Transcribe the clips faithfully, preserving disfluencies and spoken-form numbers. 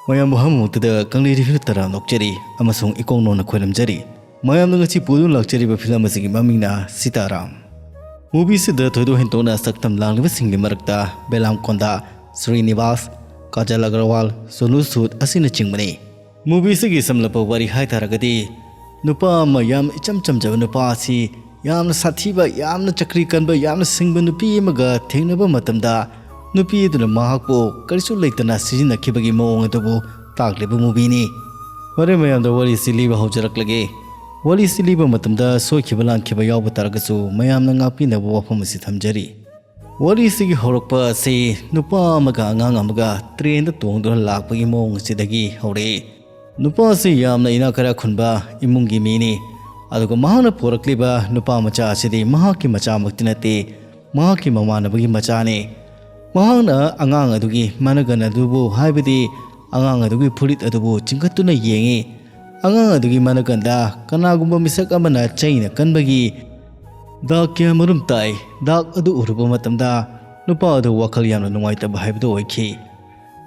ꯃꯌꯥꯝꯕꯨ ꯑꯍꯥꯟꯕꯃꯛꯇꯗ ꯀꯪꯂꯩ ꯔꯤꯚꯤꯌꯨ ꯇꯔꯥꯝꯅ ꯑꯣꯛꯆꯔꯤ ꯑꯃꯁꯨꯡ ꯏꯀꯣꯛ ꯅꯧꯅ ꯈꯣꯏꯔꯝꯖꯔꯤ꯫ ꯃꯌꯥꯝꯅ ꯉꯁꯤ ꯄꯨꯗꯨꯅ ꯂꯥꯛꯆꯔꯤꯕ ꯐꯤꯂꯝ ꯑꯁꯤꯒꯤ ꯃꯃꯤꯡꯅ ꯁꯤꯇꯥꯔꯥꯝ꯫ ꯃꯨꯚꯤ ꯑꯁꯤꯗ ꯊꯣꯏꯗꯣꯛ ꯍꯦꯟꯗꯣꯛꯅ ꯁꯛꯇꯝ ꯂꯥꯡꯂꯤꯕꯁꯤꯡꯒꯤ ꯃꯔꯛꯇ ꯕꯦꯂꯥꯝ ꯀꯣꯟꯗꯥ, ꯁ꯭ꯔꯤꯅꯤꯕꯥꯁ, ꯀꯥꯖꯜ ꯑꯒꯔꯋꯥꯜ, ꯁꯣꯅꯨ ꯁꯨꯗ ꯑꯁꯤꯅꯆꯤꯡꯕꯅꯤ꯫ ꯃꯨꯚꯤ ꯑꯁꯤꯒꯤ ꯁꯝꯂꯞꯄ ꯋꯥꯔꯤ ꯍꯥꯏꯇꯥꯔꯒꯗꯤ, ꯅꯨꯄꯥ ꯑꯃ ꯌꯥꯝ ꯏꯆꯝ ꯆꯝꯖꯕ ꯅꯨꯄꯥ ꯑꯁꯤ ꯌꯥꯝꯅ ꯁꯥꯊꯤꯕ, ꯌꯥꯝꯅ ꯆꯀ꯭ꯔꯤ ꯀꯟꯕ, ꯌꯥꯝꯅ ꯁꯤꯡꯕ ꯅꯨꯄꯤ ꯑꯃꯒ ꯊꯦꯡꯅꯕ ꯃꯇꯝꯗ, ꯅꯨꯄꯤ ꯑꯗꯨꯅ ꯃꯍꯥꯛꯄꯨ ꯀꯔꯤꯁꯨ ꯂꯩꯇꯅ ꯁꯤꯖꯤꯟꯅꯈꯤꯕꯒꯤ ꯃꯑꯣꯡ ꯑꯗꯨꯕꯨ ꯇꯥꯛꯂꯤꯕ ꯃꯨꯚꯤꯅꯤ꯫ ꯐꯔꯦ, ꯃꯌꯥꯝꯗ ꯋꯥꯔꯤꯁꯤ ꯂꯤꯕ ꯍꯧꯖꯔꯛꯂꯒꯦ꯫ ꯋꯥꯔꯤꯁꯤ ꯂꯤꯕ ꯃꯇꯝꯗ ꯁꯣꯏꯈꯤꯕ ꯂꯥꯟꯈꯤꯕ ꯌꯥꯎꯕ ꯇꯥꯔꯒꯁꯨ ꯃꯌꯥꯝꯅ ꯉꯥꯛꯄꯤꯅꯕ ꯋꯥꯐꯝ ꯑꯁꯤ ꯊꯝꯖꯔꯤ꯫ ꯋꯥꯔꯤꯁꯤꯒꯤ ꯍꯧꯔꯛꯄ ꯑꯁꯤ ꯅꯨꯄꯥ ꯑꯃꯒ ꯑꯉꯥꯡ ꯑꯃꯒ ꯇ꯭ꯔꯦꯟꯗ ꯇꯣꯡꯗꯨꯅ ꯂꯥꯛꯄꯒꯤ ꯃꯑꯣꯡ ꯑꯁꯤꯗꯒꯤ ꯍꯧꯔꯛꯏ꯫ ꯅꯨꯄꯥ ꯑꯁꯤ ꯌꯥꯝꯅ ꯏꯅꯥꯛ ꯀꯩꯔꯥꯛ ꯈꯨꯟꯕ ꯏꯃꯨꯡꯒꯤ ꯃꯤꯅꯤ, ꯑꯗꯨꯒ ꯃꯍꯥꯛꯅ ꯄꯣꯔꯛꯂꯤꯕ ꯅꯨꯄꯥ ꯃꯆꯥ ꯑꯁꯤꯗꯤ ꯃꯍꯥꯛꯀꯤ ꯃꯆꯥꯃꯛꯇꯤ ꯅꯠꯇꯦ, ꯃꯍꯥꯛꯀꯤ ꯃꯃꯥꯟꯅꯕꯒꯤ ꯃꯆꯥꯅꯤ꯫ ꯃꯍꯥꯛꯅ ꯑꯉꯥꯡ ꯑꯗꯨꯒꯤ ꯃꯅꯒꯟ ꯑꯗꯨꯕꯨ, ꯍꯥꯏꯕꯗꯤ ꯑꯉꯥꯡ ꯑꯗꯨꯒꯤ ꯐꯨꯔꯤꯠ ꯑꯗꯨꯕꯨ ꯆꯤꯡꯈꯠꯇꯨꯅ ꯌꯦꯡꯉꯤ꯫ ꯑꯉꯥꯡ ꯑꯗꯨꯒꯤ ꯃꯅꯒꯟꯗ ꯀꯅꯥꯒꯨꯝꯕ ꯃꯤꯁꯛ ꯑꯃꯅ ꯆꯩꯅ ꯀꯟꯕꯒꯤ ꯗꯥꯛ ꯀꯌꯥ ꯃꯔꯨꯝ ꯇꯥꯏ꯫ ꯗꯥꯛ ꯑꯗꯨ ꯎꯔꯨꯕ ꯃꯇꯝꯗ ꯅꯨꯄꯥ ꯑꯗꯨ ꯋꯥꯈꯜ ꯌꯥꯝꯅ ꯅꯨꯡꯉꯥꯏꯇꯕ ꯍꯥꯏꯕꯗꯨ ꯑꯣꯏꯈꯤ꯫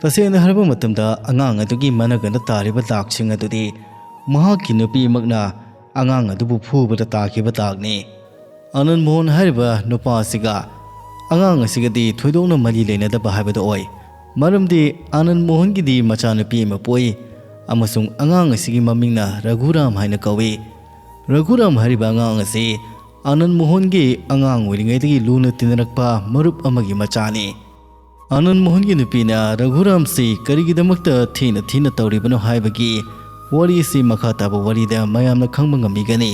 ꯇꯁꯦꯡꯅ ꯍꯥꯏꯔꯕ ꯃꯇꯝꯗ, ꯑꯉꯥꯡ ꯑꯗꯨꯒꯤ ꯃꯅꯒꯟꯗ ꯇꯥꯔꯤꯕ ꯗꯥꯛꯁꯤꯡ ꯑꯗꯨꯗꯤ ꯃꯍꯥꯛꯀꯤ ꯅꯨꯄꯤꯃꯛꯅ ꯑꯉꯥꯡ ꯑꯗꯨꯕꯨ ꯐꯨꯕꯗ ꯇꯥꯈꯤꯕ ꯗꯥꯛꯅꯤ꯫ ꯑꯅꯟ ꯃꯣꯍꯟ ꯍꯥꯏꯔꯤꯕ ꯅꯨꯄꯥ ꯑꯁꯤꯒ ꯑꯉꯥꯡ ꯑꯁꯤꯒꯗꯤ ꯊꯣꯏꯗꯣꯛꯅ ꯃꯔꯤ ꯂꯩꯅꯗꯕ ꯍꯥꯏꯕꯗꯨ ꯑꯣꯏ꯫ ꯃꯔꯝꯗꯤ ꯑꯅꯟ ꯃꯣꯍꯟꯒꯤꯗꯤ ꯃꯆꯥꯅꯨꯄꯤ ꯑꯃ ꯄꯣꯛꯏ, ꯑꯃꯁꯨꯡ ꯑꯉꯥꯡ ꯑꯁꯤꯒꯤ ꯃꯃꯤꯡꯅ ꯔꯘꯨꯔꯥꯝ ꯍꯥꯏꯅ ꯀꯧꯏ꯫ ꯔꯘꯨꯔꯥꯝ ꯍꯥꯏꯔꯤꯕ ꯑꯉꯥꯡ ꯑꯁꯤ ꯑꯅꯟ ꯃꯣꯍꯟꯒꯤ ꯑꯉꯥꯡ ꯑꯣꯏꯔꯤꯉꯩꯗꯒꯤ ꯂꯨꯅ ꯇꯤꯟꯅꯔꯛꯄ ꯃꯔꯨꯞ ꯑꯃꯒꯤ ꯃꯆꯥꯅꯤ꯫ ꯑꯅꯟ ꯃꯣꯍꯟꯒꯤ ꯅꯨꯄꯤꯅ ꯔꯘꯨꯔꯥꯝꯁꯤ ꯀꯔꯤꯒꯤꯗꯃꯛꯇ ꯊꯤꯅ ꯊꯤꯅ ꯇꯧꯔꯤꯕꯅꯣ ꯍꯥꯏꯕꯒꯤ ꯋꯥꯔꯤ ꯑꯁꯤ ꯃꯈꯥ ꯇꯥꯕ ꯋꯥꯔꯤꯗ ꯃꯌꯥꯝꯅ ꯈꯪꯕ ꯉꯝꯕꯤꯒꯅꯤ꯫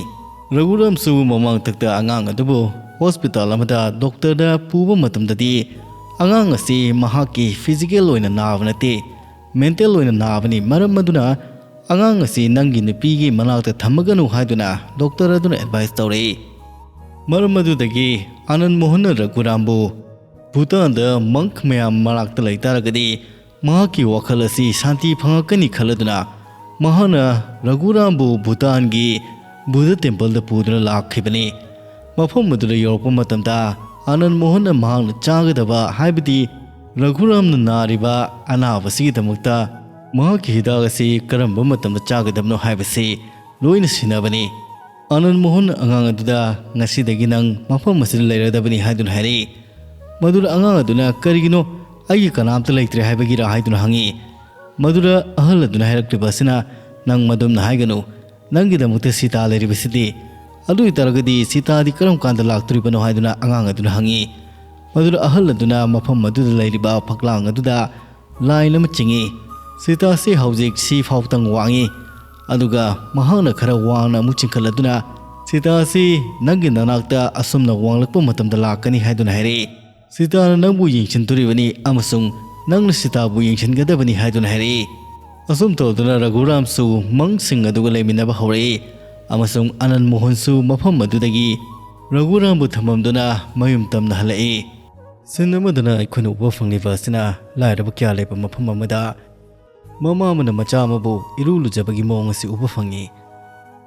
ꯔꯘꯨꯔꯥꯝꯁꯨ ꯃꯃꯥꯡꯊꯛꯇ ꯑꯉꯥꯡ ꯑꯗꯨꯕꯨ ꯍꯣꯁꯄꯤꯇꯥꯜ ꯑꯃꯗ ꯗꯣꯛꯇꯔꯗ ꯄꯨꯕ ꯃꯇꯝꯗꯗꯤ, ꯑꯉꯥꯡ ꯑꯁꯤ ꯃꯍꯥꯛꯀꯤ ꯐꯤꯖꯤꯀꯦꯜ ꯑꯣꯏꯅ ꯅꯥꯕ ꯅꯠꯇꯦ, ꯃꯦꯟꯇꯦꯜ ꯑꯣꯏꯅ ꯅꯥꯕꯅꯤ꯫ ꯃꯔꯝ ꯑꯗꯨꯅ ꯑꯉꯥꯡ ꯑꯁꯤ ꯅꯪꯒꯤ ꯅꯨꯄꯤꯒꯤ ꯃꯅꯥꯛꯇ ꯊꯝꯃꯒꯅꯨ ꯍꯥꯏꯗꯨꯅ ꯗꯣꯛꯇꯔ ꯑꯗꯨꯅ ꯑꯦꯗꯚꯥꯏꯁ ꯇꯧꯔꯛꯏ꯫ ꯃꯔꯝ ꯑꯗꯨꯗꯒꯤ ꯑꯅꯟ ꯃꯣꯍꯟꯅ ꯔꯘꯨꯔꯥꯝꯕꯨ ꯚꯨꯇꯥꯟꯗ ꯃꯪꯈ ꯃꯌꯥꯝ ꯃꯅꯥꯛꯇ ꯂꯩꯇꯥꯔꯒꯗꯤ ꯃꯍꯥꯛꯀꯤ ꯋꯥꯈꯜ ꯑꯁꯤ ꯁꯥꯟꯇꯤ ꯐꯪꯉꯛꯀꯅꯤ ꯈꯜꯂꯗꯨꯅ, ꯃꯍꯥꯛꯅ ꯔꯘꯨꯔꯥꯝꯕꯨ ꯚꯨꯇꯥꯟꯒꯤ ꯕꯨꯙ ꯇꯦꯝꯄꯜꯗ ꯄꯨꯗꯨꯅ ꯂꯥꯛꯈꯤꯕꯅꯤ꯫ ꯃꯐꯝ ꯑꯗꯨꯗ ꯌꯧꯔꯛꯄ ꯃꯇꯝꯗ, ꯑꯅꯟ ꯃꯣꯍꯟꯅ ꯃꯍꯥꯛꯅ ꯆꯥꯒꯗꯕ, ꯍꯥꯏꯕꯗꯤ ꯔꯘꯨꯔꯥꯝꯅ ꯅꯥꯔꯤꯕ ꯑꯅꯥꯕꯁꯤꯒꯤꯗꯃꯛꯇ ꯃꯍꯥꯛꯀꯤ ꯍꯤꯗꯥꯛ ꯑꯁꯤ ꯀꯔꯝꯕ ꯃꯇꯝꯗ ꯆꯥꯒꯗꯕꯅꯣ ꯍꯥꯏꯕꯁꯤ ꯂꯣꯏꯅ ꯁꯤꯟꯅꯕꯅꯤ꯫ ꯑꯅꯟ ꯃꯣꯍꯟ ꯑꯉꯥꯡ ꯑꯗꯨꯗ, "ꯉꯁꯤꯗꯒꯤ ꯅꯪ ꯃꯐꯝ ꯑꯁꯤꯗ ꯂꯩꯔꯗꯕꯅꯤ" ꯍꯥꯏꯗꯨꯅ ꯍꯥꯏꯔꯛꯏ꯫ ꯃꯗꯨꯗ ꯑꯉꯥꯡ ꯑꯗꯨꯅ, "ꯀꯔꯤꯒꯤꯅꯣ, ꯑꯩꯒꯤ ꯀꯅꯥꯝꯇ ꯂꯩꯇ꯭ꯔꯦ ꯍꯥꯏꯕꯒꯤꯔꯥ?" ꯍꯥꯏꯗꯨꯅ ꯍꯪꯉꯤ꯫ ꯃꯗꯨꯗ ꯑꯍꯜ ꯑꯗꯨꯅ ꯍꯥꯏꯔꯛꯂꯤꯕ ꯑꯁꯤꯅ, "ꯅꯪ ꯃꯗꯨꯝꯅ ꯍꯥꯏꯒꯅꯨ, ꯅꯪꯒꯤꯗꯃꯛꯇ ꯁꯤꯇꯥ ꯂꯩꯔꯤꯕꯁꯤꯗꯤ꯫ ꯑꯗꯨ ꯑꯣꯏꯇꯥꯔꯒꯗꯤ ꯁꯤꯇꯥꯗꯤ ꯀꯔꯝ ꯀꯥꯟꯗ ꯂꯥꯛꯇꯣꯔꯤꯕꯅꯣ?" ꯍꯥꯏꯗꯨꯅ ꯑꯉꯥꯡ ꯑꯗꯨꯅ ꯍꯪꯉꯤ꯫ ꯃꯗꯨꯗ ꯑꯍꯜ ꯑꯗꯨꯅ ꯃꯐꯝ ꯑꯗꯨꯗ ꯂꯩꯔꯤꯕ ꯐꯛꯂꯥꯡ ꯑꯗꯨꯗ ꯂꯥꯏꯟ ꯑꯃ ꯆꯤꯡꯏ꯫ ꯁꯤꯇꯥ ꯑꯁꯤ ꯍꯧꯖꯤꯛ ꯁꯤ ꯐꯥꯎꯇꯪ ꯋꯥꯡꯏ꯫ ꯑꯗꯨꯒ ꯃꯍꯥꯛꯅ ꯈꯔ ꯋꯥꯡꯅ ꯑꯃꯨꯛ ꯆꯤꯡꯈꯠꯂꯗꯨꯅ, "ꯁꯤꯇꯥ ꯑꯁꯤ ꯅꯪꯒꯤ ꯅꯅꯥꯛꯇ ꯑꯁꯨꯝꯅ ꯋꯥꯡꯂꯛꯄ ꯃꯇꯝꯗ ꯂꯥꯛꯀꯅꯤ" ꯍꯥꯏꯗꯨꯅ ꯍꯥꯏꯔꯛꯏ꯫ "ꯁꯤꯇꯥꯅ ꯅꯪꯕꯨ ꯌꯦꯡꯁꯤꯟꯗꯣꯔꯤꯕꯅꯤ ꯑꯃꯁꯨꯡ ꯅꯪꯅ ꯁꯤꯇꯥꯕꯨ ꯌꯦꯡꯁꯤꯟꯒꯗꯕꯅꯤ" ꯍꯥꯏꯗꯨꯅ ꯍꯥꯏꯔꯛꯏ꯫ ꯑꯁꯨꯝ ꯇꯧꯗꯨꯅ ꯔꯘꯨꯔꯥꯝꯁꯨ ꯃꯪꯁꯤꯡ ꯑꯗꯨꯒ ꯂꯩꯃꯤꯟꯅꯕ ꯍꯧꯔꯛꯏ ꯑꯃꯁꯨꯡ ꯑꯅꯟ ꯃꯣꯍꯟꯁꯨ ꯃꯐꯝ ꯑꯗꯨꯗꯒꯤ ꯔꯘꯨꯔꯥꯝꯕꯨ ꯊꯝꯃꯝꯗꯨꯅ ꯃꯌꯨꯝ ꯇꯝꯅ ꯍꯜꯂꯛꯏ꯫ ꯁꯤꯟ ꯑꯃꯗꯅ ꯑꯩꯈꯣꯏꯅ ꯎꯕ ꯐꯪꯂꯤꯕ ꯑꯁꯤꯅ ꯂꯥꯏꯔꯕ ꯀꯌꯥ ꯂꯩꯕ ꯃꯐꯝ ꯑꯃꯗ ꯃꯃꯥ ꯑꯃꯅ ꯃꯆꯥ ꯑꯃꯕꯨ ꯏꯔꯨ ꯂꯨꯖꯕꯒꯤ ꯃꯑꯣꯡ ꯑꯁꯤ ꯎꯕ ꯐꯪꯉꯤ꯫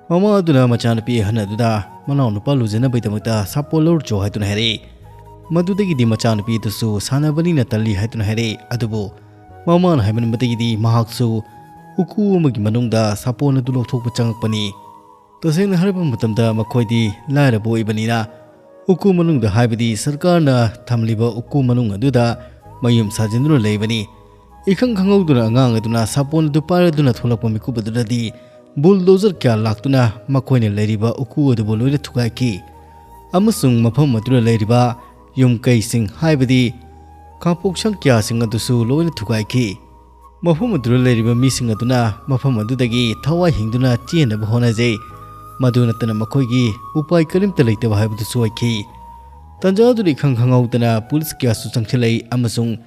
ꯃꯃꯥ ꯑꯗꯨꯅ ꯃꯆꯥꯅꯨꯄꯤ ꯑꯍꯟ ꯑꯗꯨꯗ ꯃꯅꯥꯎꯅꯨꯄꯥ ꯂꯨꯖꯅꯕꯒꯤꯗꯃꯛꯇ ꯁꯥꯄꯣꯟ ꯂꯧꯔꯨꯆꯣ ꯍꯥꯏꯗꯨꯅ ꯍꯥꯏꯔꯛꯏ꯫ ꯃꯗꯨꯗꯒꯤꯗꯤ ꯃꯆꯥꯅꯨꯄꯤ ꯑꯗꯨꯁꯨ ꯁꯥꯟꯅꯕꯅꯤꯅ ꯇꯜꯂꯤ ꯍꯥꯏꯗꯨꯅ ꯍꯥꯏꯔꯛꯏ꯫ ꯑꯗꯨꯕꯨ ꯃꯃꯥꯅ ꯍꯥꯏꯃꯟꯕꯗꯒꯤꯗꯤ ꯃꯍꯥꯛꯁꯨ ꯎꯀꯨ ꯑꯃꯒꯤ ꯃꯅꯨꯡꯗ ꯁꯥꯄꯣꯟ ꯑꯗꯨ ꯂꯧꯊꯣꯛꯄ ꯆꯪꯉꯛꯄꯅꯤ꯫ ꯇꯁꯦꯡꯅ ꯍꯥꯏꯔꯕ ꯃꯇꯝꯗ ꯃꯈꯣꯏꯗꯤ ꯂꯥꯏꯔꯕ ꯑꯣꯏꯕꯅꯤꯅ ꯎꯀꯨ ꯃꯅꯨꯡꯗ, ꯍꯥꯏꯕꯗꯤ ꯁꯔꯀꯥꯔꯅ ꯊꯝꯂꯤꯕ ꯎꯀꯨ ꯃꯅꯨꯡ ꯑꯗꯨꯗ ꯃꯌꯨꯝ ꯁꯥꯖꯤꯟꯗꯨꯅ ꯂꯩꯕꯅꯤ꯫ ꯏꯈꯪ ꯈꯪꯍꯧꯗꯅ ꯑꯉꯥꯡ ꯑꯗꯨꯅ ꯁꯥꯄꯣꯟ ꯑꯗꯨ ꯄꯥꯏꯔꯗꯨꯅ ꯊꯣꯛꯂꯛꯄ ꯃꯤꯀꯨꯞ ꯑꯗꯨꯗꯗꯤ ꯕꯨꯜꯗꯣꯖꯔ ꯀꯌꯥ ꯂꯥꯛꯇꯨꯅ ꯃꯈꯣꯏꯅ ꯂꯩꯔꯤꯕ ꯎꯀꯨ ꯑꯗꯨꯕꯨ ꯂꯣꯏꯅ ꯊꯨꯒꯥꯏꯈꯤ ꯑꯃꯁꯨꯡ ꯃꯐꯝ ꯑꯗꯨꯗ ꯂꯩꯔꯤꯕ ꯌꯨꯝꯀꯩꯁꯤꯡ, ꯍꯥꯏꯕꯗꯤ ꯈꯥꯄꯣꯛꯁꯪ ꯀꯌꯥꯁꯤꯡ ꯑꯗꯨꯁꯨ ꯂꯣꯏꯅ ꯊꯨꯒꯥꯏꯈꯤ꯫ ꯃꯐꯝ ꯑꯗꯨꯗ ꯂꯩꯔꯤꯕ ꯃꯤꯁꯤꯡ ꯑꯗꯨꯅ ꯃꯐꯝ ꯑꯗꯨꯗꯒꯤ ꯊꯋꯥꯏ ꯍꯤꯡꯗꯨꯅ ꯆꯦꯟꯅꯕ ꯍꯣꯠꯅꯖꯩ꯫ ꯃꯗꯨ ꯅꯠꯇꯅ ꯃꯈꯣꯏꯒꯤ ꯎꯄꯥꯏ ꯀꯔꯤꯝꯇ ꯂꯩꯇꯕ ꯍꯥꯏꯕꯗꯨꯁꯨ ꯑꯣꯏꯈꯤ꯫ ꯇꯥꯟꯖꯥ ꯑꯗꯨꯗ ꯏꯈꯪ ꯈꯪꯍꯧꯗꯅ ꯄꯨꯂꯤꯁ ꯀꯌꯥꯁꯨ ꯆꯪꯁꯤꯜꯂꯛꯏ ꯑꯃꯁꯨꯡ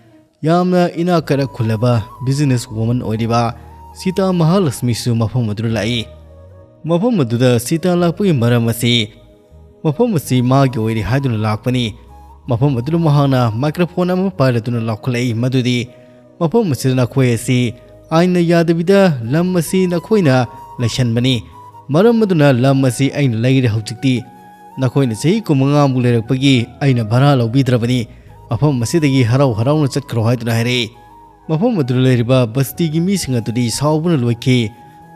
ꯌꯥꯝꯅ ꯏꯅꯥꯛ ꯀꯥꯏꯔꯛ ꯈꯨꯜꯂꯕ ꯕꯤꯖꯤꯅꯦꯁ ꯋꯨꯃꯟ ꯑꯣꯏꯔꯤꯕ ꯁꯤꯇꯥ ꯃꯍꯥꯂꯛꯁꯃꯤꯁꯨ ꯃꯐꯝ ꯑꯗꯨꯗ ꯂꯥꯛꯏ꯫ ꯃꯐꯝ ꯑꯗꯨꯗ ꯁꯤꯇꯥ ꯂꯥꯛꯄꯒꯤ ꯃꯔꯝ ꯑꯁꯤ ꯃꯐꯝ ꯑꯁꯤ ꯃꯥꯒꯤ ꯑꯣꯏꯔꯦ ꯍꯥꯏꯗꯨꯅ ꯂꯥꯛꯄꯅꯤ꯫ ꯃꯐꯝ ꯑꯗꯨꯗ ꯃꯍꯥꯛꯅ ꯃꯥꯏꯀ꯭ꯔꯣꯐꯣꯟ ꯑꯃ ꯄꯥꯏꯔꯗꯨꯅ ꯂꯥꯎꯈꯠꯂꯛꯏ ꯃꯗꯨꯗꯤ, "ꯃꯐꯝ ꯑꯁꯤꯗ ꯅꯈꯣꯏ ꯑꯁꯤ ꯑꯥꯏꯟꯅ ꯌꯥꯗꯕꯤꯗ ꯂꯝ ꯑꯁꯤ ꯅꯈꯣꯏꯅ ꯂꯩꯁꯟꯕꯅꯤ꯫ ꯃꯔꯝ ꯑꯗꯨꯅ ꯂꯝ ꯑꯁꯤ ꯑꯩꯅ ꯂꯩꯔꯦ ꯍꯧꯖꯤꯛꯇꯤ꯫ ꯅꯈꯣꯏꯅ ꯆꯍꯤ ꯀꯨꯟꯃꯉꯥꯃꯨꯛ ꯂꯩꯔꯛꯄꯒꯤ ꯑꯩꯅ ꯚꯔꯥ ꯂꯧꯕꯤꯗ꯭ꯔꯕꯅꯤ꯫ ꯃꯐꯝ ꯑꯁꯤꯗꯒꯤ ꯍꯔꯥꯎ ꯍꯔꯥꯎꯅ ꯆꯠꯈ꯭ꯔꯣ" ꯍꯥꯏꯗꯨꯅ ꯍꯥꯏꯔꯛꯏ꯫ ꯃꯐꯝ ꯑꯗꯨꯗ ꯂꯩꯔꯤꯕ ꯕꯁꯇꯤꯒꯤ ꯃꯤꯁꯤꯡ ꯑꯗꯨꯗꯤ ꯁꯥꯎꯕꯅ ꯂꯣꯏꯈꯤ꯫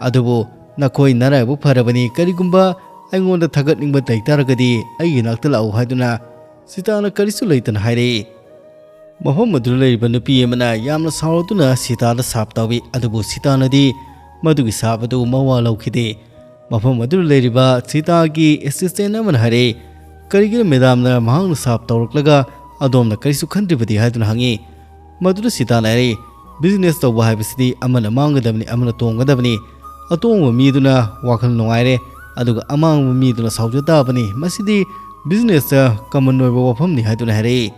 "ꯑꯗꯨꯕꯨ ꯅꯈꯣꯏ ꯅꯔꯥꯏꯕꯛ ꯐꯔꯕꯅꯤ, ꯀꯔꯤꯒꯨꯝꯕ ꯑꯩꯉꯣꯟꯗ ꯊꯥꯒꯠꯅꯤꯡꯕ ꯂꯩꯇꯥꯔꯒꯗꯤ ꯑꯩꯒꯤ ꯅꯥꯛꯇ ꯂꯥꯛꯎ" ꯍꯥꯏꯗꯨꯅ ꯁꯤꯇꯥꯅ ꯀꯔꯤꯁꯨ ꯂꯩꯇꯅ ꯍꯥꯏꯔꯛꯏ꯫ ꯃꯐꯝ ꯑꯗꯨꯗ ꯂꯩꯔꯤꯕ ꯅꯨꯄꯤ ꯑꯃꯅ ꯌꯥꯝꯅ ꯁꯥꯎꯔꯗꯨꯅ ꯁꯤꯇꯥꯗ ꯁꯥꯞ ꯇꯧꯏ, ꯑꯗꯨꯕꯨ ꯁꯤꯇꯥꯅꯗꯤ ꯃꯗꯨꯒꯤ ꯁꯥꯞ ꯑꯗꯨ ꯃꯋꯥ ꯂꯧꯈꯤꯗꯦ꯫ ꯃꯐꯝ ꯑꯗꯨꯗ ꯂꯩꯔꯤꯕ ꯁꯤꯇꯥꯒꯤ ꯑꯦꯁꯤꯁꯇꯦꯟ ꯑꯃꯅ ꯍꯥꯏꯔꯛꯏ, "ꯀꯔꯤꯒꯤꯅꯣ ꯃꯦꯗꯥꯝꯅ ꯃꯍꯥꯛꯅ ꯁꯥꯞ ꯇꯧꯔꯛꯂꯒ ꯑꯗꯣꯝꯅ ꯀꯔꯤꯁꯨ ꯈꯟꯗ꯭ꯔꯤꯕꯗꯤ?" ꯍꯥꯏꯗꯨꯅ ꯍꯪꯉꯤ꯫ ꯃꯗꯨꯗ ꯁꯤꯇꯥꯅ ꯍꯥꯏꯔꯛꯏ, "ꯕꯤꯖꯤꯅꯦꯁ ꯇꯧꯕ ꯍꯥꯏꯕꯁꯤꯗꯤ ꯑꯃꯅ ꯃꯥꯡꯒꯗꯕꯅꯤ, ꯑꯃꯅ ꯇꯣꯡꯒꯗꯕꯅꯤ꯫ ꯑꯇꯣꯡꯕ ꯃꯤꯗꯨꯅ ꯋꯥꯈꯜ ꯅꯨꯡꯉꯥꯏꯔꯦ, ꯑꯗꯨꯒ ꯑꯃꯥꯡꯕ ꯃꯤꯗꯨꯅ ꯁꯥꯎꯖ ꯇꯥꯕꯅꯤ꯫ ꯃꯁꯤꯗꯤ ꯕꯤꯖꯤꯅꯦꯁꯇ ꯀꯃꯟ ꯑꯣꯏꯕ ꯋꯥꯐꯝꯅꯤ" ꯍꯥꯏꯗꯨꯅ ꯍꯥꯏꯔꯛꯏ꯫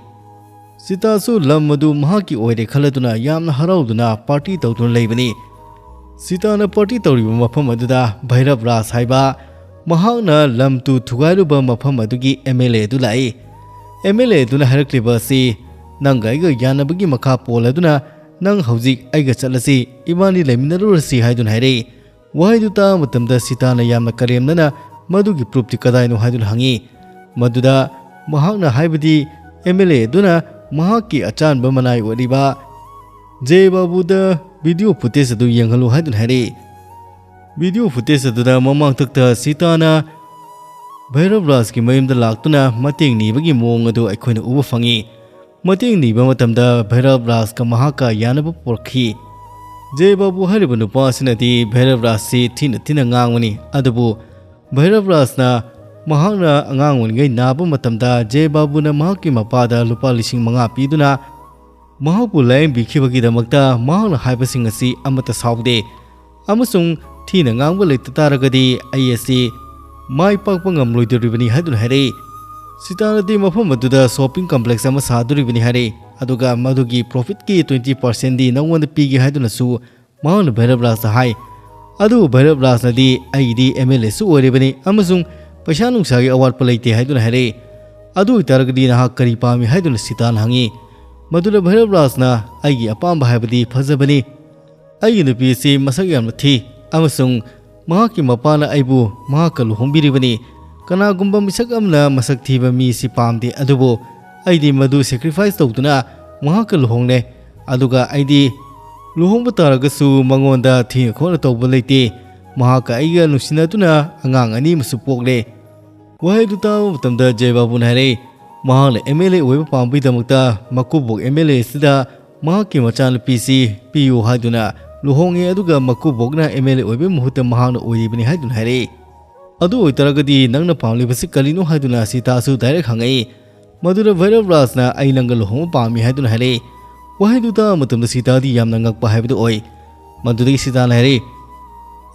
ꯁꯤꯇꯥꯁꯨ ꯂꯝ ꯑꯗꯨ ꯃꯍꯥꯛꯀꯤ ꯑꯣꯏꯔꯦ ꯈꯜꯂꯗꯨꯅ ꯌꯥꯝꯅ ꯍꯔꯥꯎꯗꯨꯅ ꯄꯥꯔꯇꯤ ꯇꯧꯗꯨꯅ ꯂꯩꯕꯅꯤ꯫ ꯁꯤꯇꯥꯅ ꯄꯥꯔꯇꯤ ꯇꯧꯔꯤꯕ ꯃꯐꯝ ꯑꯗꯨꯗ ꯚꯩꯔꯕ ꯔꯥꯖ ꯍꯥꯏꯕ ꯃꯍꯥꯛꯅ ꯂꯝ ꯇꯨ ꯊꯨꯒꯥꯏꯔꯨꯕ ꯃꯐꯝ ꯑꯗꯨꯒꯤ ꯑꯦꯝ ꯑꯦꯜ ꯑꯦ ꯑꯗꯨ ꯂꯥꯛꯏ꯫ ꯑꯦꯝ ꯑꯦꯜ ꯑꯦ ꯑꯗꯨꯅ ꯍꯥꯏꯔꯛꯂꯤꯕ ꯑꯁꯤ, "ꯅꯪꯒ ꯑꯩꯒ ꯌꯥꯅꯕꯒꯤ ꯃꯈꯥ ꯄꯣꯜꯂꯗꯨꯅ ꯅꯪ ꯍꯧꯖꯤꯛ ꯑꯩꯒ ꯆꯠꯂꯁꯤ, ꯏꯕꯥꯅꯤ ꯂꯩꯃꯤꯟꯅꯔꯨꯔꯁꯤ" ꯍꯥꯏꯗꯨꯅ ꯍꯥꯏꯔꯛꯏ꯫ ꯋꯥꯍꯩꯗꯨ ꯇꯥꯕ ꯃꯇꯝꯗ ꯁꯤꯇꯥꯅ ꯌꯥꯝꯅ ꯀꯔꯦꯝꯅꯅ, "ꯃꯗꯨꯒꯤ ꯄ꯭ꯔꯨꯐꯇꯤ ꯀꯗꯥꯏꯅꯣ?" ꯍꯥꯏꯗꯨꯅ ꯍꯪꯉꯤ꯫ ꯃꯗꯨꯗ ꯃꯍꯥꯛꯅ ꯍꯥꯏꯕꯗꯤ ꯑꯦꯝ ꯑꯦꯜ ꯑꯦ ꯑꯗꯨꯅ ꯃꯍꯥꯛꯀꯤ ꯑꯆꯥꯟꯕ ꯃꯅꯥꯏ ꯑꯣꯏꯔꯤꯕ ꯖꯦ ꯕꯥꯕꯨꯗ ꯚꯤꯗꯤꯑꯣ ꯐꯨꯇꯦꯖ ꯑꯗꯨ ꯌꯦꯡꯍꯜꯂꯨ ꯍꯥꯏꯗꯨꯅ ꯍꯥꯏꯔꯛꯏ꯫ ꯚꯤꯗꯤꯑꯣ ꯐꯨꯇꯦꯖ ꯑꯗꯨꯗ ꯃꯃꯥꯡꯊꯛꯇ ꯁꯤꯇꯥꯅ ꯚꯩꯔꯕ ꯔꯥꯖꯀꯤ ꯃꯌꯨꯝꯗ ꯂꯥꯛꯇꯨꯅ ꯃꯇꯦꯡ ꯅꯤꯕꯒꯤ ꯃꯑꯣꯡ ꯑꯗꯨ ꯑꯩꯈꯣꯏꯅ ꯎꯕ ꯐꯪꯉꯤ꯫ ꯃꯇꯦꯡ ꯅꯤꯕ ꯃꯇꯝꯗ ꯚꯩꯔꯕ ꯔꯥꯖꯀ ꯃꯍꯥꯛꯀ ꯌꯥꯅꯕ ꯄꯨꯔꯛꯈꯤ꯫ ꯖꯦ ꯕꯥꯕꯨ ꯍꯥꯏꯔꯤꯕ ꯅꯨꯄꯥ ꯑꯁꯤꯅꯗꯤ ꯚꯩꯔꯕ ꯔꯥꯖꯁꯤ ꯊꯤꯅ ꯊꯤꯅ ꯉꯥꯡꯕꯅꯤ, ꯑꯗꯨꯕꯨ ꯚꯩꯔꯕ ꯔꯥꯖꯅ ꯃꯍꯥꯛꯅ ꯑꯉꯥꯡ ꯑꯣꯏꯔꯤꯉꯩ ꯅꯥꯕ ꯃꯇꯝꯗ ꯖꯦ ꯕꯥꯕꯨꯅ ꯃꯍꯥꯛꯀꯤ ꯃꯄꯥꯗ ꯂꯨꯄꯥ ꯂꯤꯁꯤꯡ ꯃꯉꯥ ꯄꯤꯗꯨꯅ ꯃꯍꯥꯛꯄꯨ ꯂꯥꯌꯦꯡꯕꯤꯈꯤꯕꯒꯤꯗꯃꯛꯇ ꯃꯍꯥꯛꯅ ꯍꯥꯏꯕꯁꯤꯡ ꯑꯁꯤ ꯑꯃꯠꯇ ꯁꯥꯎꯗꯦ, ꯑꯃꯁꯨꯡ ꯊꯤꯅ ꯉꯥꯡꯕ ꯂꯩꯇ ꯇꯥꯔꯒꯗꯤ ꯑꯩ ꯑꯁꯤ ꯃꯥꯏ ꯄꯥꯛꯄ ꯉꯝꯂꯣꯏꯗꯧꯔꯤꯕꯅꯤ ꯍꯥꯏꯗꯨꯅ ꯍꯥꯏꯔꯛꯏ꯫ ꯁꯤꯇꯥꯅꯗꯤ ꯃꯐꯝ ꯑꯗꯨꯗ ꯁꯣꯞꯄꯤꯡ ꯀꯝꯄ꯭ꯂꯦꯛꯁ ꯑꯃ ꯁꯥꯗꯣꯔꯤꯕꯅꯤ ꯍꯥꯏꯔꯛꯏ, ꯑꯗꯨꯒ ꯃꯗꯨꯒꯤ ꯄ꯭ꯔꯣꯐꯤꯠꯀꯤ ꯇ꯭ꯋꯦꯟꯇꯤ ꯄꯥꯔꯁꯦꯟꯗꯤ ꯅꯉꯣꯟꯗ ꯄꯤꯒꯦ ꯍꯥꯏꯗꯨꯅꯁꯨ ꯃꯍꯥꯛꯅ ꯚꯩꯔꯕ ꯔꯥꯖꯇ ꯍꯥꯏ꯫ ꯑꯗꯨꯕꯨ ꯚꯩꯔꯕ ꯔꯥꯖꯅꯗꯤ, "ꯑꯩꯒꯤꯗꯤ ꯑꯦꯝ ꯑꯦꯜ ꯑꯦꯁꯨ ꯑꯣꯏꯔꯤꯕꯅꯤ ꯑꯃꯁꯨꯡ ꯄꯩꯁꯥ ꯅꯨꯡꯁꯥꯒꯤ ꯑꯋꯥꯠꯄ ꯂꯩꯇꯦ" ꯍꯥꯏꯗꯨꯅ ꯍꯥꯏꯔꯛꯏ꯫ "ꯑꯗꯨ ꯑꯣꯏꯇꯥꯔꯒꯗꯤ ꯅꯍꯥꯛ ꯀꯔꯤ ꯄꯥꯝꯃꯤ?" ꯍꯥꯏꯗꯨꯅ ꯁꯤꯇꯥꯅ ꯍꯪꯉꯤ꯫ ꯃꯗꯨꯗ ꯚꯩꯔꯕ ꯔꯥꯖꯅ, "ꯑꯩꯒꯤ ꯑꯄꯥꯝꯕ ꯍꯥꯏꯕꯗꯤ ꯐꯖꯕꯅꯤ꯫ ꯑꯩꯒꯤ ꯅꯨꯄꯤ ꯑꯁꯤ ꯃꯁꯛ ꯌꯥꯝꯅ ꯊꯤ ꯑꯃꯁꯨꯡ ꯃꯍꯥꯛꯀꯤ ꯃꯄꯥꯅ ꯑꯩꯕꯨ ꯃꯍꯥꯛꯀ ꯂꯨꯍꯣꯡꯕꯤꯔꯤꯕꯅꯤ꯫ ꯀꯅꯥꯒꯨꯝꯕ ꯃꯤꯁꯛ ꯑꯃꯅ ꯃꯁꯛ ꯊꯤꯕ ꯃꯤ ꯑꯁꯤ ꯄꯥꯝꯗꯦ, ꯑꯗꯨꯕꯨ ꯑꯩꯗꯤ ꯃꯗꯨ ꯁꯦꯀ꯭ꯔꯤꯐꯥꯏꯁ ꯇꯧꯗꯨꯅ ꯃꯍꯥꯛꯀ ꯂꯨꯍꯣꯡꯂꯦ꯫ ꯑꯗꯨꯒ ꯑꯩꯗꯤ ꯂꯨꯍꯣꯡꯕ ꯇꯥꯔꯒꯁꯨ ꯃꯉꯣꯟꯗ ꯊꯤꯅ ꯈꯣꯠꯅ ꯇꯧꯕ ꯂꯩꯇꯦ꯫ ꯃꯍꯥꯛꯀ ꯑꯩꯒ ꯅꯨꯡꯁꯤꯅꯗꯨꯅ ꯑꯉꯥꯡ ꯑꯅꯤ ꯑꯃꯁꯨ ꯄꯣꯛꯂꯦ꯫ ꯋꯥꯍꯩꯗꯨ ꯇꯥꯕ ꯃꯇꯝꯗ ꯖꯌꯕꯥꯕꯨꯅ ꯍꯥꯏꯔꯛꯏ, ꯃꯍꯥꯛꯅ ꯑꯦꯝ ꯑꯦꯜ ꯑꯦ ꯑꯣꯏꯕ ꯄꯥꯝꯕꯒꯤꯗꯃꯛꯇ ꯃꯀꯨꯕꯣꯛ ꯑꯦꯝ ꯑꯦꯜ ꯑꯦ ꯑꯁꯤꯗ ꯃꯍꯥꯛꯀꯤ ꯃꯆꯥꯅꯨꯄꯤꯁꯤ ꯄꯤꯌꯨ ꯍꯥꯏꯗꯨꯅ ꯂꯨꯍꯣꯡꯉꯦ, ꯑꯗꯨꯒ ꯃꯀꯨꯕꯣꯛꯅ ꯑꯦꯝ ꯑꯦꯜ ꯑꯦ ꯑꯣꯏꯕꯒꯤ ꯃꯍꯨꯠꯇ ꯃꯍꯥꯛꯅ ꯑꯣꯏꯔꯤꯕꯅꯤ ꯍꯥꯏꯗꯨꯅ ꯍꯥꯏꯔꯛꯏ꯫ ꯑꯗꯨ ꯑꯣꯏꯇꯥꯔꯒꯗꯤ ꯅꯪꯅ ꯄꯥꯝꯂꯤꯕꯁꯤ ꯀꯔꯤꯅꯣ ꯍꯥꯏꯗꯨꯅ ꯁꯤꯇꯥꯁꯨ ꯗꯥꯏꯔꯦꯛ ꯍꯪꯉꯛꯏ꯫ ꯃꯗꯨꯗ ꯚꯩꯔꯕ ꯔꯥꯖꯅ ꯑꯩ ꯅꯪꯒ ꯂꯨꯍꯣꯡꯕ ꯄꯥꯝꯃꯤ ꯍꯥꯏꯗꯨꯅ ꯍꯥꯏꯔꯛꯏ꯫ ꯋꯥꯍꯩꯗꯨ ꯇꯥꯕ ꯃꯇꯝꯗ ꯁꯤꯇꯥꯗꯤ ꯌꯥꯝꯅ ꯉꯛꯄ ꯍꯥꯏꯕꯗꯨ ꯑꯣꯏ꯫ ꯃꯗꯨꯗꯒꯤ ꯁꯤꯇꯥꯅ ꯍꯥꯏꯔꯛꯏ,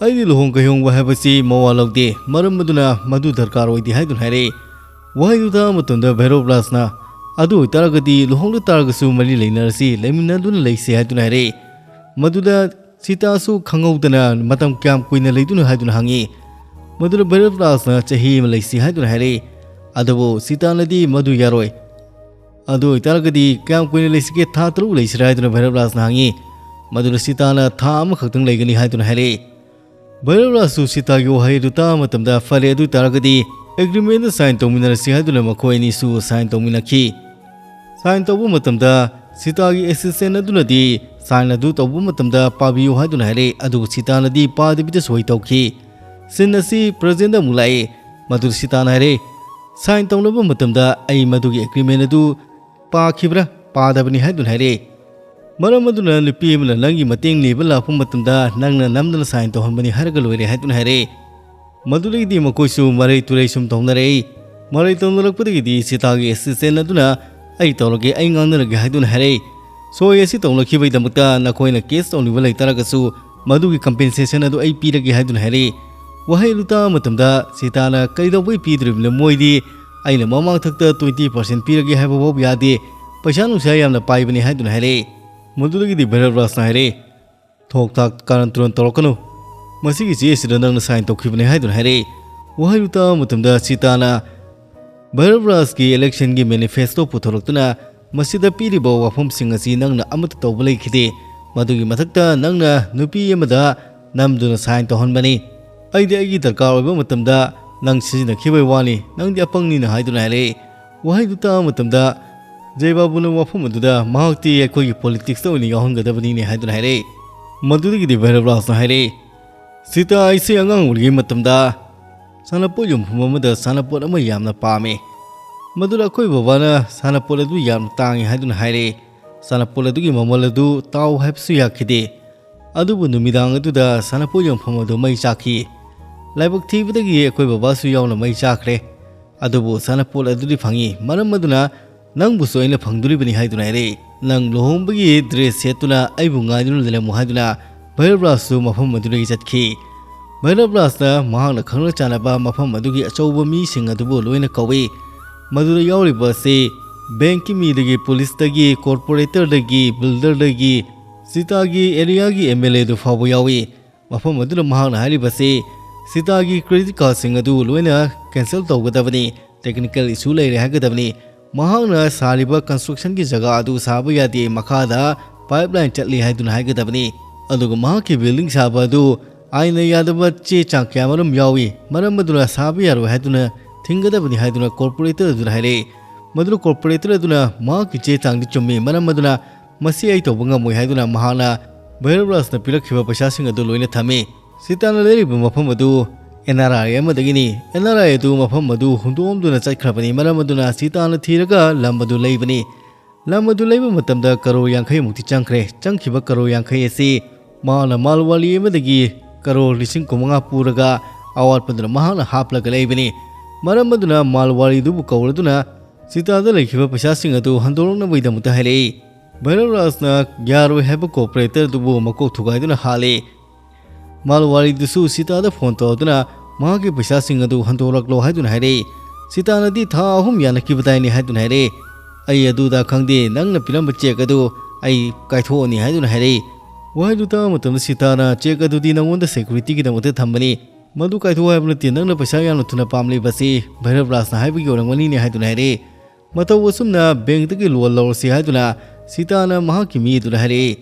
ꯑꯩꯗꯤ ꯂꯨꯍꯣꯡ ꯀꯩꯍꯣꯡꯕ ꯍꯥꯏꯕꯁꯤ ꯃꯋꯥ ꯂꯧꯗꯦ, ꯃꯔꯝ ꯑꯗꯨꯅ ꯃꯗꯨ ꯗꯔꯀꯥꯔ ꯑꯣꯏꯗꯦ ꯍꯥꯏꯗꯨꯅ ꯍꯥꯏꯔꯛꯏ꯫ ꯋꯥꯍꯩꯗꯨ ꯇꯥꯕ ꯃꯇꯝꯗ ꯚꯩꯔꯕ ꯔꯥꯖꯅ, ꯑꯗꯨ ꯑꯣꯏꯇꯥꯔꯒꯗꯤ ꯂꯨꯍꯣꯡꯗ ꯇꯥꯔꯒꯁꯨ ꯃꯔꯤ ꯂꯩꯅꯔꯁꯤ, ꯂꯩꯃꯤꯟꯅꯗꯨꯅ ꯂꯩꯁꯤ ꯍꯥꯏꯗꯨꯅ ꯍꯥꯏꯔꯛꯏ꯫ ꯃꯗꯨꯗ ꯁꯤꯇꯥꯁꯨ ꯈꯪꯍꯧꯗꯅ ꯃꯇꯝ ꯀꯌꯥꯝ ꯀꯨꯏꯅ ꯂꯩꯗꯣꯏꯅꯣ ꯍꯥꯏꯗꯨꯅ ꯍꯪꯉꯤ꯫ ꯃꯗꯨꯗ ꯚꯩꯔꯕ ꯔꯥꯖꯅ ꯆꯍꯤ ꯑꯃ ꯂꯩꯁꯤ ꯍꯥꯏꯗꯨꯅ ꯍꯥꯏꯔꯛꯏ꯫ ꯑꯗꯨꯕꯨ ꯁꯤꯇꯥꯅꯗꯤ ꯃꯗꯨ ꯌꯥꯔꯣꯏ꯫ ꯑꯗꯨ ꯑꯣꯏꯇꯥꯔꯒꯗꯤ ꯀꯌꯥꯝ ꯀꯨꯏꯅ ꯂꯩꯁꯤꯒꯦ? ꯊꯥ ꯇꯔꯨꯛ ꯂꯩꯁꯤꯔꯥ ꯍꯥꯏꯗꯨꯅ ꯚꯩꯔꯕ ꯔꯥꯖꯅ ꯍꯪꯉꯤ꯫ ꯃꯗꯨꯗ ꯁꯤꯇꯥꯅ ꯊꯥ ꯑꯃꯈꯛꯇꯪ ꯂꯩꯒꯅꯤ ꯍꯥꯏꯗꯨꯅ ꯍꯥꯏꯔꯛꯏ꯫ ꯚꯩꯔꯕ ꯔꯥꯖꯁꯨ ꯁꯤꯇꯥꯒꯤ ꯋꯥꯍꯩ ꯑꯗꯨ ꯇꯥꯕ ꯃꯇꯝꯗ, ꯐꯔꯦ, ꯑꯗꯨ ꯑꯣꯏꯇꯥꯔꯒꯗꯤ ꯑꯦꯒ꯭ꯔꯤꯃꯦꯟꯗ ꯁꯥꯏꯟ ꯇꯧꯃꯤꯟꯅꯔꯁꯤ ꯍꯥꯏꯗꯨꯅ ꯃꯈꯣꯏ ꯑꯅꯤꯁꯨ ꯁꯥꯏꯟ ꯇꯧꯃꯤꯟꯅꯈꯤ꯫ ꯁꯥꯏꯟ ꯇꯧꯕ ꯃꯇꯝꯗ ꯁꯤꯇꯥꯒꯤ ꯑꯦꯁꯤꯁꯇꯦꯟ ꯑꯗꯨꯅꯗꯤ ꯁꯥꯏꯟ ꯑꯗꯨ ꯇꯧꯕ ꯃꯇꯝꯗ ꯄꯥꯕꯤꯌꯨ ꯍꯥꯏꯗꯨꯅ ꯍꯥꯏꯔꯛꯏ, ꯑꯗꯨꯕꯨ ꯁꯤꯇꯥꯅꯗꯤ ꯄꯥꯗꯕꯤꯗ ꯁꯣꯏ ꯇꯧꯈꯤ꯫ ꯁꯤꯟ ꯑꯁꯤ ꯄ꯭ꯔꯖꯦꯟꯗ ꯑꯃꯨꯛ ꯂꯥꯛꯏ꯫ ꯃꯗꯨꯗ ꯁꯤꯇꯥꯅ ꯍꯥꯏꯔꯛꯏ, ꯁꯥꯏꯟ ꯇꯧꯅꯕ ꯃꯇꯝꯗ ꯑꯩ ꯃꯗꯨꯒꯤ ꯑꯦꯒ꯭ꯔꯤꯃꯦꯟ ꯑꯗꯨ ꯄꯥꯈꯤꯕ꯭ꯔꯥ ꯄꯥꯗꯕꯅꯤ ꯍꯥꯏꯗꯨꯅ ꯍꯥꯏꯔꯛꯏ꯫ ꯃꯔꯝ ꯑꯗꯨꯅ ꯅꯨꯄꯤ ꯑꯃꯅ ꯅꯪꯒꯤ ꯃꯇꯦꯡ ꯅꯤꯕ ꯂꯥꯛꯄ ꯃꯇꯝꯗ ꯅꯪꯅ ꯅꯝꯗꯅ ꯁꯥꯏꯟ ꯇꯧꯍꯟꯕꯅꯤ ꯍꯥꯏꯔꯒ ꯂꯣꯏꯔꯦ ꯍꯥꯏꯗꯨꯅ ꯍꯥꯏꯔꯛꯏ꯫ ꯃꯗꯨꯗꯒꯤꯗꯤ ꯃꯈꯣꯏꯁꯨ ꯃꯔꯩ ꯇꯨꯔꯩ ꯁꯨꯝ ꯇꯧꯅꯔꯛꯏ꯫ ꯃꯔꯩ ꯇꯧꯅꯔꯛꯄꯗꯒꯤꯗꯤ ꯁꯤꯇꯥꯒꯤ ꯑꯦꯁꯤꯁꯇꯦꯟ ꯑꯗꯨꯅ, ꯑꯩ ꯇꯧꯔꯒꯦ, ꯑꯩ ꯉꯥꯡꯅꯔꯒꯦ ꯍꯥꯏꯗꯨꯅ ꯍꯥꯏꯔꯛꯏ꯫ ꯁꯣꯏ ꯑꯁꯤ ꯇꯧꯅꯈꯤꯕꯒꯤꯗꯃꯛꯇ ꯅꯈꯣꯏꯅ ꯀꯦꯁ ꯇꯧꯅꯤꯡꯕ ꯂꯩꯇꯥꯔꯒꯁꯨ ꯃꯗꯨꯒꯤ ꯀꯝꯄꯦꯟꯁꯦꯁꯟ ꯑꯗꯨ ꯑꯩ ꯄꯤꯔꯒꯦ ꯍꯥꯏꯗꯨꯅ ꯍꯥꯏꯔꯛꯏ꯫ ꯋꯥꯍꯩ ꯑꯗꯨ ꯇꯥꯕ ꯃꯇꯝꯗ ꯁꯤꯇꯥꯅ, ꯀꯩꯗꯧꯕꯩ ꯄꯤꯗꯣꯔꯤꯕꯅꯣ? ꯃꯣꯏꯗꯤ ꯑꯩꯅ ꯃꯃꯥꯡꯊꯛꯇ ꯇ꯭ꯋꯦꯟꯇꯤ ꯄꯥꯔꯁꯦꯟ ꯄꯤꯔꯒꯦ ꯍꯥꯏꯕ ꯐꯥꯎ ꯌꯥꯗꯦ, ꯄꯩꯁꯥ ꯅꯨꯡꯁꯥ ꯌꯥꯝꯅ ꯄꯥꯏꯕꯅꯤ ꯍꯥꯏꯗꯨꯅ ꯍꯥꯏꯔꯛꯏ꯫ ꯃꯗꯨꯗꯒꯤꯗꯤ ꯚꯩꯔꯕ ꯔꯥꯖꯅ ꯍꯥꯏꯔꯛꯏ, ꯊꯣꯛ ꯊꯥꯛ ꯀꯥꯔꯟ ꯇꯨꯔꯟ ꯇꯧꯔꯛꯀꯅꯨ, ꯃꯁꯤꯒꯤ ꯆꯦ ꯑꯁꯤꯗ ꯅꯪꯅ ꯁꯥꯏꯟ ꯇꯧꯈꯤꯕꯅꯤ ꯍꯥꯏꯗꯨꯅ ꯍꯥꯏꯔꯛꯏ꯫ ꯋꯥꯍꯩꯗꯨ ꯇꯥꯕ ꯃꯇꯝꯗ ꯁꯤꯇꯥꯅ ꯚꯩꯔꯕ ꯔꯥꯖꯀꯤ ꯏꯂꯦꯛꯁꯟꯒꯤ ꯃꯦꯅꯤꯐꯦꯁꯇꯣ ꯄꯨꯊꯣꯔꯛꯇꯨꯅ, ꯃꯁꯤꯗ ꯄꯤꯔꯤꯕ ꯋꯥꯐꯝꯁꯤꯡ ꯑꯁꯤ ꯅꯪꯅ ꯑꯃꯠꯇ ꯇꯧꯕ ꯂꯩꯈꯤꯗꯦ, ꯃꯗꯨꯒꯤ ꯃꯊꯛꯇ ꯅꯪꯅ ꯅꯨꯄꯤ ꯑꯃꯗ ꯅꯝꯗꯨꯅ ꯁꯥꯏꯟ ꯇꯧꯍꯟꯕꯅꯤ꯫ ꯑꯩꯗꯤ ꯑꯩꯒꯤ ꯗꯔꯀꯥꯔ ꯑꯣꯏꯕ ꯃꯇꯝꯗ ꯅꯪ ꯁꯤꯖꯤꯟꯅꯈꯤꯕꯒꯤ ꯋꯥꯅꯤ, ꯅꯪꯗꯤ ꯑꯄꯪꯅꯤꯅ ꯍꯥꯏꯗꯨꯅ ꯍꯥꯏꯔꯛꯏ꯫ ꯋꯥꯍꯩꯗꯨ ꯇꯥꯕ ꯃꯇꯝꯗ ꯖꯌꯕꯥꯕꯨꯅ ꯋꯥꯐꯝ ꯑꯗꯨꯗ ꯃꯍꯥꯛꯇꯤ ꯑꯩꯈꯣꯏꯒꯤ ꯄꯣꯂꯤꯇꯤꯛꯁꯇ ꯑꯣꯏꯅ ꯌꯥꯎꯍꯟꯒꯗꯕꯅꯤꯅꯦ ꯍꯥꯏꯗꯨꯅ ꯍꯥꯏꯔꯛꯏ꯫ ꯃꯗꯨꯗꯒꯤꯗꯤ ꯚꯩꯔꯕ ꯔꯥꯖꯅ ꯍꯥꯏꯔꯛꯏ, "ꯁꯤꯇꯥ, ꯑꯩꯁꯦ ꯑꯉꯥꯡ ꯑꯣꯏꯔꯤꯉꯩ ꯃꯇꯝꯗ ꯁꯥꯟꯅꯄꯣꯠ ꯌꯣꯟꯐꯝ ꯑꯃꯗ ꯁꯥꯟꯅꯄꯣꯠ ꯑꯃ ꯌꯥꯝꯅ ꯄꯥꯝꯃꯤ꯫ ꯃꯗꯨꯗ ꯑꯩꯈꯣꯏ ꯕꯕꯥꯅ ꯁꯥꯟꯅꯄꯣꯠ ꯑꯗꯨ ꯌꯥꯝꯅ ꯇꯥꯡꯉꯤ ꯍꯥꯏꯗꯨꯅ ꯍꯥꯏꯔꯛꯏ꯫ ꯁꯥꯟꯅꯄꯣꯠ ꯑꯗꯨꯒꯤ ꯃꯃꯜ ꯑꯗꯨ ꯇꯥꯎ ꯍꯥꯏꯕꯁꯨ ꯌꯥꯈꯤꯗꯦ꯫ ꯑꯗꯨꯕꯨ ꯅꯨꯃꯤꯗꯥꯡ ꯑꯗꯨꯗ ꯁꯥꯟꯅꯄꯣꯠ ꯌꯣꯟꯐꯝ ꯑꯗꯨ ꯃꯩ ꯆꯥꯛꯈꯤ꯫ ꯂꯥꯏꯕꯛ ꯊꯤꯕꯗꯒꯤ ꯑꯩꯈꯣꯏ ꯕꯕꯥꯁꯨ ꯌꯥꯎꯅ ꯃꯩ ꯆꯥꯈ꯭ꯔꯦ꯫ ꯑꯗꯨꯕꯨ ꯁꯥꯟꯅꯄꯣꯠ ꯑꯗꯨꯗꯤ ꯐꯪꯉꯤ꯫ ꯃꯔꯝ ꯑꯗꯨꯅ ꯅꯪꯕꯨꯁꯨ ꯑꯩꯅ ꯐꯪꯗꯣꯔꯤꯕꯅꯤ" ꯍꯥꯏꯗꯨꯅ ꯍꯥꯏꯔꯛꯏ꯫ "ꯅꯪ ꯂꯨꯍꯣꯡꯕꯒꯤ ꯗ꯭ꯔꯦꯁ ꯁꯦꯠꯇꯨꯅ ꯑꯩꯕꯨ ꯉꯥꯏꯗꯨꯅ ꯂꯩꯔꯝꯃꯨ" ꯍꯥꯏꯗꯨꯅ ꯚꯩꯔꯕ ꯔꯥꯖꯁꯨ ꯃꯐꯝ ꯑꯗꯨꯗꯒꯤ ꯆꯠꯈꯤ꯫ ꯚꯩꯔꯕ ꯔꯥꯖꯅ ꯃꯍꯥꯛꯅ ꯈꯪꯅ ꯆꯥꯟꯅꯕ ꯃꯐꯝ ꯑꯗꯨꯒꯤ ꯑꯆꯧꯕ ꯃꯤꯁꯤꯡ ꯑꯗꯨꯕꯨ ꯂꯣꯏꯅ ꯀꯧꯏ꯫ ꯃꯗꯨꯗ ꯌꯥꯎꯔꯤꯕ ꯑꯁꯤ ꯕꯦꯡꯀꯤ ꯃꯤꯗꯒꯤ, ꯄꯨꯂꯤꯁꯇꯒꯤ, ꯀꯣꯔꯄꯣꯔꯦꯇꯔꯗꯒꯤ, ꯕꯤꯜꯗꯔꯗꯒꯤ, ꯁꯤꯇꯥꯒꯤ ꯑꯦꯔꯤꯌꯥꯒꯤ ꯑꯦꯝ ꯑꯦꯜ ꯑꯦ ꯑꯗꯨ ꯐꯥꯎꯕ ꯌꯥꯎꯏ꯫ ꯃꯐꯝ ꯑꯗꯨꯗ ꯃꯍꯥꯛꯅ ꯍꯥꯏꯔꯤꯕꯁꯤ, ꯁꯤꯇꯥꯒꯤ ꯀ꯭ꯔꯦꯗꯤꯠ ꯀꯥꯔꯗꯁꯤꯡ ꯑꯗꯨ ꯂꯣꯏꯅ ꯀꯦꯟꯁꯦꯜ ꯇꯧꯒꯗꯕꯅꯤ, ꯇꯦꯛꯅꯤꯀꯦꯜ ꯏꯁꯨ ꯂꯩꯔꯦ ꯍꯥꯏꯒꯗꯕꯅꯤ꯫ ꯃꯍꯥꯛꯅ ꯁꯥꯔꯤꯕ ꯀꯟꯁꯇ꯭ꯔꯛꯁꯟꯒꯤ ꯖꯒꯥ ꯑꯗꯨ ꯁꯥꯕ ꯌꯥꯗꯦ, ꯃꯈꯥꯗ ꯄꯥꯏꯞ ꯂꯥꯏꯟ ꯆꯠꯂꯤ ꯍꯥꯏꯗꯨꯅ ꯍꯥꯏꯒꯗꯕꯅꯤ꯫ ꯑꯗꯨꯒ ꯃꯍꯥꯛꯀꯤ ꯕꯤꯜꯗꯤꯡ ꯁꯥꯕ ꯑꯗꯨ ꯑꯥꯏꯟꯅ ꯌꯥꯗꯕ ꯆꯦ ꯆꯥꯡ ꯀꯌꯥꯃꯔꯨꯝ ꯌꯥꯎꯏ, ꯃꯔꯝ ꯑꯗꯨꯅ ꯁꯥꯕ ꯌꯥꯔꯣꯏ ꯍꯥꯏꯗꯨꯅ ꯊꯤꯡꯒꯗꯕꯅꯤ ꯍꯥꯏꯗꯨꯅ ꯀꯣꯔꯄꯣꯔꯦꯇꯔ ꯑꯗꯨꯅ ꯍꯥꯏꯔꯛꯏ꯫ ꯃꯗꯨꯅ ꯀꯣꯔꯄꯣꯔꯦꯇꯔ ꯑꯗꯨꯅ ꯃꯍꯥꯛꯀꯤ ꯆꯦ ꯆꯥꯡꯗꯤ ꯆꯨꯝꯃꯤ, ꯃꯔꯝ ꯑꯗꯨꯅ ꯃꯁꯤ ꯑꯩ ꯇꯧꯕ ꯉꯝꯃꯣꯏ ꯍꯥꯏꯗꯨꯅ ꯃꯍꯥꯛꯅ ꯚꯩꯔꯕ ꯔꯥꯖꯅ ꯄꯤꯔꯛꯈꯤꯕ ꯄꯩꯁꯥꯁꯤꯡ ꯑꯗꯨ ꯂꯣꯏꯅ ꯊꯝꯃꯤ꯫ ꯁꯤꯇꯥꯅ ꯂꯩꯔꯤꯕ ꯃꯐꯝ ꯑꯗꯨ ꯑꯦꯟ ꯑꯥꯔ ꯑꯥꯏ ꯑꯃꯗꯒꯤꯅꯤ꯫ ꯑꯦꯟ ꯑꯥꯔ ꯑꯥꯏ ꯑꯗꯨ ꯃꯐꯝ ꯑꯗꯨ ꯍꯨꯟꯗꯣꯛꯂꯝꯗꯨꯅ ꯆꯠꯈ꯭ꯔꯕꯅꯤ, ꯃꯔꯝ ꯑꯗꯨꯅ ꯁꯤꯇꯥꯅ ꯊꯤꯔꯒ ꯂꯝ ꯑꯗꯨ ꯂꯩꯕꯅꯤ꯫ ꯂꯝ ꯑꯗꯨ ꯂꯩꯕ ꯃꯇꯝꯗ ꯀꯔꯣꯔ ꯌꯥꯡꯈꯩ ꯃꯨꯛꯇꯤ ꯆꯪꯈ꯭ꯔꯦ꯫ ꯆꯪꯈꯤꯕ ꯀꯔꯣꯔ ꯌꯥꯡꯈꯩ ꯑꯁꯤ ꯃꯍꯥꯛꯅ ꯃꯥꯜꯋꯥꯂꯤ ꯑꯃꯗꯒꯤ ꯀꯔꯣꯔ ꯂꯤꯁꯤꯡ ꯀꯨꯟꯃꯉꯥ ꯄꯨꯔꯒ ꯑꯋꯥꯠꯄꯗꯨꯅ ꯃꯍꯥꯛꯅ ꯍꯥꯞꯂꯒ ꯂꯩꯕꯅꯤ꯫ ꯃꯔꯝ ꯑꯗꯨꯅ ꯃꯥꯜꯋꯥꯂꯤꯗꯨꯕꯨ ꯀꯧꯔꯗꯨꯅ ꯁꯤꯇꯥꯗ ꯂꯩꯈꯤꯕ ꯄꯩꯁꯥꯁꯤꯡ ꯑꯗꯨ ꯍꯟꯗꯣꯔꯛꯅꯕꯒꯤꯗꯃꯛꯇ ꯍꯥꯏꯔꯛꯏ꯫ ꯚꯩꯔꯕ ꯔꯥꯖꯅ ꯌꯥꯔꯣꯏ ꯍꯥꯏꯕ ꯀꯣꯔꯄꯣꯔꯦꯇꯔ ꯑꯗꯨꯕꯨ ꯃꯀꯣꯛ ꯊꯨꯒꯥꯏꯗꯨꯅ ꯍꯥꯠꯂꯤ꯫ ꯃꯥꯜꯋꯥꯔꯤꯗꯨꯁꯨ ꯁꯤꯇꯥꯗ ꯐꯣꯟ ꯇꯧꯔꯗꯨꯅ ꯃꯍꯥꯛꯀꯤ ꯄꯩꯁꯥꯁꯤꯡ ꯑꯗꯨ ꯍꯟꯗꯣꯔꯛꯂꯣ ꯍꯥꯏꯗꯨꯅ ꯍꯥꯏꯔꯛꯏ꯫ ꯁꯤꯇꯥꯅꯗꯤ ꯊꯥ ꯑꯍꯨꯝ ꯌꯥꯅꯈꯤꯕꯗꯥꯏꯅꯦ ꯍꯥꯏꯗꯨꯅ ꯍꯥꯏꯔꯛꯏ꯫ "ꯑꯩ ꯑꯗꯨꯗ ꯈꯪꯗꯦ, ꯅꯪꯅ ꯄꯤꯔꯝꯕ ꯆꯦꯛ ꯑꯗꯨ ꯑꯩ ꯀꯥꯏꯊꯣꯛꯑꯅꯤ" ꯍꯥꯏꯗꯨꯅ ꯍꯥꯏꯔꯛꯏ꯫ ꯋꯥꯍꯩꯗꯨ ꯇꯥꯕ ꯃꯇꯝꯗ ꯁꯤꯇꯥꯅ, "ꯆꯦꯛ ꯑꯗꯨꯗꯤ ꯅꯉꯣꯟꯗ ꯁꯦꯀ꯭ꯌꯨꯔꯤꯇꯤꯒꯤꯗꯃꯛꯇ ꯊꯝꯕꯅꯤ, ꯃꯗꯨ ꯀꯥꯏꯊꯣꯛꯑꯣ ꯍꯥꯏꯕ ꯅꯠꯇꯦ, ꯅꯪꯅ ꯄꯩꯁꯥ ꯌꯥꯝꯅ ꯊꯨꯅ ꯄꯥꯝꯂꯤꯕꯁꯤ ꯚꯩꯔꯕ ꯔꯥꯖꯅ ꯍꯥꯏꯕꯒꯤ ꯑꯣꯏꯔꯝꯒꯅꯤꯅꯦ" ꯍꯥꯏꯗꯨꯅ ꯍꯥꯏꯔꯛꯏ꯫ "ꯃꯇꯧ ꯑꯁꯨꯝꯅ ꯕꯦꯡꯛꯇꯒꯤ ꯂꯣꯟ ꯂꯧꯔꯁꯤ" ꯍꯥꯏꯗꯨꯅ ꯁꯤꯇꯥꯅ ꯃꯍꯥꯛꯀꯤ ꯃꯤ ꯑꯗꯨꯗ ꯍꯥꯏꯔꯛꯏ꯫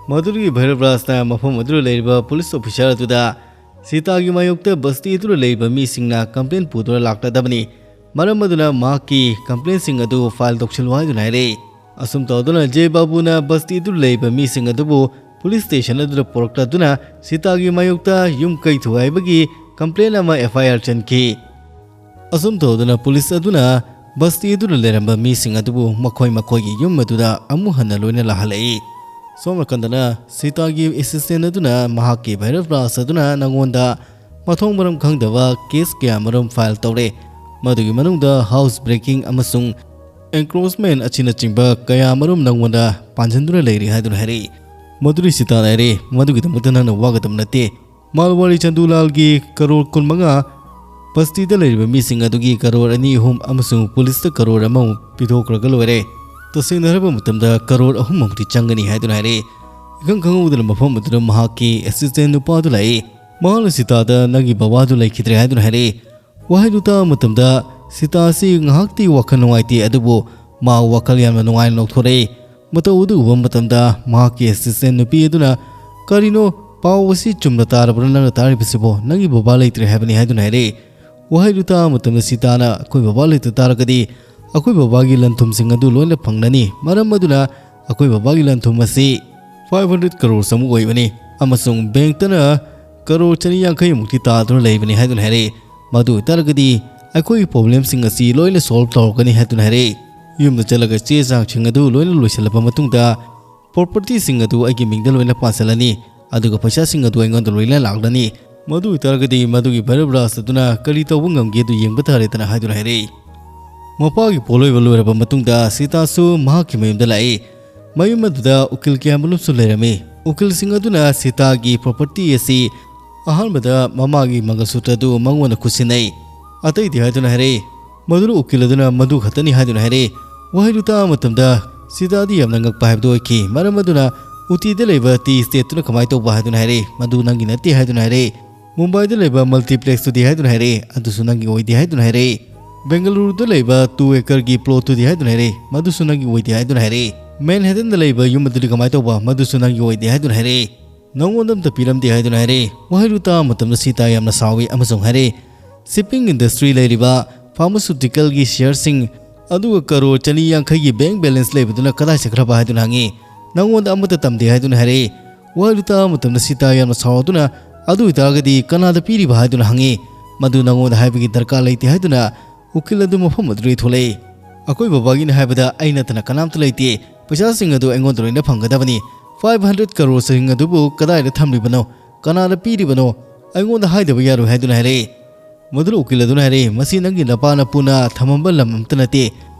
ꯃꯗꯨꯗꯒꯤ ꯚꯩꯔꯕ ꯔꯥꯖꯅ ꯃꯐꯝ ꯑꯗꯨꯗ ꯂꯩꯔꯤꯕ ꯄꯨꯂꯤꯁ ꯑꯣꯐꯤꯁꯥꯔ ꯑꯗꯨꯗ ꯁꯤꯇꯥꯒꯤ ꯃꯥꯌꯣꯛꯇ ꯕꯁꯇꯤ ꯑꯗꯨꯗ ꯂꯩꯔꯤꯕ ꯃꯤꯁꯤꯡꯅ ꯀꯝꯄ꯭ꯂꯦꯟ ꯄꯨꯗꯨꯅ ꯂꯥꯛꯂꯗꯕꯅꯤ, ꯃꯔꯝ ꯑꯗꯨꯅ ꯃꯍꯥꯛꯀꯤ ꯀꯝꯄ꯭ꯂꯦꯟꯁꯤꯡ ꯑꯗꯨ ꯐꯥꯏꯜ ꯇꯧꯁꯤꯜꯂꯨ ꯍꯥꯏꯗꯨꯅ ꯍꯥꯏꯔꯛꯏ꯫ ꯑꯁꯨꯝ ꯇꯧꯗꯨꯅ ꯖꯦ ꯕꯥꯕꯨꯅ ꯕꯁꯇꯤ ꯑꯗꯨ ꯂꯩꯕ ꯃꯤꯁꯤꯡ ꯑꯗꯨꯕꯨ ꯄꯨꯂꯤꯁ ꯁ꯭ꯇꯦꯁꯟ ꯑꯗꯨꯗ ꯄꯨꯔꯛꯂꯗꯨꯅ ꯁꯤꯇꯥꯒꯤ ꯃꯥꯌꯣꯛꯇ ꯌꯨꯝ ꯀꯩ ꯊꯨꯒꯥꯏꯕꯒꯤ ꯀꯝꯄ꯭ꯂꯦꯟ ꯑꯃ ꯑꯦꯐ ꯑꯥꯏ ꯑꯥꯔ ꯆꯟꯈꯤ꯫ ꯑꯁꯨꯝ ꯇꯧꯗꯨꯅ ꯄꯨꯂꯤꯁ ꯑꯗꯨꯅ ꯕꯁꯇꯤ ꯑꯗꯨꯗ ꯂꯩꯔꯝꯕ ꯃꯤꯁꯤꯡ ꯑꯗꯨꯕꯨ ꯃꯈꯣꯏ ꯃꯈꯣꯏꯒꯤ ꯌꯨꯝ ꯑꯗꯨꯗ ꯑꯃꯨꯛ ꯍꯟꯅ ꯂꯣꯏꯅ ꯂꯥꯛꯍꯜꯂꯛꯏ꯫ ꯁꯣꯝ ꯅꯥꯀꯟꯗꯅ ꯁꯤꯇꯥꯒꯤ ꯑꯦꯁꯤꯁꯇꯦꯟ ꯑꯗꯨꯅ ꯃꯍꯥꯛꯀꯤ ꯚꯩꯔꯞ ꯔꯥꯖ ꯑꯗꯨꯅ ꯅꯉꯣꯟꯗ ꯃꯊꯣꯡ ꯃꯔꯝ ꯈꯪꯗꯕ ꯀꯦꯁ ꯀꯌꯥ ꯃꯔꯨꯝ ꯐꯥꯏꯜ ꯇꯧꯔꯦ꯫ ꯃꯗꯨꯒꯤ ꯃꯅꯨꯡꯗ ꯍꯥꯎꯁ ꯕ꯭ꯔꯦꯀꯤꯡ ꯑꯃꯁꯨꯡ ꯑꯦꯟꯀ꯭ꯔꯣꯆꯃꯦꯟ ꯑꯁꯤꯅꯆꯤꯡꯕ ꯀꯌꯥ ꯃꯔꯨꯝ ꯅꯉꯣꯟꯗ ꯄꯥꯟꯁꯤꯟꯗꯨꯅ ꯂꯩꯔꯤ ꯍꯥꯏꯗꯨꯅ ꯍꯥꯏꯔꯛꯏ꯫ ꯃꯗꯨꯗꯤ ꯁꯤꯇꯥꯅ ꯍꯥꯏꯔꯛꯏ, ꯃꯗꯨꯒꯤꯗꯃꯛꯇ ꯅꯪꯅ ꯋꯥꯒꯗꯕ ꯅꯠꯇꯦ꯫ ꯃꯥꯜꯋꯥꯔꯤ ꯆꯟꯗꯨꯂꯥꯜꯒꯤ ꯀꯔꯣꯔ ꯀꯨꯟꯃꯉꯥ, ꯕꯁꯇꯤꯗ ꯂꯩꯔꯤꯕ ꯃꯤꯁꯤꯡ ꯑꯗꯨꯒꯤ ꯀꯔꯣꯔ ꯑꯅꯤ ꯑꯍꯨꯝ ꯑꯃꯁꯨꯡ ꯄꯨꯂꯤꯁꯇ ꯀꯔꯣꯔ ꯑꯃꯃꯨꯛ ꯄꯤꯊꯣꯛꯈ꯭ꯔꯒ ꯂꯣꯏꯔꯦ꯫ ꯇꯁꯦꯡꯅ ꯍꯥꯏꯔꯕ ꯃꯇꯝꯗ ꯀꯔꯣꯔ ꯑꯍꯨꯝꯃꯨꯛꯇꯤ ꯆꯪꯒꯅꯤ ꯍꯥꯏꯗꯨꯅ ꯍꯥꯏꯔꯛꯏ꯫ ꯏꯈꯪ ꯈꯪꯍꯧꯗꯅ ꯃꯐꯝ ꯑꯗꯨꯗ ꯃꯍꯥꯛꯀꯤ ꯑꯦꯁꯤꯁꯇꯦꯟ ꯅꯨꯄꯥꯗꯨ ꯂꯥꯛꯏ꯫ ꯃꯍꯥꯛꯅ ꯁꯤꯇꯥꯗ ꯅꯪꯒꯤ ꯕꯕꯥꯗꯨ ꯂꯩꯈꯤꯗ꯭ꯔꯦ ꯍꯥꯏꯗꯨꯅ ꯍꯥꯏꯔꯛꯏ꯫ ꯋꯥꯍꯩꯗꯨ ꯇꯥꯕ ꯃꯇꯝꯗ ꯁꯤꯇꯥ ꯑꯁꯤ ꯉꯥꯏꯍꯥꯛꯇꯤ ꯋꯥꯈꯜ ꯅꯨꯡꯉꯥꯏꯇꯦ, ꯑꯗꯨꯕꯨ ꯃꯥ ꯋꯥꯈꯜ ꯌꯥꯝꯅ ꯅꯨꯡꯉꯥꯏꯅ ꯂꯧꯊꯣꯔꯛꯏ꯫ ꯃꯇꯧ ꯑꯗꯨ ꯎꯕ ꯃꯇꯝꯗ ꯃꯍꯥꯛꯀꯤ ꯑꯦꯁꯤꯁꯇꯦꯟ ꯅꯨꯄꯤ ꯑꯗꯨꯅ, "ꯀꯔꯤꯅꯣ, ꯄꯥꯎ ꯑꯁꯤ ꯆꯨꯝꯅ ꯇꯥꯔꯕ꯭ꯔꯥ ꯅꯪꯅ ꯇꯥꯔꯤꯕꯁꯤꯕꯣ? ꯅꯪꯒꯤ ꯕꯕꯥ ꯂꯩꯇ꯭ꯔꯦ ꯍꯥꯏꯕꯅꯤ" ꯍꯥꯏꯗꯨꯅ ꯍꯥꯏꯔꯛꯏ꯫ ꯋꯥꯍꯩꯗꯨ ꯇꯥꯕ ꯃꯇꯝꯗ ꯁꯤꯇꯥꯅ, "ꯑꯩꯈꯣꯏ ꯕꯕꯥ ꯂꯩꯇ ꯇꯥꯔꯒꯗꯤ ꯑꯩꯈꯣꯏ ꯕꯕꯥꯒꯤ ꯂꯟ ꯊꯨꯝꯁꯤꯡ ꯑꯗꯨ ꯂꯣꯏꯅ ꯐꯪꯂꯅꯤ, ꯃꯔꯝ ꯑꯗꯨꯅ ꯑꯩꯈꯣꯏ ꯕꯕꯥꯒꯤ ꯂꯟ ꯊꯨꯝ ꯑꯁꯤ ꯐꯥꯏꯚ ꯍꯟꯗ꯭ꯔꯦꯠ ꯀꯔꯣꯔ ꯑꯃꯨꯛ ꯑꯣꯏꯕꯅꯤ ꯑꯃꯁꯨꯡ ꯕꯦꯡꯛꯇꯅ ꯀꯔꯣꯔ ꯆꯅꯤ ꯌꯥꯡꯈꯩ ꯃꯨꯛꯇꯤ ꯇꯥꯗꯨꯅ ꯂꯩꯕꯅꯤ" ꯍꯥꯏꯗꯨꯅ ꯍꯥꯏꯔꯛꯏ꯫ ꯃꯗꯨ ꯑꯣꯏꯇꯥꯔꯒꯗꯤ ꯑꯩꯈꯣꯏꯒꯤ ꯄ꯭ꯔꯣꯕ꯭ꯂꯦꯝꯁꯤꯡ ꯑꯁꯤ ꯂꯣꯏꯅ ꯁꯣꯜꯕ ꯇꯧꯔꯛꯀꯅꯤ ꯍꯥꯏꯗꯨꯅ ꯍꯥꯏꯔꯛꯏ꯫ ꯌꯨꯝꯗ ꯆꯠꯂꯒ ꯆꯦ ꯆꯥꯡꯁꯤꯡ ꯑꯗꯨ ꯂꯣꯏꯅ ꯂꯣꯏꯁꯤꯜꯂꯕ ꯃꯇꯨꯡꯗ ꯄ꯭ꯔꯣꯄꯔꯇꯤꯁꯤꯡ ꯑꯗꯨ ꯑꯩꯒꯤ ꯃꯤꯡꯗ ꯂꯣꯏꯅ ꯄꯥꯟꯁꯤꯜꯂꯅꯤ, ꯑꯗꯨꯒ ꯄꯩꯁꯥꯁꯤꯡ ꯑꯗꯨ ꯑꯩꯉꯣꯟꯗ ꯂꯣꯏꯅ ꯂꯥꯛꯂꯅꯤ꯫ ꯃꯗꯨ ꯑꯣꯏꯇꯥꯔꯒꯗꯤ ꯃꯗꯨꯒꯤ ꯚꯩꯔꯕ ꯔꯥꯖ ꯑꯗꯨꯅ ꯀꯔꯤ ꯇꯧꯕ ꯉꯝꯒꯦ ꯑꯗꯨ ꯌꯦꯡꯕ ꯇꯥꯔꯦꯗꯅ ꯍꯥꯏꯗꯨꯅ ꯍꯥꯏꯔꯛꯏ꯫ ꯃꯄꯥꯒꯤ ꯄꯣꯠꯂꯣꯏꯕ ꯂꯣꯏꯔꯕ ꯃꯇꯨꯡꯗ ꯁꯤꯇꯥꯁꯨ ꯃꯍꯥꯛꯀꯤ ꯃꯌꯨꯝꯗ ꯂꯥꯛꯏ꯫ ꯃꯌꯨꯝ ꯑꯗꯨꯗ ꯎꯀꯤꯜ ꯀꯌꯥꯃꯔꯨꯝꯁꯨ ꯂꯩꯔꯝꯃꯤ꯫ ꯎꯀꯤꯜꯁꯤꯡ ꯑꯗꯨꯅ ꯁꯤꯇꯥꯒꯤ ꯄ꯭ꯔꯣꯄꯔꯇꯤ ꯑꯁꯤ ꯑꯍꯥꯟꯕꯗ ꯃꯃꯥꯒꯤ ꯃꯪꯒꯜꯁꯨꯇ꯭ꯔ ꯑꯗꯨ ꯃꯉꯣꯟꯗ ꯈꯨꯠꯁꯤꯟꯅꯩ꯫ ꯑꯇꯩꯗꯤ ꯍꯥꯏꯗꯨꯅ ꯍꯥꯏꯔꯛꯏ꯫ ꯃꯗꯨꯅ ꯎꯀꯤꯜ ꯑꯗꯨꯅ ꯃꯗꯨ ꯈꯛꯇꯅꯤ ꯍꯥꯏꯗꯨꯅ ꯍꯥꯏꯔꯛꯏ꯫ ꯋꯥꯍꯩꯗꯨ ꯇꯥꯕ ꯃꯇꯝꯗ ꯁꯤꯇꯥꯗꯤ ꯌꯥꯝꯅ ꯉꯛꯄ ꯍꯥꯏꯕꯗꯨ ꯑꯣꯏꯈꯤ꯫ ꯃꯔꯝ ꯑꯗꯨꯅ ꯎꯇꯤꯗ ꯂꯩꯕ ꯇꯤ ꯁ꯭ꯇꯦꯠꯇꯨꯅ ꯀꯃꯥꯏꯅ ꯇꯧꯕ ꯍꯥꯏꯗꯨꯅ ꯍꯥꯏꯔꯛꯏ꯫ "ꯃꯗꯨ ꯅꯪꯒꯤ ꯅꯠꯇꯦ" ꯍꯥꯏꯗꯨꯅ ꯍꯥꯏꯔꯛꯏ꯫ ꯃꯨꯝꯕꯥꯏꯗ ꯂꯩꯕ ꯃꯜꯇꯤꯄ꯭ꯂꯦꯛꯁꯇꯨꯗꯤ ꯍꯥꯏꯗꯨꯅ ꯍꯥꯏꯔꯛꯏ꯫ "ꯑꯗꯨꯁꯨ ꯅꯪꯒꯤ ꯑꯣꯏꯗꯦ" ꯍꯥꯏꯗꯨꯅ ꯍꯥꯏꯔꯛꯏ꯫ ꯕꯦꯡꯒꯂꯨꯔꯨꯗ ꯂꯩꯕ ꯇꯨ ꯑꯦꯀꯔꯒꯤ ꯄ꯭ꯂꯣꯠꯇꯨꯗꯤ ꯍꯥꯏꯗꯨꯅ ꯍꯥꯏꯔꯛꯏ꯫ "ꯃꯗꯨꯁꯨ ꯅꯪꯒꯤ ꯑꯣꯏꯗꯦ" ꯍꯥꯏꯗꯨꯅ ꯍꯥꯏꯔꯛꯏ꯫ ꯃꯦꯟꯍꯦꯇꯟꯗ ꯂꯩꯕ ꯌꯨꯝ ꯑꯗꯨꯗꯤ ꯀꯃꯥꯏꯅ ꯇꯧꯕ? "ꯃꯗꯨꯁꯨ ꯅꯪꯒꯤ ꯑꯣꯏꯗꯦ" ꯍꯥꯏꯗꯨꯅ ꯍꯥꯏꯔꯛꯏ꯫ "ꯅꯉꯣꯟꯗ ꯑꯝꯇ ꯄꯤꯔꯝꯗꯦ" ꯍꯥꯏꯗꯨꯅ ꯍꯥꯏꯔꯛꯏ꯫ ꯋꯥꯍꯩꯗꯨ ꯇꯥꯕ ꯃꯇꯝꯗ ꯁꯤꯇꯥ ꯌꯥꯝꯅ ꯁꯥꯎꯏ ꯑꯃꯁꯨꯡ ꯍꯥꯏꯔꯛꯏ, "ꯁꯤꯞꯄꯤꯡ ꯏꯟꯗꯁꯇ꯭ꯔꯤ ꯂꯩꯔꯤꯕ ꯐꯥꯔꯃꯥꯁꯨꯇꯤꯀꯦꯜꯒꯤ ꯁꯤꯌꯔꯁꯤꯡ, ꯑꯗꯨꯒ ꯀꯔꯣꯔ ꯆꯅꯤ ꯌꯥꯡꯈꯩꯒꯤ ꯕꯦꯡꯛ ꯕꯦꯂꯦꯟꯁ ꯂꯩꯕꯗꯨꯅ ꯀꯗꯥꯏ ꯆꯠꯈ꯭ꯔꯕ ꯍꯥꯏꯗꯨꯅ ꯍꯪꯉꯤ꯫ "ꯅꯉꯣꯟꯗ ꯑꯃꯠꯇ ꯇꯝꯗꯦ" ꯍꯥꯏꯗꯨꯅ ꯍꯥꯏꯔꯛꯏ꯫ ꯋꯥꯍꯩꯗꯨ ꯇꯥꯕ ꯃꯇꯝꯗ ꯁꯤꯇꯥ ꯌꯥꯝꯅ ꯁꯥꯎꯗꯨꯅ, "ꯑꯗꯨ ꯑꯣꯏꯇꯥꯔꯒꯗꯤ ꯀꯅꯥꯗ ꯄꯤꯔꯤꯕ?" ꯍꯥꯏꯗꯨꯅ ꯍꯪꯉꯤ꯫ "ꯃꯗꯨ ꯅꯉꯣꯟꯗ ꯍꯥꯏꯕꯒꯤ ꯗꯔꯀꯥꯔ ꯂꯩꯇꯦ" ꯍꯥꯏꯗꯨꯅ ꯎꯀꯤꯜ ꯑꯗꯨ ꯃꯐꯝ ꯑꯗꯨꯗꯒꯤ ꯊꯣꯛꯂꯛꯏ꯫ "ꯑꯩꯈꯣꯏ ꯕꯕꯥꯒꯤꯅꯤ ꯍꯥꯏꯕꯗ ꯑꯩ ꯅꯠꯇꯅ ꯀꯅꯥꯝꯇ ꯂꯩꯇꯦ꯫ ꯄꯩꯁꯥꯁꯤꯡ ꯑꯗꯨ ꯑꯩꯉꯣꯟꯗ ꯂꯣꯏꯅ ꯐꯪꯒꯗꯕꯅꯤ꯫ ꯐꯥꯏꯚ ꯍꯟꯗ꯭ꯔꯦꯠ ꯀꯔꯣꯔꯁꯤꯡ ꯑꯗꯨꯕꯨ ꯀꯗꯥꯏꯗ ꯊꯝꯂꯤꯕꯅꯣ? ꯀꯅꯥꯗ ꯄꯤꯔꯤꯕꯅꯣ? ꯑꯩꯉꯣꯟꯗ ꯍꯥꯏꯗꯕ ꯌꯥꯔꯣꯏ" ꯍꯥꯏꯗꯨꯅ ꯍꯥꯏꯔꯛꯏ꯫ ꯃꯗꯨꯅ ꯎꯀꯤꯜ ꯑꯗꯨꯅ ꯍꯥꯏꯔꯛꯏ, "ꯃꯁꯤ ꯅꯪꯒꯤ ꯅꯄꯥ ꯅꯄꯨꯅ ꯊꯝꯃꯝꯕ ꯂꯝ ꯑꯝꯇ ꯅꯠꯇꯦ꯫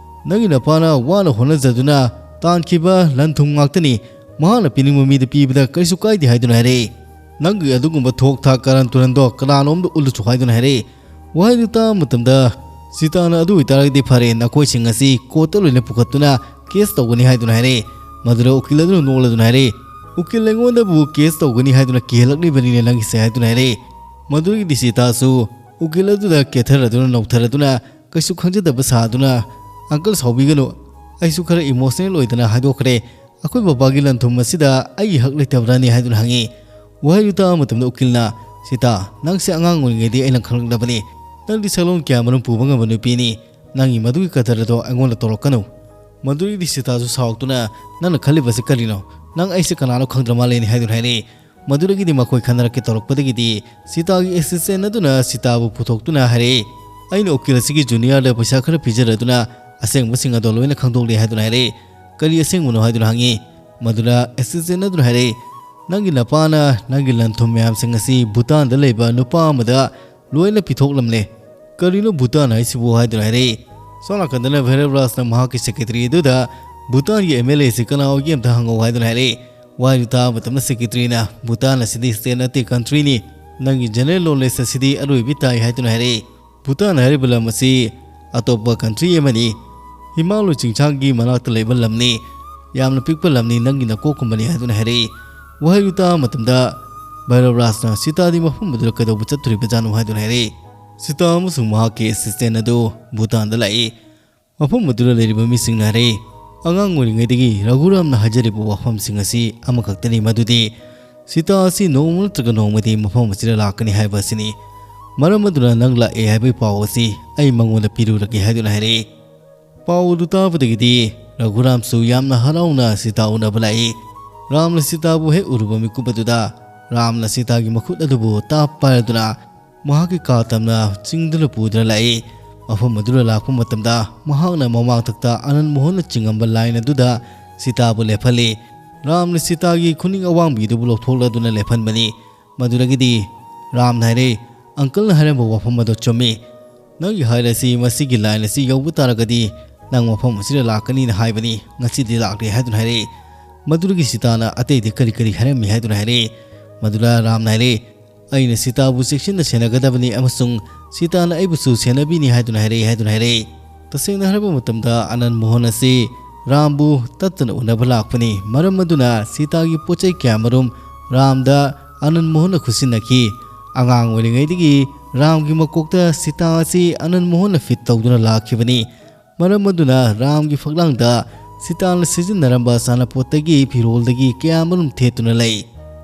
ꯅꯪꯒꯤ ꯅꯄꯥꯅ ꯋꯥꯅ ꯍꯣꯠꯅꯖꯗꯨꯅ ꯇꯥꯟꯈꯤꯕ ꯂꯟ ꯊꯨꯝ ꯉꯥꯛꯇꯅꯤ꯫ ꯃꯍꯥꯛꯅ ꯄꯤꯅꯤꯡꯕ ꯃꯤꯗ ꯄꯤꯕꯗ ꯀꯔꯤꯁꯨ ꯀꯥꯏꯗꯦ" ꯍꯥꯏꯗꯨꯅ ꯍꯥꯏꯔꯛꯏ꯫ "ꯅꯪꯒꯤ ꯑꯗꯨꯒꯨꯝꯕ ꯊꯣꯛ ꯊꯥꯛ ꯀꯥꯔꯟ ꯇꯨꯔꯟꯗꯣ ꯀꯅꯥꯅꯣꯝꯗ ꯎꯠꯂꯨꯆꯣ" ꯍꯥꯏꯗꯨꯅ ꯍꯥꯏꯔꯛꯏ꯫ ꯋꯥꯍꯩꯗꯨ ꯇꯥꯕ ꯃꯇꯝꯗ ꯁꯤꯇꯥꯅ "ꯑꯗꯨ ꯑꯣꯏꯇꯥꯔꯒꯗꯤ ꯐꯔꯦ, ꯅꯈꯣꯏꯁꯤꯡ ꯑꯁꯤ ꯀꯣꯔꯠꯇ ꯂꯣꯏꯅ ꯄꯨꯈꯠꯇꯨꯅ ꯀꯦꯁ ꯇꯧꯒꯅꯤ" ꯍꯥꯏꯗꯨꯅ ꯍꯥꯏꯔꯛꯏ꯫ ꯃꯗꯨꯗ ꯎꯀꯤꯜ ꯑꯗꯨꯅ ꯅꯣꯛꯂꯗꯨꯅ ꯍꯥꯏꯔꯛꯏ, "ꯎꯀꯤꯜ, ꯑꯩꯉꯣꯟꯗꯕꯨ ꯀꯦꯁ ꯇꯧꯒꯅꯤ ꯍꯥꯏꯗꯨꯅ ꯀꯤꯍꯜꯂꯛꯂꯤꯕꯅꯤꯅꯦ ꯅꯪꯒꯤꯁꯦ" ꯍꯥꯏꯗꯨꯅ ꯍꯥꯏꯔꯛꯏ꯫ ꯃꯗꯨꯗꯒꯤꯗꯤ ꯁꯤꯇꯥꯁꯨ ꯎꯀꯤꯜ ꯑꯗꯨꯗ ꯀꯦꯊꯔꯗꯨꯅ ꯅꯧꯊꯔꯗꯨꯅ ꯀꯩꯁꯨ ꯈꯪꯖꯗꯕ ꯁꯥꯗꯨꯅ, "ꯑꯪꯀꯜ, ꯁꯥꯎꯕꯤꯒꯅꯨ, ꯑꯩꯁꯨ ꯈꯔ ꯏꯃꯣꯁꯅꯦꯜ ꯑꯣꯏꯗꯅ ꯍꯥꯏꯗꯣꯛꯈ꯭ꯔꯦ꯫ ꯑꯩꯈꯣꯏ ꯕꯕꯥꯒꯤ ꯂꯟ ꯊꯨꯝ ꯑꯁꯤꯗ ꯑꯩꯒꯤ ꯍꯛ ꯂꯩꯇꯕ꯭ꯔꯥꯅꯦ?" ꯍꯥꯏꯗꯨꯅ ꯍꯪꯉꯤ꯫ ꯋꯥꯍꯩꯗꯨ ꯇꯥꯕ ꯃꯇꯝꯗ ꯎꯀꯤꯜꯅ, "ꯁꯤꯇꯥ, ꯅꯪꯁꯦ ꯑꯉꯥꯡ ꯑꯣꯏꯔꯤꯉꯩꯗꯒꯤ ꯑꯩꯅ ꯈꯪꯂꯛꯂꯕꯅꯤ꯫ ꯅꯪꯗꯤ ꯁꯛꯂꯣꯟ ꯀꯌꯥ ꯃꯔꯨꯝ ꯄꯨꯕ ꯉꯝꯕ ꯅꯨꯄꯤꯅꯤ꯫ ꯅꯪꯒꯤ ꯃꯗꯨꯒꯤ ꯀꯗꯔ ꯑꯗꯣ ꯑꯩꯉꯣꯟꯗ ꯇꯧꯔꯛꯀꯅꯨ"꯫ ꯃꯗꯨꯗꯒꯤꯗꯤ ꯁꯤꯇꯥꯁꯨ ꯁꯥꯎꯔꯛꯇꯨꯅ, "ꯅꯪꯅ ꯈꯜꯂꯤꯕꯁꯤ ꯀꯔꯤꯅꯣ? ꯅꯪ ꯑꯩꯁꯦ ꯀꯅꯥꯅꯣ ꯈꯪꯗ꯭ꯔ ꯃꯥꯜꯂꯦꯅꯦ" ꯍꯥꯏꯗꯨꯅ ꯍꯥꯏꯔꯛꯏ꯫ ꯃꯗꯨꯗꯒꯤꯗꯤ ꯃꯈꯣꯏ ꯈꯟꯅꯔꯛꯀꯦ ꯇꯧꯔꯛꯄꯗꯒꯤꯗꯤ ꯁꯤꯇꯥꯒꯤ ꯑꯦꯁꯤꯁꯇꯦꯟ ꯑꯗꯨꯅ ꯁꯤꯇꯥꯕꯨ ꯄꯨꯊꯣꯛꯇꯨꯅ ꯍꯥꯏꯔꯛꯏ, "ꯑꯩꯅ ꯎꯀꯤꯜ ꯑꯁꯤꯒꯤ ꯖꯨꯅꯤꯌꯔꯗ ꯄꯩꯁꯥ ꯈꯔ ꯄꯤꯖꯔꯗꯨꯅ ꯑꯁꯦꯡꯕꯁꯤꯡ ꯑꯗꯣ ꯂꯣꯏꯅ ꯈꯪꯗꯣꯛꯂꯦ" ꯍꯥꯏꯗꯨꯅ ꯍꯥꯏꯔꯛꯏ꯫ "ꯀꯔꯤ ꯑꯁꯦꯡꯕꯅꯣ?" ꯍꯥꯏꯗꯨꯅ ꯍꯪꯉꯤ꯫ ꯃꯗꯨꯗ ꯑꯦꯁꯤꯁꯇꯦꯟ ꯑꯗꯨꯅ ꯍꯥꯏꯔꯛꯏ, "ꯅꯪꯒꯤ ꯅꯄꯥꯅ ꯅꯪꯒꯤ ꯂꯟ ꯊꯨꯝ ꯃꯌꯥꯝꯁꯤꯡ ꯑꯁꯤ ꯚꯨꯇꯥꯟꯗ ꯂꯩꯕ ꯅꯨꯄꯥ ꯑꯃꯗ ꯂꯣꯏꯅ ꯄꯤꯊꯣꯛꯂꯝꯂꯦ"꯫ "ꯀꯔꯤꯅꯣ ꯚꯨꯇꯥꯟ ꯍꯥꯏꯁꯤꯕꯨ?" ꯍꯥꯏꯗꯨꯅ ꯍꯥꯏꯔꯛꯏ꯫ ꯁꯣꯝ ꯅꯥꯀꯟꯗꯅ ꯚꯩꯔꯕ ꯔꯥꯖꯅ ꯃꯍꯥꯛꯀꯤ ꯁꯦꯀ꯭ꯔꯦꯇꯔꯤ ꯑꯗꯨꯗ, "ꯚꯨꯇꯥꯟꯒꯤ ꯑꯦꯝ ꯑꯦꯜ ꯑꯦꯁꯤ ꯀꯅꯥ ꯑꯣꯏꯒꯦ ꯑꯝꯇ ꯍꯪꯉꯧ" ꯍꯥꯏꯗꯨꯅ ꯍꯥꯏꯔꯛꯏ꯫ ꯋꯥꯍꯩꯗꯨ ꯇꯥꯕ ꯃꯇꯝꯗ ꯁꯦꯀ꯭ꯔꯦꯇꯔꯤꯅ, "ꯚꯨꯇꯥꯟ ꯑꯁꯤꯗꯤ ꯁ꯭ꯇꯦꯠ ꯅꯠꯇꯦ, ꯀꯟꯇ꯭ꯔꯤꯅꯤ꯫ ꯅꯪꯒꯤ ꯖꯦꯅꯔꯦꯜ ꯅꯣꯂꯦꯖ ꯑꯁꯤꯗꯤ ꯑꯔꯣꯏꯕꯤ ꯇꯥꯏ" ꯍꯥꯏꯗꯨꯅ ꯍꯥꯏꯔꯛꯏ꯫ "ꯚꯨꯇꯥꯟ ꯍꯥꯏꯔꯤꯕ ꯂꯝ ꯑꯁꯤ ꯑꯇꯣꯞꯄ ꯀꯟꯇ꯭ꯔꯤ ꯑꯃꯅꯤ꯫ ꯍꯤꯃꯥꯂꯣꯏ ꯆꯤꯡꯁꯥꯡꯒꯤ ꯃꯅꯥꯛꯇ ꯂꯩꯕ ꯂꯝꯅꯤ꯫ ꯌꯥꯝꯅ ꯄꯤꯛꯄ ꯂꯝꯅꯤ, ꯅꯪꯒꯤ ꯅꯀꯣꯛꯀꯨꯝꯕꯅꯤ" ꯍꯥꯏꯗꯨꯅ ꯍꯥꯏꯔꯛꯏ꯫ ꯋꯥꯍꯩꯗꯨ ꯇꯥꯕ ꯃꯇꯝꯗ ꯚꯩꯔꯕ ꯔꯥꯖꯅ, "ꯁꯤꯇꯥꯗꯤ ꯃꯐꯝ ꯑꯗꯨꯗ ꯀꯩꯗꯧꯕ ꯆꯠꯇꯣꯔꯤꯕꯖꯥꯠꯅꯣ?" ꯍꯥꯏꯗꯨꯅ ꯍꯥꯏꯔꯛꯏ꯫ ꯁꯤꯇꯥ ꯑꯃꯁꯨꯡ ꯃꯍꯥꯛꯀꯤ ꯑꯦꯁꯤꯁꯇꯦꯟ ꯑꯗꯨ ꯚꯨꯇꯥꯟꯗ ꯂꯥꯛꯏ꯫ ꯃꯐꯝ ꯑꯗꯨꯗ ꯂꯩꯔꯤꯕ ꯃꯤꯁꯤꯡꯅ ꯍꯥꯏꯔꯛꯏ, "ꯑꯉꯥꯡ ꯑꯣꯏꯔꯤꯉꯩꯗꯒꯤ ꯔꯘꯨꯔꯥꯝꯅ ꯍꯥꯏꯖꯔꯤꯕ ꯋꯥꯐꯝꯁꯤꯡ ꯑꯁꯤ ꯑꯃꯈꯛꯇꯅꯤ, ꯃꯗꯨꯗꯤ ꯁꯤꯇꯥ ꯑꯁꯤ ꯅꯣꯡꯃ ꯅꯠꯇ꯭ꯔꯒ ꯅꯣꯡꯃꯗꯤ ꯃꯐꯝ ꯑꯁꯤꯗ ꯂꯥꯛꯀꯅꯤ ꯍꯥꯏꯕ ꯑꯁꯤꯅꯤ"꯫ ꯃꯔꯝ ꯑꯗꯨꯅ ꯅꯪ ꯂꯥꯛꯑꯦ ꯍꯥꯏꯕꯒꯤ ꯄꯥꯎ ꯑꯁꯤ ꯑꯩ ꯃꯉꯣꯟꯗ ꯄꯤꯔꯨꯔꯒꯦ" ꯍꯥꯏꯗꯨꯅ ꯍꯥꯏꯔꯛꯏ꯫ ꯄꯥꯎ ꯑꯗꯨ ꯇꯥꯕꯗꯒꯤꯗꯤ ꯔꯘꯨꯔꯥꯝꯁꯨ ꯌꯥꯝꯅ ꯍꯔꯥꯎꯅ ꯁꯤꯇꯥ ꯎꯅꯕ ꯂꯥꯛꯏ꯫ ꯔꯥꯝꯅ ꯁꯤꯇꯥꯕꯨ ꯍꯦꯛ ꯎꯔꯨꯕ ꯃꯤꯀꯨꯞ ꯑꯗꯨꯗ ꯔꯥꯝꯅ ꯁꯤꯇꯥꯒꯤ ꯃꯈꯨꯠ ꯑꯗꯨꯕꯨ ꯇꯥꯞ ꯄꯥꯏꯔꯗꯨꯅ ꯃꯍꯥꯛꯀꯤ ꯀꯥ ꯇꯝꯅ ꯆꯤꯡꯗꯨꯅ ꯄꯨꯗꯨꯅ ꯂꯥꯛꯏ꯫ ꯃꯐꯝ ꯑꯗꯨꯗ ꯂꯥꯛꯄ ꯃꯇꯝꯗ ꯃꯍꯥꯛꯅ ꯃꯃꯥꯡꯊꯛꯇ ꯑꯅꯟ ꯃꯣꯍꯟꯅ ꯆꯤꯡꯉꯝꯕ ꯂꯥꯏꯟ ꯑꯗꯨꯗ ꯁꯤꯇꯥꯕꯨ ꯂꯦꯞꯍꯜꯂꯤ꯫ ꯔꯥꯝꯅ ꯁꯤꯇꯥꯒꯤ ꯈꯨꯅꯤꯡ ꯑꯋꯥꯡꯕꯤꯗꯨꯕꯨ ꯂꯧꯊꯣꯛꯂꯗꯨꯅ ꯂꯦꯞꯍꯟꯕꯅꯤ꯫ ꯃꯗꯨꯗꯒꯤꯗꯤ ꯔꯥꯝꯅ ꯍꯥꯏꯔꯦ, "ꯑꯪꯀꯜꯅ ꯍꯥꯏꯔꯝꯕ ꯋꯥꯐꯝ ꯑꯗꯣ ꯆꯨꯝꯃꯤ꯫ ꯅꯪꯒꯤ ꯍꯥꯏꯔꯁꯤ ꯃꯁꯤꯒꯤ ꯂꯥꯏꯟ ꯑꯁꯤ ꯌꯧꯕ ꯇꯥꯔꯒꯗꯤ ꯅꯪ ꯃꯐꯝ ꯑꯁꯤꯗ ꯂꯥꯛꯀꯅꯤꯅ ꯍꯥꯏꯕꯅꯤ, ꯉꯁꯤꯗꯤ ꯂꯥꯛꯂꯦ" ꯍꯥꯏꯗꯨꯅ ꯍꯥꯏꯔꯛꯏ꯫ ꯃꯗꯨꯗꯒꯤ ꯁꯤꯇꯥꯅ ꯑꯇꯩꯗꯤ ꯀꯔꯤ ꯀꯔꯤ ꯍꯥꯏꯔꯝꯃꯤ ꯍꯥꯏꯗꯨꯅ ꯍꯥꯏꯔꯛꯏ꯫ ꯃꯗꯨꯗ ꯔꯥꯝꯅ ꯍꯥꯏꯔꯛꯏ, "ꯑꯩꯅ ꯁꯤꯇꯥꯕꯨ ꯆꯦꯛꯁꯤꯟꯅ ꯁꯦꯟꯅꯒꯗꯕꯅꯤ ꯑꯃꯁꯨꯡ ꯁꯤꯇꯥꯅ ꯑꯩꯕꯨꯁꯨ ꯁꯦꯟꯅꯕꯤꯅꯤ" ꯍꯥꯏꯗꯨꯅ ꯍꯥꯏꯔꯛꯏ ꯍꯥꯏꯗꯨꯅ ꯍꯥꯏꯔꯛꯏ꯫ ꯇꯁꯦꯡꯅ ꯍꯥꯏꯔꯕ ꯃꯇꯝꯗ ꯑꯅꯟ ꯃꯣꯍꯟ ꯑꯁꯤ ꯔꯥꯝꯕꯨ ꯇꯠꯇꯅ ꯎꯅꯕ ꯂꯥꯛꯄꯅꯤ꯫ ꯃꯔꯝ ꯑꯗꯨꯅ ꯁꯤꯇꯥꯒꯤ ꯄꯣꯠ ꯆꯩ ꯀꯌꯥꯃꯔꯨꯝ ꯔꯥꯝꯗ ꯑꯅꯟ ꯃꯣꯍꯟꯅ ꯈꯨꯠꯁꯤꯟꯅꯈꯤ꯫ ꯑꯉꯥꯡ ꯑꯣꯏꯔꯤꯉꯩꯗꯒꯤ ꯔꯥꯝꯒꯤ ꯃꯀꯣꯛꯇ ꯁꯤꯇꯥ ꯑꯁꯤ ꯑꯅꯟ ꯃꯣꯍꯟꯅ ꯐꯤꯠ ꯇꯧꯗꯨꯅ ꯂꯥꯛꯈꯤꯕꯅꯤ꯫ ꯃꯔꯝ ꯑꯗꯨꯅ ꯔꯥꯝꯒꯤ ꯐꯛꯂꯥꯡꯗ ꯁꯤꯇꯥꯅ ꯁꯤꯖꯤꯟꯅꯔꯝꯕ ꯁꯥꯟꯅꯄꯣꯠꯇꯒꯤ ꯐꯤꯔꯣꯜꯗꯒꯤ ꯀꯌꯥꯃꯔꯨꯝ ꯊꯦꯠꯇꯨꯅ ꯂꯩ꯫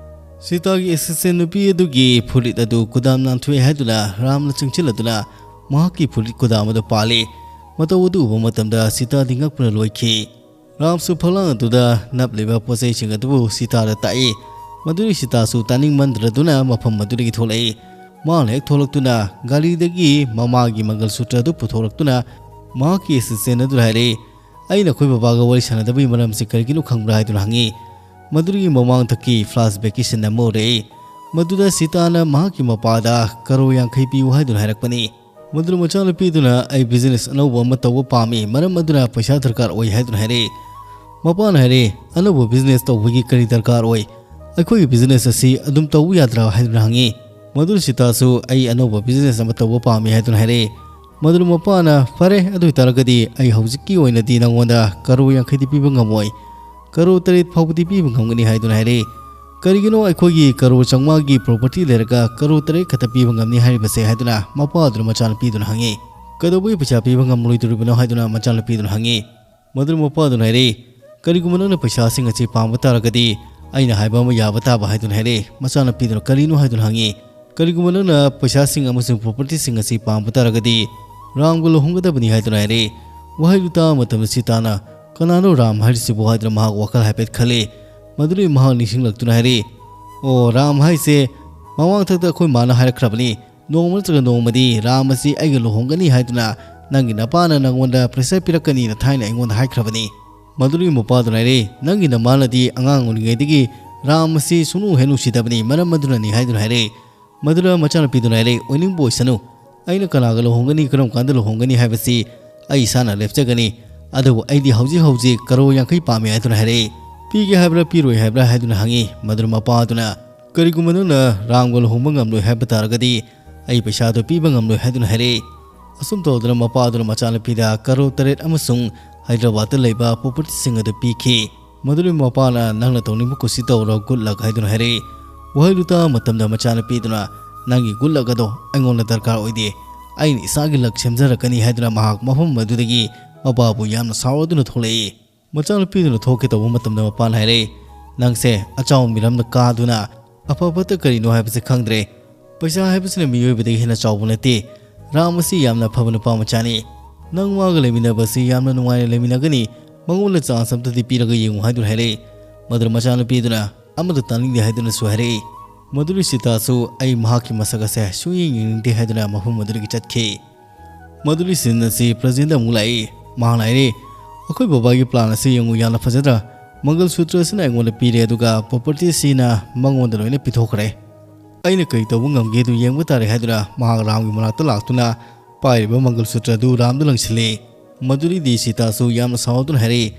ꯁꯤꯇꯥꯒꯤ ꯑꯦꯁꯤꯁꯇꯦꯟ ꯅꯨꯄꯤ ꯑꯗꯨꯒꯤ ꯐꯨꯔꯤꯠ ꯑꯗꯨ ꯀꯨꯗꯥꯝ ꯅꯥꯟꯊꯣꯛꯑꯦ ꯍꯥꯏꯗꯨꯅ ꯔꯥꯝꯅ ꯆꯪꯁꯤꯜꯂꯗꯨꯅ ꯃꯍꯥꯛꯀꯤ ꯐꯨꯔꯤꯠ ꯀꯨꯗꯥꯝ ꯑꯗꯨ ꯄꯥꯜꯂꯤ꯫ ꯃꯇꯧ ꯑꯗꯨ ꯎꯕ ꯃꯇꯝꯗ ꯁꯤꯇꯥꯗꯤ ꯉꯛꯄꯅ ꯂꯣꯏꯈꯤ꯫ ꯔꯥꯝꯁꯨ ꯐꯛꯂꯥꯡ ꯑꯗꯨꯗ ꯅꯞꯂꯤꯕ ꯄꯣꯠꯆꯩꯁꯤꯡ ꯑꯗꯨꯕꯨ ꯁꯤꯇꯥꯗ ꯇꯥꯛꯏ꯫ ꯃꯗꯨꯗꯒꯤ ꯁꯤꯇꯥꯁꯨ ꯇꯥꯅꯤꯡꯃꯟꯗ꯭ꯔꯗꯨꯅ ꯃꯐꯝ ꯑꯗꯨꯗꯒꯤ ꯊꯣꯛꯂꯛꯏ꯫ ꯃꯍꯥꯛꯅ ꯍꯦꯛ ꯊꯣꯛꯂꯛꯇꯨꯅ ꯒꯥꯔꯤꯗꯒꯤ ꯃꯃꯥꯒꯤ ꯃꯪꯒꯜ ꯁꯨꯇ꯭ꯔ ꯑꯗꯨ ꯄꯨꯊꯣꯔꯛꯇꯨꯅ ꯃꯍꯥꯛꯀꯤ ꯑꯦꯁꯤꯁꯇꯦꯟ ꯑꯗꯨꯗ ꯍꯥꯏꯔꯛꯏ, "ꯑꯩꯅ ꯑꯩꯈꯣꯏ ꯕꯕꯥꯒ ꯋꯥꯔꯤ ꯁꯥꯟꯅꯗꯕꯒꯤ ꯃꯔꯝꯁꯤ ꯀꯔꯤꯒꯤꯅꯣ ꯈꯪꯕ꯭ꯔꯥ?" ꯍꯥꯏꯗꯨꯅ ꯍꯪꯉꯤ꯫ ꯃꯗꯨꯗꯒꯤ ꯃꯃꯥꯡꯊꯛꯀꯤ ꯐ꯭ꯂꯥꯁꯕꯦꯛꯀꯤ ꯁꯤꯟ ꯑꯃ ꯎꯔꯛꯏ꯫ ꯃꯗꯨꯗ ꯁꯤꯇꯥꯅ ꯃꯍꯥꯛꯀꯤ ꯃꯄꯥꯗ ꯀꯔꯣꯔ ꯌꯥꯡꯈꯩ ꯄꯤꯌꯨ ꯍꯥꯏꯗꯨꯅ ꯍꯥꯏꯔꯛꯄꯅꯤ꯫ ꯃꯗꯨꯗ ꯃꯆꯥꯅꯨꯄꯤꯗꯨꯅ, "ꯑꯩ ꯕꯤꯖꯤꯅꯦꯁ ꯑꯅꯧꯕ ꯑꯃ ꯇꯧꯕ ꯄꯥꯝꯃꯤ, ꯃꯔꯝ ꯑꯗꯨꯅ ꯄꯩꯁꯥ ꯗꯔꯀꯥꯔ ꯑꯣꯏ" ꯍꯥꯏꯗꯨꯅ ꯍꯥꯏꯔꯛꯏ꯫ ꯃꯄꯥꯅ ꯍꯥꯏꯔꯛꯏ, "ꯑꯅꯧꯕ ꯕꯤꯖꯤꯅꯦꯁ ꯇꯧꯕꯒꯤ ꯀꯔꯤ ꯗꯔꯀꯥꯔ ꯑꯣꯏ? ꯑꯩꯈꯣꯏꯒꯤ ꯕꯤꯖꯤꯅꯦꯁ ꯑꯁꯤ ꯑꯗꯨꯝ ꯇꯧꯕ ꯌꯥꯗ꯭ꯔꯥ?" ꯍꯥꯏꯗꯨꯅ ꯍꯪꯉꯤ꯫ ꯃꯗꯨꯗ ꯁꯤꯇꯥꯁꯨ, "ꯑꯩ ꯑꯅꯧꯕ ꯕꯤꯖꯤꯅꯦꯁ ꯑꯃ ꯇꯧꯕ ꯄꯥꯝꯃꯤ" ꯍꯥꯏꯗꯨꯅ ꯍꯥꯏꯔꯛꯏ꯫ ꯃꯗꯨꯗ ꯃꯄꯥꯅ, "ꯐꯔꯦ, ꯑꯗꯨ ꯑꯣꯏꯇꯥꯔꯒꯗꯤ ꯑꯩ ꯍꯧꯖꯤꯛꯀꯤ ꯑꯣꯏꯅꯗꯤ ꯅꯉꯣꯟꯗ ꯀꯔꯣꯔ ꯌꯥꯡꯈꯩꯗꯤ ꯄꯤꯕ ꯉꯝꯃꯣꯏ, ꯀꯔꯣꯔ ꯇꯔꯦꯠ ꯐꯥꯎꯕꯗꯤ ꯄꯤꯕ ꯉꯝꯒꯅꯤ" ꯍꯥꯏꯗꯨꯅ ꯍꯥꯏꯔꯛꯏ꯫ "ꯀꯔꯤꯒꯤꯅꯣ ꯑꯩꯈꯣꯏꯒꯤ ꯀꯔꯣꯔ ꯆꯥꯝꯃꯉꯥꯒꯤ ꯄ꯭ꯔꯣꯄꯔꯇꯤ ꯂꯩꯔꯒ ꯀꯔꯣꯔ ꯇꯔꯦꯠ ꯈꯛꯇ ꯄꯤꯕ ꯉꯝꯅꯤ ꯍꯥꯏꯔꯤꯕꯁꯦ?" ꯍꯥꯏꯗꯨꯅ ꯃꯄꯥ ꯑꯗꯨꯅ ꯃꯆꯥꯅꯨꯄꯤꯗꯨꯅ ꯍꯪꯉꯤ꯫ "ꯀꯩꯗꯧꯕꯒꯤ ꯄꯩꯁꯥ ꯄꯤꯕ ꯉꯝꯂꯣꯏꯗꯣꯔꯤꯕꯅꯣ?" ꯍꯥꯏꯗꯨꯅ ꯃꯆꯥꯅꯨꯄꯤꯗꯨꯅ ꯍꯪꯉꯤ꯫ ꯃꯗꯨꯗ ꯃꯄꯥꯗꯨꯅ ꯍꯥꯏꯔꯛꯏ, "ꯀꯔꯤꯒꯨꯝꯕ ꯅꯪꯅ ꯄꯩꯁꯥꯁꯤꯡ ꯑꯁꯤ ꯄꯥꯝꯕ ꯇꯥꯔꯒꯗꯤ ꯑꯩꯅ ꯍꯥꯏꯕ ꯑꯃ ꯌꯥꯕ ꯇꯥꯕ" ꯍꯥꯏꯗꯨꯅ ꯍꯥꯏꯔꯛꯏ꯫ ꯃꯆꯥꯅꯨꯄꯤꯗꯨꯅ "ꯀꯔꯤꯅꯣ?" ꯍꯥꯏꯗꯨꯅ ꯍꯪꯉꯤ꯫ "ꯀꯔꯤꯒꯨꯝꯕ ꯅꯪꯅ ꯄꯩꯁꯥꯁꯤꯡ ꯑꯃꯁꯨꯡ propertyꯁꯤꯡ ꯑꯁꯤ ꯄꯥꯝꯕ ꯇꯥꯔꯒꯗꯤ ꯔꯥꯝꯒ ꯂꯨꯍꯣꯡꯒꯗꯕꯅꯤ" ꯍꯥꯏꯗꯨꯅ ꯍꯥꯏꯔꯛꯏ꯫ ꯋꯥꯍꯩꯗꯨ ꯇꯥꯕ ꯃꯇꯝꯗ ꯁꯤꯇꯥꯅ "ꯀꯅꯥꯅꯣ ꯔꯥꯝ ꯍꯥꯏꯔꯤꯁꯤꯕꯨ?" ꯍꯥꯏꯗꯨꯅ ꯃꯍꯥꯛ ꯋꯥꯈꯜ ꯍꯥꯏꯐꯦꯠ ꯈꯜꯂꯤ꯫ ꯃꯗꯨꯗꯒꯤ ꯃꯍꯥꯛ ꯅꯤꯡꯁꯤꯡꯂꯛꯇꯨꯅ ꯍꯥꯏꯔꯛꯏ, "ꯑꯣ, ꯔꯥꯝ ꯍꯥꯏꯁꯦ ꯃꯃꯥꯡ ꯊꯛꯇ ꯑꯩꯈꯣꯏ ꯃꯥꯅ ꯍꯥꯏꯔꯛꯈ꯭ꯔꯕꯅꯤ, ꯅꯣꯡꯃ ꯅꯠꯇ꯭ꯔꯒ ꯅꯣꯡꯃꯗꯤ ꯔꯥꯝ ꯑꯁꯤ ꯑꯩꯒ ꯂꯨꯍꯣꯡꯒꯅꯤ ꯍꯥꯏꯗꯨꯅ ꯅꯪꯒꯤ ꯅꯄꯥꯅ ꯅꯪꯉꯣꯟꯗ pressure ꯄꯤꯔꯛꯀꯅꯤꯅ ꯊꯥꯏꯅ ꯑꯩꯉꯣꯟꯗ ꯍꯥꯏꯈ꯭ꯔꯕꯅꯤ"꯫ ꯃꯗꯨꯗꯒꯤ ꯃꯄꯥꯗꯨꯅ ꯍꯥꯏꯔꯛꯏ, "ꯅꯪꯒꯤ ꯅꯃꯥꯅꯗꯤ ꯑꯉꯥꯡ ꯑꯣꯏꯔꯤꯉꯩꯗꯒꯤ ꯔꯥꯝ ꯑꯁꯤ ꯁꯨꯡꯅꯨ ꯍꯦꯛ ꯅꯨꯡꯁꯤꯗꯕꯅꯤ, ꯃꯔꯝ ꯑꯗꯨꯅꯅꯤ" ꯍꯥꯏꯗꯨꯅ ꯍꯥꯏꯔꯛꯏ꯫ ꯃꯗꯨꯗ ꯃꯆꯥꯅꯨꯄꯤꯗꯨꯅ ꯍꯥꯏꯔꯛꯏ, "ꯑꯣꯏꯅꯤꯡꯕ ꯑꯣꯏꯁꯅꯨ, ꯑꯩꯅ ꯀꯅꯥꯒ ꯂꯨꯍꯣꯡꯒꯅꯤ, ꯀꯔꯝ ꯀꯥꯟꯗ ꯂꯨꯍꯣꯡꯒꯅꯤ ꯍꯥꯏꯕꯁꯤ ꯑꯩ ꯏꯁꯥꯅ ꯂꯦꯞꯆꯒꯅꯤ꯫ ꯑꯗꯨꯕꯨ ꯑꯩꯗꯤ ꯍꯧꯖꯤꯛ ꯍꯧꯖꯤꯛ ꯀꯔꯣꯔ ꯌꯥꯡꯈꯩ ꯄꯥꯝꯃꯤ" ꯍꯥꯏꯗꯨꯅ ꯍꯥꯏꯔꯛꯏ꯫ "ꯄꯤꯒꯦ ꯍꯥꯏꯕ꯭ꯔꯥ ꯄꯤꯔꯣꯏ ꯍꯥꯏꯕ꯭ꯔꯥ?" ꯍꯥꯏꯗꯨꯅ ꯍꯪꯉꯤ꯫ ꯃꯗꯨꯗ ꯃꯄꯥꯗꯨꯅ, "ꯀꯔꯤꯒꯨꯝꯕ ꯅꯪꯅ ꯔꯥꯝꯒ ꯂꯨꯍꯣꯡꯕ ꯉꯝꯂꯣꯏ ꯍꯥꯏꯕ ꯇꯥꯔꯒꯗꯤ ꯑꯩ ꯄꯩꯁꯥꯗꯨ ꯄꯤꯕ ꯉꯝꯂꯣꯏ" ꯍꯥꯏꯗꯨꯅ ꯍꯥꯏꯔꯛꯏ꯫ ꯑꯁꯨꯝ ꯇꯧꯗꯅ ꯃꯄꯥꯗꯨꯅ ꯃꯆꯥꯅꯨꯄꯤꯗ ꯀꯔꯣꯔ ꯇꯔꯦꯠ ꯑꯃꯁꯨꯡ ꯍꯥꯏꯗ꯭ꯔꯕꯥꯗꯇ ꯂꯩꯕ propertyꯁꯤꯡ ꯑꯗꯨ ꯄꯤꯈꯤ꯫ ꯃꯗꯨꯗꯒꯤ ꯃꯄꯥꯅ, "ꯅꯪꯅ ꯇꯧꯅꯤꯡꯕ ꯀꯨꯁꯤ ꯇꯧꯔꯣ, good luck" ꯍꯥꯏꯗꯨꯅ ꯍꯥꯏꯔꯛꯏ꯫ ꯋꯥꯍꯩꯗꯨ ꯇꯥꯕ ꯃꯇꯝꯗ ꯃꯆꯥꯅꯨꯄꯤꯗꯨꯅ, "ꯅꯪꯒꯤ good luck ꯑꯗꯣ ꯑꯩꯉꯣꯟꯗ ꯗꯔꯀꯥꯔ ꯑꯣꯏꯗꯦ, ꯑꯩꯅ ꯏꯁꯥꯒꯤ luck ꯁꯦꯝꯖꯔꯛꯀꯅꯤ" ꯍꯥꯏꯗꯨꯅ ꯃꯍꯥꯛ ꯃꯐꯝ ꯑꯗꯨꯗꯒꯤ ꯃꯄꯥꯕꯨ ꯌꯥꯝꯅ ꯁꯥꯎꯔꯗꯨꯅ ꯊꯣꯛꯂꯛꯏ꯫ ꯃꯆꯥꯅꯨꯄꯤꯗꯨꯅ ꯊꯣꯛꯀꯦ ꯇꯧꯕ ꯃꯇꯝꯗ ꯃꯄꯥꯅ ꯍꯥꯏꯔꯛꯏ, "ꯅꯪꯁꯦ ꯑꯆꯥꯎꯕ ꯃꯤꯔꯝꯗ ꯀꯥꯗꯨꯅ ꯑꯐ ꯐꯠꯇ ꯀꯔꯤꯅꯣ ꯍꯥꯏꯕꯁꯦ ꯈꯪꯗ꯭ꯔꯦ꯫ ꯄꯩꯁꯥ ꯍꯥꯏꯕꯁꯤꯅ ꯃꯤꯑꯣꯏꯕꯗꯒꯤ ꯍꯦꯟꯅ ꯆꯥꯎꯕ ꯅꯠꯇꯦ꯫ ꯔꯥꯝ ꯑꯁꯤ ꯌꯥꯝꯅ ꯐꯕ ꯅꯨꯄꯥ ꯃꯆꯥꯅꯤ꯫ ꯅꯪ ꯃꯥꯒ ꯂꯩꯃꯤꯟꯅꯕꯁꯤ ꯌꯥꯝꯅ ꯅꯨꯡꯉꯥꯏꯅ ꯂꯩꯃꯤꯟꯅꯒꯅꯤ꯫ ꯃꯉꯣꯟꯗ chance ꯑꯝꯇꯗꯤ ꯄꯤꯔꯒ ꯌꯦꯡꯉꯨ" ꯍꯥꯏꯗꯨꯅ ꯍꯥꯏꯔꯛꯏ꯫ ꯃꯗꯨꯗ ꯃꯆꯥꯅꯨꯄꯤꯗꯨꯅ, "ꯑꯃꯠꯇ ꯇꯥꯅꯤꯡꯗꯦ" ꯍꯥꯏꯗꯨꯅꯁꯨ ꯍꯥꯏꯔꯛꯏ꯫ ꯃꯗꯨꯗꯤ ꯁꯤꯇꯥꯁꯨ, "ꯑꯩ ꯃꯍꯥꯛꯀꯤ ꯃꯁꯛ ꯑꯁꯦ ꯁꯨꯡꯌꯦꯡ ꯌꯦꯡꯅꯤꯡꯗꯦ" ꯍꯥꯏꯗꯨꯅ ꯃꯐꯝ ꯑꯗꯨꯗꯒꯤ ꯆꯠꯈꯤ꯫ ꯃꯗꯨꯗꯤ ꯁꯤꯟ ꯑꯁꯤ ꯄ꯭ꯔꯖꯦꯟꯗ ꯑꯃꯨꯛ ꯂꯥꯛꯏ꯫ ꯃꯍꯥꯛꯅ ꯍꯥꯏꯔꯤ, "ꯑꯩꯈꯣꯏ ꯕꯕꯥꯒꯤ plan ꯑꯁꯤ ꯌꯦꯡꯉꯨ, ꯌꯥꯝꯅ ꯐꯖꯗ꯭ꯔꯥ? ꯃꯪꯒꯜ ꯁꯨꯇ꯭ꯔ ꯑꯁꯤꯅ ꯑꯩꯉꯣꯟꯗ ꯄꯤꯔꯦ, ꯑꯗꯨꯒ property ꯑꯁꯤꯅ ꯃꯉꯣꯟꯗ ꯂꯣꯏꯅ ꯄꯤꯊꯣꯛꯈ꯭ꯔꯦ꯫ ꯑꯩꯅ ꯀꯔꯤ ꯇꯧꯕ ꯉꯝꯒꯦ ꯑꯗꯨ ꯌꯦꯡꯕ ꯇꯥꯔꯦ" ꯍꯥꯏꯗꯨꯅ ꯃꯍꯥꯛ ꯔꯥꯝꯒꯤ ꯃꯅꯥꯛꯇ ꯂꯥꯛꯇꯨꯅ ꯄꯥꯏꯔꯤꯕ ꯃꯪꯒꯜ ꯁꯨꯇ꯭ꯔ ꯑꯗꯨ ꯔꯥꯝꯗ ꯂꯪꯁꯤꯜꯂꯤ꯫ ꯃꯗꯨꯗꯤ ꯁꯤꯇꯥꯁꯨ ꯌꯥꯝꯅ ꯁꯥꯎꯗꯨꯅ ꯍꯥꯏꯔꯛꯏ,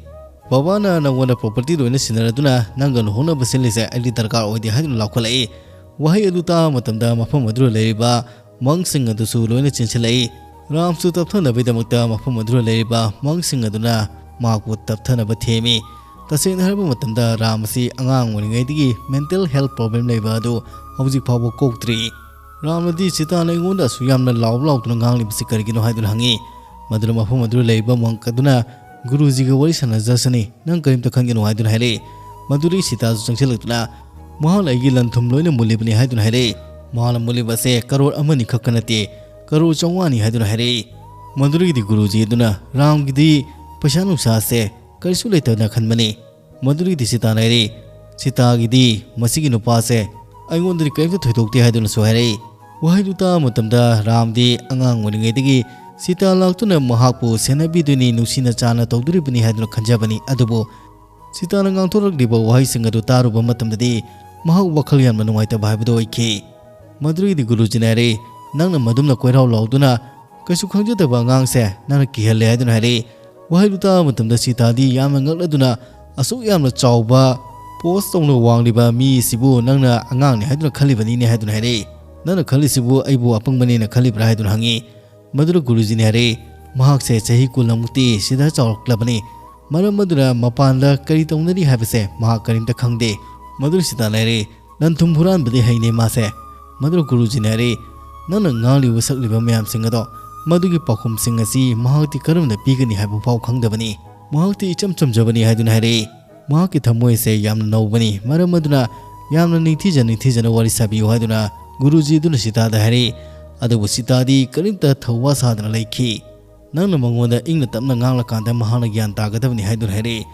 "ꯕꯕꯥꯅ ꯅꯪꯉꯣꯟꯗ property ꯂꯣꯏꯅ ꯁꯤꯟꯅꯔꯗꯨꯅ ꯅꯪꯒ ꯂꯨꯍꯣꯡꯅꯕ ꯁꯤꯜꯂꯤꯁꯦ ꯑꯩꯗꯤ ꯗꯔꯀꯥꯔ ꯑꯣꯏꯗꯦ" ꯍꯥꯏꯗꯨꯅ ꯂꯥꯎꯈꯠꯂꯛꯏ꯫ ꯋꯥꯍꯩ ꯑꯗꯨ ꯇꯥꯕ ꯃꯇꯝꯗ ꯃꯐꯝ ꯑꯗꯨꯗ ꯂꯩꯔꯤꯕ monkꯁꯤꯡ ꯑꯗꯨꯁꯨ ꯂꯣꯏꯅ ꯆꯦꯟꯁꯤꯜꯂꯛꯏ꯫ ꯔꯥꯝꯁꯨ ꯇꯞꯊꯅꯕꯒꯤꯗꯃꯛꯇ ꯃꯐꯝ ꯑꯗꯨꯗ ꯂꯩꯔꯤꯕ monkꯁꯤꯡ ꯑꯗꯨꯅ ꯃꯍꯥꯛꯄꯨ ꯇꯞꯊꯅꯕ ꯊꯦꯝꯃꯤ꯫ ꯇꯁꯦꯡꯅ ꯍꯥꯏꯔꯕ ꯃꯇꯝꯗ ꯔꯥꯝ ꯑꯁꯤ ꯑꯉꯥꯡ ꯑꯣꯏꯔꯤꯉꯩꯗꯒꯤ mental health problem ꯂꯩꯕ ꯑꯗꯨ ꯍꯧꯖꯤꯛ ꯐꯥꯎꯕ ꯀꯣꯛꯇ꯭ꯔꯤ꯫ ꯔꯥꯝꯅꯗꯤ ꯁꯤꯇꯥꯅ ꯑꯩꯉꯣꯟꯗ ꯑꯁꯨꯛ ꯌꯥꯝꯅ ꯂꯥꯎ ꯂꯥꯎꯗꯨꯅ ꯉꯥꯡꯂꯤꯕꯁꯤ ꯀꯔꯤꯒꯤꯅꯣ ꯍꯥꯏꯗꯨꯅ ꯍꯪꯉꯤ꯫ ꯃꯗꯨꯗ ꯃꯐꯝ ꯑꯗꯨꯗ ꯂꯩꯔꯤꯕ monk ꯑꯗꯨꯅ, "ꯒꯨꯔꯨꯖꯤꯒ ꯋꯥꯔꯤ ꯁꯥꯟꯅꯖꯁꯅꯤ, ꯅꯪ ꯀꯔꯤꯝꯇ ꯈꯟꯒꯅꯨ" ꯍꯥꯏꯗꯨꯅ ꯍꯥꯏꯔꯛꯏ꯫ ꯃꯗꯨꯗꯒꯤ ꯁꯤꯇꯥꯁꯨ ꯆꯪꯁꯤꯜꯂꯛꯇꯨꯅ, "ꯃꯍꯥꯛꯅ ꯑꯩꯒꯤ ꯂꯟ ꯊꯨꯝ ꯂꯣꯏꯅ ꯃꯨꯜꯂꯤꯕꯅꯤ" ꯍꯥꯏꯗꯨꯅ ꯍꯥꯏꯔꯛꯏ꯫ ꯃꯥꯅ ꯃꯨꯜꯂꯤꯕꯁꯦ ꯀꯔꯣꯔ ꯑꯃꯅꯤ ꯈꯛꯇ ꯅꯠꯇꯦ, ꯀꯔꯣꯔ ꯆꯥꯝꯃꯉꯥꯅꯤ ꯍꯥꯏꯗꯨꯅ ꯍꯥꯏꯔꯛꯏ꯫ ꯃꯗꯨꯗꯒꯤꯗꯤ ꯒꯨꯔꯨꯖꯤ ꯑꯗꯨꯅ ꯔꯥꯝꯒꯤꯗꯤ ꯄꯩꯁꯥ ꯅꯨꯡꯁꯥꯁꯦ ꯀꯔꯤꯁꯨ ꯂꯩꯇꯅ ꯈꯟꯕꯅꯤ꯫ ꯃꯗꯨꯗꯒꯤꯗꯤ ꯁꯤꯇꯥꯅ ꯍꯥꯏꯔꯛꯏ, "ꯁꯤꯇꯥꯒꯤꯗꯤ ꯃꯁꯤꯒꯤ ꯅꯨꯄꯥꯁꯦ ꯑꯩꯉꯣꯟꯗꯗꯤ ꯀꯔꯤꯝꯇ ꯊꯣꯏꯗꯣꯛꯇꯦ" ꯍꯥꯏꯗꯨꯅꯁꯨ ꯍꯥꯏꯔꯛꯏ꯫ ꯋꯥꯍꯩꯗꯨ ꯇꯥꯕ ꯃꯇꯝꯗ ꯔꯥꯝꯗꯤ ꯑꯉꯥꯡ ꯑꯣꯏꯔꯤꯉꯩꯗꯒꯤ ꯁꯤꯇꯥ ꯂꯥꯛꯇꯨꯅ ꯃꯍꯥꯛꯄꯨ ꯁꯦꯟꯅꯕꯤꯗꯣꯏꯅꯤ, ꯅꯨꯡꯁꯤꯅ ꯆꯥꯟꯅ ꯇꯧꯗꯣꯔꯤꯕꯅꯤ ꯍꯥꯏꯗꯨꯅ ꯈꯟꯖꯕꯅꯤ꯫ ꯑꯗꯨꯕꯨ ꯁꯤꯇꯥꯅ ꯉꯥꯡꯊꯣꯔꯛꯂꯤꯕ ꯋꯥꯍꯩꯁꯤꯡ ꯑꯗꯨ ꯇꯥꯔꯨꯕ ꯃꯇꯝꯗꯗꯤ ꯃꯍꯥꯛ ꯋꯥꯈꯜ ꯌꯥꯝꯅ ꯅꯨꯡꯉꯥꯏꯇꯕ ꯍꯥꯏꯕꯗꯨ ꯑꯣꯏꯈꯤ꯫ ꯃꯗꯨꯗꯒꯤꯗꯤ ꯒꯨꯔꯨꯖꯤꯅ ꯍꯥꯏꯔꯛꯏ, "ꯅꯪꯅ ꯃꯗꯨꯝꯅ ꯀꯣꯏꯔꯥꯎ ꯂꯥꯎꯗꯨꯅ ꯀꯩꯁꯨ ꯈꯪꯖꯗꯕ ꯑꯉꯥꯡꯁꯦ ꯅꯪꯅ ꯀꯤꯍꯜꯂꯦ" ꯍꯥꯏꯗꯨꯅ ꯍꯥꯏꯔꯛꯏ꯫ ꯋꯥꯍꯩꯗꯨ ꯇꯥꯕ ꯃꯇꯝꯗ ꯁꯤꯇꯥꯗꯤ ꯌꯥꯝꯅ ꯉꯛꯂꯗꯨꯅ, "ꯑꯁꯨꯛ ꯌꯥꯝꯅ ꯆꯥꯎꯕ ꯄꯣꯁ ꯇꯧꯅ ꯋꯥꯡꯂꯤꯕ ꯃꯤ ꯑꯁꯤꯕꯨ ꯅꯪꯅ ꯑꯉꯥꯡꯅꯤ ꯍꯥꯏꯗꯨꯅ ꯈꯜꯂꯤꯕꯅꯤꯅꯦ" ꯍꯥꯏꯗꯨꯅ ꯍꯥꯏꯔꯛꯏ꯫ "ꯅꯪꯅ ꯈꯜꯂꯤꯁꯤꯕꯨ ꯑꯩꯕꯨ ꯑꯄꯪꯕꯅꯦꯅ ꯈꯜꯂꯤꯕ꯭ꯔꯥ?" ꯍꯥꯏꯗꯨꯅ ꯍꯪꯉꯤ꯫ ꯃꯗꯨꯗ ꯒꯨꯔꯨꯖꯤꯅ ꯍꯥꯏꯔꯛꯏ, "ꯃꯍꯥꯛꯁꯦ ꯆꯍꯤ ꯀꯨꯟꯃꯨꯛꯇꯤ ꯁꯤꯗ ꯆꯥꯎꯔꯛꯂꯕꯅꯤ, ꯃꯔꯝ ꯑꯗꯨꯅ ꯃꯄꯥꯟꯗ ꯀꯔꯤ ꯇꯧꯅꯔꯤ ꯍꯥꯏꯕꯁꯦ ꯃꯍꯥꯛ ꯀꯔꯤꯝꯇ ꯈꯪꯗꯦ"꯫ ꯃꯗꯨꯗ ꯁꯤꯇꯥꯅ ꯍꯥꯏꯔꯛꯏ, "ꯂꯟ ꯊꯨꯝ ꯍꯨꯔꯥꯟꯕꯗꯤ ꯍꯩꯅꯦ ꯃꯥꯁꯦ"꯫ ꯃꯗꯨꯗ ꯒꯨꯔꯨꯖꯤꯅ ꯍꯥꯏꯔꯛꯏ, "ꯅꯪꯅ ꯉꯥꯡꯂꯤꯕ ꯁꯛꯂꯤꯕ ꯃꯌꯥꯝꯁꯤꯡ ꯑꯗꯣ, ꯃꯗꯨꯒꯤ ꯄꯥꯎꯈꯨꯝꯁꯤꯡ ꯑꯁꯤ ꯃꯍꯥꯛꯇꯤ ꯀꯔꯝꯅ ꯄꯤꯒꯅꯤ ꯍꯥꯏꯕ ꯐꯥꯎ ꯈꯪꯗꯕꯅꯤ꯫ ꯃꯍꯥꯛꯇꯤ ꯏꯆꯝ ꯆꯝꯖꯕꯅꯤ" ꯍꯥꯏꯗꯨꯅ ꯍꯥꯏꯔꯛꯏ꯫ ꯃꯍꯥꯛꯀꯤ ꯊꯃꯣꯏ ꯑꯁꯦ ꯌꯥꯝꯅ ꯅꯧꯕꯅꯤ, ꯃꯔꯝ ꯑꯗꯨꯅ ꯌꯥꯝꯅ ꯅꯤꯡꯊꯤꯖ ꯅꯤꯡꯊꯤꯖꯅ ꯋꯥꯔꯤ ꯁꯥꯕꯤꯌꯨ ꯍꯥꯏꯗꯨꯅ ꯒꯨꯔꯨꯖꯤ ꯑꯗꯨꯅ ꯁꯤꯇꯥꯗ ꯍꯥꯏꯔꯛꯏ꯫ ꯑꯗꯨꯕꯨ ꯁꯤꯇꯥꯗꯤ ꯀꯔꯤꯝꯇ ꯊꯧꯋꯥ ꯁꯥꯗꯅ ꯂꯩꯈꯤ꯫ "ꯅꯪꯅ ꯃꯉꯣꯟꯗ ꯏꯪꯅ ꯇꯞꯅ ꯉꯥꯡꯂꯀꯥꯟꯗ ꯃꯍꯥꯛꯅ ꯒ꯭ꯌꯥꯟ ꯇꯥꯒꯗꯕꯅꯤ" ꯍꯥꯏꯗꯨꯅ ꯍꯥꯏꯔꯛꯏ꯫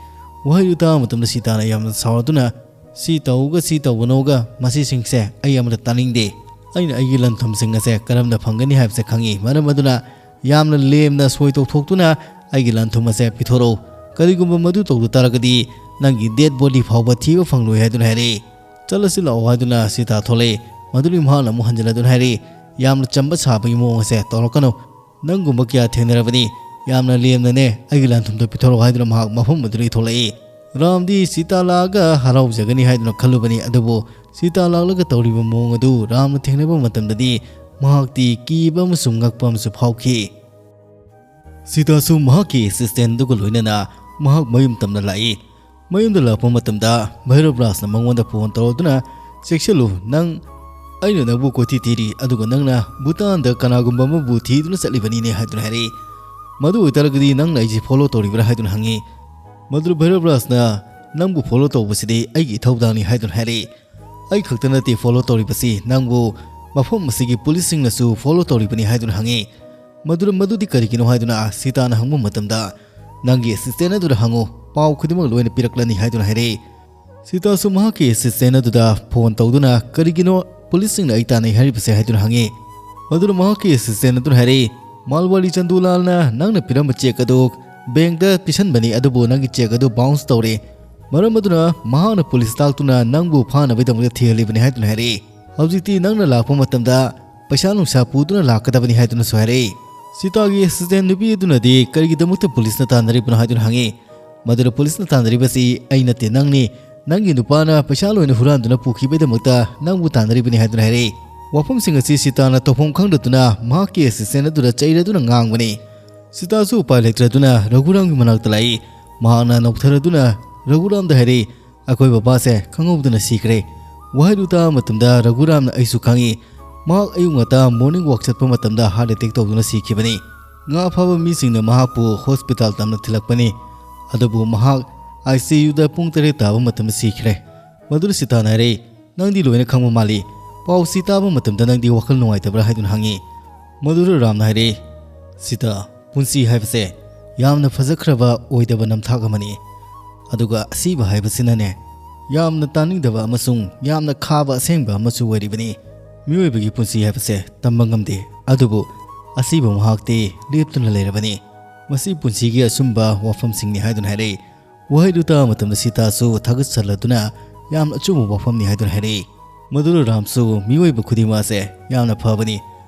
ꯋꯥꯍꯩꯗꯨ ꯇꯥꯕ ꯃꯇꯝꯗ ꯁꯤꯇꯥꯅ ꯌꯥꯝꯅ ꯁꯥꯎꯔꯗꯨꯅ, "ꯁꯤ ꯇꯧꯒ ꯁꯤ ꯇꯧꯒꯅꯣꯒ ꯃꯁꯤꯁꯤꯡꯁꯦ ꯑꯩ ꯑꯃꯠꯇ ꯇꯥꯅꯤꯡꯗꯦ꯫ ꯑꯩꯅ ꯑꯩꯒꯤ ꯂꯟ ꯊꯨꯝꯁꯤꯡ ꯑꯁꯦ ꯀꯔꯝꯅ ꯐꯪꯒꯅꯤ ꯍꯥꯏꯕꯁꯦ ꯈꯪꯉꯤ, ꯃꯔꯝ ꯑꯗꯨꯅ ꯌꯥꯝꯅ ꯂꯦꯝꯅ ꯁꯣꯏ ꯇꯧꯊꯣꯛꯇꯨꯅ ꯑꯩꯒꯤ ꯂꯟ ꯊꯨꯝ ꯑꯁꯦ ꯄꯤꯊꯣꯔꯛꯎ꯫ ꯀꯔꯤꯒꯨꯝꯕ ꯃꯗꯨ ꯇꯧꯗ ꯇꯥꯔꯒꯗꯤ ꯅꯪꯒꯤ ꯗꯦꯗ ꯕꯣꯗꯤ ꯐꯥꯎꯕ ꯊꯤꯕ ꯐꯪꯂꯣꯏ" ꯍꯥꯏꯗꯨꯅ ꯍꯥꯏꯔꯛꯏ꯫ "ꯆꯠꯂꯁꯤ ꯂꯥꯛꯑꯣ" ꯍꯥꯏꯗꯨꯅ ꯁꯤꯇꯥ ꯊꯣꯛꯂꯛꯏ꯫ ꯃꯗꯨꯗꯒꯤ ꯃꯍꯥꯛꯅ ꯑꯃꯨꯛ ꯍꯟꯖꯤꯜꯂꯗꯨꯅ ꯍꯥꯏꯔꯛꯏ, "ꯌꯥꯝꯅ ꯆꯝꯕ ꯁꯥꯕꯒꯤ ꯃꯑꯣꯡ ꯑꯁꯦ ꯇꯧꯔꯛꯀꯅꯨ꯫ ꯅꯪꯒꯨꯝꯕ ꯀꯌꯥ ꯊꯦꯡꯅꯔꯕꯅꯤ, ꯌꯥꯝꯅ ꯂꯦꯝꯅꯅꯦ ꯑꯩꯒꯤ ꯂꯟ ꯊꯨꯝꯗꯣ ꯄꯤꯊꯣꯔꯛꯑꯣ" ꯍꯥꯏꯗꯨꯅ ꯃꯍꯥꯛ ꯃꯐꯝ ꯑꯗꯨꯗꯒꯤ ꯊꯣꯛꯂꯛꯏ꯫ ꯔꯥꯝꯗꯤ ꯁꯤꯇꯥ ꯂꯥꯛꯑꯒ ꯍꯔꯥꯎꯖꯒꯅꯤ ꯍꯥꯏꯗꯨꯅ ꯈꯜꯂꯨꯕꯅꯤ, ꯑꯗꯨꯕꯨ ꯁꯤꯇꯥ ꯂꯥꯛꯂꯒ ꯇꯧꯔꯤꯕ ꯃꯑꯣꯡ ꯑꯗꯨ ꯔꯥꯝꯅ ꯊꯦꯡꯅꯕ ꯃꯇꯝꯗꯗꯤ ꯃꯍꯥꯛꯇꯤ ꯀꯤꯕ ꯑꯃꯁꯨꯡ ꯉꯛꯄ ꯑꯃꯁꯨ ꯐꯥꯎꯈꯤ꯫ ꯁꯤꯇꯥꯁꯨ ꯃꯍꯥꯛꯀꯤ ꯑꯦꯁꯤꯁꯇꯦꯟꯗꯨꯒ ꯂꯣꯏꯅꯅ ꯃꯍꯥꯛ ꯃꯌꯨꯝ ꯇꯝꯅ ꯂꯥꯛꯏ꯫ ꯃꯌꯨꯝꯗ ꯂꯥꯛꯄ ꯃꯇꯝꯗ ꯚꯩꯔꯕ ꯔꯥꯖꯅ ꯃꯉꯣꯟꯗ ꯐꯣꯟ ꯇꯧꯔꯗꯨꯅ, "ꯆꯦꯛꯁꯤꯜꯂꯨ, ꯅꯪ, ꯑꯩꯅ ꯅꯪꯕꯨ ꯀꯣꯏꯊꯤ ꯊꯤꯔꯤ, ꯑꯗꯨꯒ ꯅꯪꯅ ꯚꯨꯇꯥꯟꯗ ꯀꯅꯥꯒꯨꯝꯕ ꯑꯃꯕꯨ ꯊꯤꯗꯨꯅ ꯆꯠꯂꯤꯕꯅꯤꯅꯦ" ꯍꯥꯏꯗꯨꯅ ꯍꯥꯏꯔꯛꯏ꯫ "ꯃꯗꯨ ꯑꯣꯏꯇꯥꯔꯒꯗꯤ ꯅꯪꯅ ꯑꯩꯁꯤ ꯐꯣꯂꯣ ꯇꯧꯔꯤꯕ꯭ꯔꯥ?" ꯍꯥꯏꯗꯨꯅ ꯍꯪꯉꯤ꯫ ꯃꯗꯨꯗ ꯚꯩꯔꯕ ꯔꯥꯖꯅ, "ꯅꯪꯕꯨ ꯐꯣꯂꯣ ꯇꯧꯕꯁꯤꯗꯤ ꯑꯩꯒꯤ ꯏꯊꯧꯗꯥꯡꯅꯤ" ꯍꯥꯏꯗꯨꯅ ꯍꯥꯏꯔꯛꯏ꯫ ꯑꯩ ꯈꯛꯇ ꯅꯠꯇꯦ ꯐꯣꯂꯣ ꯇꯧꯔꯤꯕꯁꯤ, ꯅꯪꯕꯨ ꯃꯐꯝ ꯑꯁꯤꯒꯤ ꯄꯨꯂꯤꯁꯁꯤꯡꯅꯁꯨ ꯐꯣꯂꯣ ꯇꯧꯔꯤꯕꯅꯤ" ꯍꯥꯏꯗꯨꯅ ꯍꯪꯉꯤ꯫ ꯃꯗꯨꯗ "ꯃꯗꯨꯗꯤ ꯀꯔꯤꯒꯤꯅꯣ?" ꯍꯥꯏꯗꯨꯅ ꯁꯤꯇꯥꯅ ꯍꯪꯕ ꯃꯇꯝꯗ, "ꯅꯪꯒꯤ ꯑꯦꯁꯤꯁꯇꯦꯟ ꯑꯗꯨꯗ ꯍꯪꯉꯨ, ꯄꯥꯎ ꯈꯨꯗꯤꯡꯃꯛ ꯂꯣꯏꯅ ꯄꯤꯔꯛꯂꯅꯤ" ꯍꯥꯏꯗꯨꯅ ꯍꯥꯏꯔꯛꯏ꯫ ꯁꯤꯇꯥꯁꯨ ꯃꯍꯥꯛꯀꯤ ꯑꯦꯁꯤꯁꯇꯦꯟ ꯑꯗꯨꯗ ꯐꯣꯟ ꯇꯧꯗꯨꯅ "ꯀꯔꯤꯒꯤꯅꯣ ꯄꯨꯂꯤꯁꯁꯤꯡꯅ ꯑꯩ ꯇꯥꯟꯅꯩ ꯍꯥꯏꯔꯤꯕꯁꯦ?" ꯍꯥꯏꯗꯨꯅ ꯍꯪꯉꯤ꯫ ꯃꯗꯨꯗ ꯃꯍꯥꯛꯀꯤ ꯑꯦꯁꯤꯁꯇꯦꯟ ꯑꯗꯨꯅ ꯍꯥꯏꯔꯛꯏ, "ꯃꯥꯜꯋꯥꯔꯤ ꯆꯟꯗꯨꯂꯥꯜꯅ ꯅꯪꯅ ꯄꯤꯔꯝꯕ ꯆꯦꯛ ꯑꯗꯨ ꯕꯦꯡꯛꯇ ꯄꯤꯁꯟꯕꯅꯤ, ꯑꯗꯨꯕꯨ ꯅꯪꯒꯤ ꯆꯦꯛ ꯑꯗꯨ ꯕꯥꯎꯟꯁ ꯇꯧꯔꯦ꯫ ꯃꯔꯝ ꯑꯗꯨꯅ ꯃꯍꯥꯛꯅ ꯄꯨꯂꯤꯁ ꯇꯥꯛꯇꯨꯅ ꯅꯪꯕꯨ ꯐꯥꯅꯕꯒꯤꯗꯃꯛꯇ ꯊꯤꯍꯜꯂꯤꯕꯅꯤ" ꯍꯥꯏꯗꯨꯅ ꯍꯥꯏꯔꯛꯏ꯫ "ꯍꯧꯖꯤꯛꯇꯤ ꯅꯪꯅ ꯂꯥꯛꯄ ꯃꯇꯝꯗ ꯄꯩꯁꯥ ꯅꯨꯡꯁꯥ ꯄꯨꯗꯨꯅ ꯂꯥꯛꯀꯗꯕꯅꯤ" ꯍꯥꯏꯗꯨꯅꯁꯨ ꯍꯥꯏꯔꯛꯏ꯫ ꯁꯤꯇꯥꯒꯤ ꯑꯦꯁꯤꯁꯇꯦꯟ ꯅꯨꯄꯤ ꯑꯗꯨꯅꯗꯤ "ꯀꯔꯤꯒꯤꯗꯃꯛꯇ ꯄꯨꯂꯤꯁꯅ ꯇꯥꯟꯅꯔꯤꯕꯅꯣ?" ꯍꯥꯏꯗꯨꯅ ꯍꯪꯉꯤ꯫ ꯃꯗꯨꯗ "ꯄꯨꯂꯤꯁꯅ ꯇꯥꯟꯅꯔꯤꯕꯁꯤ ꯑꯩ ꯅꯠꯇꯦ, ꯅꯪꯅꯤ꯫ ꯅꯪꯒꯤ ꯅꯨꯄꯥꯅ ꯄꯩꯁꯥ ꯂꯣꯏꯅ ꯍꯨꯔꯥꯟꯗꯨꯅ ꯄꯨꯈꯤꯕꯩꯗꯃꯛꯇ ꯅꯪꯕꯨ ꯇꯥꯟꯅꯔꯤꯕꯅꯤ" ꯍꯥꯏꯗꯨꯅ ꯍꯥꯏꯔꯛꯏ꯫ ꯋꯥꯐꯝꯁꯤꯡ ꯑꯁꯤ ꯁꯤꯇꯥꯅ ꯇꯧꯐꯝ ꯈꯪꯗꯗꯨꯅ ꯃꯍꯥꯛꯀꯤ ꯑꯦꯁꯤꯁꯇꯦꯟ ꯑꯗꯨꯗ ꯆꯩꯔꯗꯨꯅ ꯉꯥꯡꯕꯅꯤ꯫ ꯁꯤꯇꯥꯁꯨ ꯎꯄꯥꯏ ꯂꯩꯇ꯭ꯔꯗꯨꯅ ꯔꯘꯨꯔꯥꯝꯒꯤ ꯃꯅꯥꯛꯇ ꯂꯥꯛꯏ꯫ ꯃꯍꯥꯛꯅ ꯅꯣꯛꯊꯔꯗꯨꯅ ꯔꯘꯨꯔꯥꯝꯗ ꯍꯥꯏꯔꯛꯏ, "ꯑꯩꯈꯣꯏ ꯕꯕꯥꯁꯦ ꯈꯪꯍꯧꯗꯅ ꯁꯤꯈ꯭ꯔꯦ꯫ ꯋꯥꯍꯩꯗꯨ ꯇꯥꯕ ꯃꯇꯝꯗ ꯔꯘꯨꯔꯥꯝꯅ ꯑꯩꯁꯨ ꯈꯪꯏ꯫ ꯃꯍꯥꯛ ꯑꯌꯨꯛ ꯉꯟꯇꯥ ꯃꯣꯔꯅꯤꯡ ꯋꯥꯛ ꯆꯠꯄ ꯃꯇꯝꯗ ꯍꯥꯔꯠ ꯑꯦꯇꯦꯛ ꯇꯧꯗꯨꯅ ꯁꯤꯈꯤꯕꯅꯤ꯫ ꯉꯥ ꯐꯥꯕ ꯃꯤꯁꯤꯡꯅ ꯃꯍꯥꯛꯄꯨ ꯍꯣꯁꯄꯤꯇꯥꯜ ꯇꯝꯅ ꯊꯤꯜꯂꯛꯄꯅꯤ꯫ ꯑꯗꯨꯕꯨ ꯃꯍꯥꯛ ꯑꯥꯏ ꯁꯤ ꯌꯨꯗ ꯄꯨꯡ ꯇꯔꯦꯠ ꯇꯥꯕ ꯃꯇꯝꯗ ꯁꯤꯈ꯭ꯔꯦ꯫" ꯃꯗꯨꯗ ꯁꯤꯇꯥꯅ ꯍꯥꯏꯔꯛꯏ, "ꯅꯪꯗꯤ ꯂꯣꯏꯅ ꯈꯪꯕ ꯃꯥꯜꯂꯤ꯫ ꯄꯥꯎ ꯁꯤ ꯇꯥꯕ ꯃꯇꯝꯗ ꯅꯪꯗꯤ ꯋꯥꯈꯜ ꯅꯨꯡꯉꯥꯏꯇꯕ꯭ꯔꯥ?" ꯍꯥꯏꯗꯨꯅ ꯍꯪꯉꯤ꯫ ꯃꯗꯨꯗ ꯔꯥꯝꯅ ꯍꯥꯏꯔꯛꯏ, "ꯁꯤꯇꯥ, ꯄꯨꯟꯁꯤ ꯍꯥꯏꯕꯁꯦ ꯌꯥꯝꯅ ꯐꯖꯈ꯭ꯔꯕ ꯑꯣꯏꯗꯕ ꯅꯝꯊꯥꯛ ꯑꯃꯅꯤ꯫ ꯑꯗꯨꯒ ꯑꯁꯤꯕ ꯍꯥꯏꯕꯁꯤꯅꯅꯦ, ꯌꯥꯝꯅ ꯇꯥꯅꯤꯡꯗꯕ ꯑꯃꯁꯨꯡ ꯌꯥꯝꯅ ꯈꯥꯕ ꯑꯁꯦꯡꯕ ꯑꯃꯁꯨ ꯑꯣꯏꯔꯤꯕꯅꯤ꯫ ꯃꯤꯑꯣꯏꯕꯒꯤ ꯄꯨꯟꯁꯤ ꯍꯥꯏꯕꯁꯦ ꯇꯝꯕ ꯉꯝꯗꯦ, ꯑꯗꯨꯕꯨ ꯑꯁꯤꯕ ꯃꯍꯥꯛꯇꯤ ꯂꯦꯞꯇꯨꯅ ꯂꯩꯔꯕꯅꯤ꯫ ꯃꯁꯤ ꯄꯨꯟꯁꯤꯒꯤ ꯑꯆꯨꯝꯕ ꯋꯥꯐꯝꯁꯤꯡꯅꯤ" ꯍꯥꯏꯗꯨꯅ ꯍꯥꯏꯔꯛꯏ꯫ ꯋꯥꯍꯩꯗꯨ ꯇꯥꯕ ꯃꯇꯝꯗ ꯁꯤꯇꯥꯁꯨ ꯊꯥꯒꯠꯆꯜꯂꯗꯨꯅ ꯌꯥꯝꯅ ꯑꯆꯨꯝꯕ ꯋꯥꯐꯝꯅꯤ ꯍꯥꯏꯗꯨꯅ ꯍꯥꯏꯔꯛꯏ꯫ ꯃꯗꯨꯗ ꯔꯥꯝꯁꯨ ꯃꯤꯑꯣꯏꯕ ꯈꯨꯗꯤꯡꯃꯛ ꯑꯁꯦ ꯌꯥꯝꯅ ꯐꯕꯅꯤ,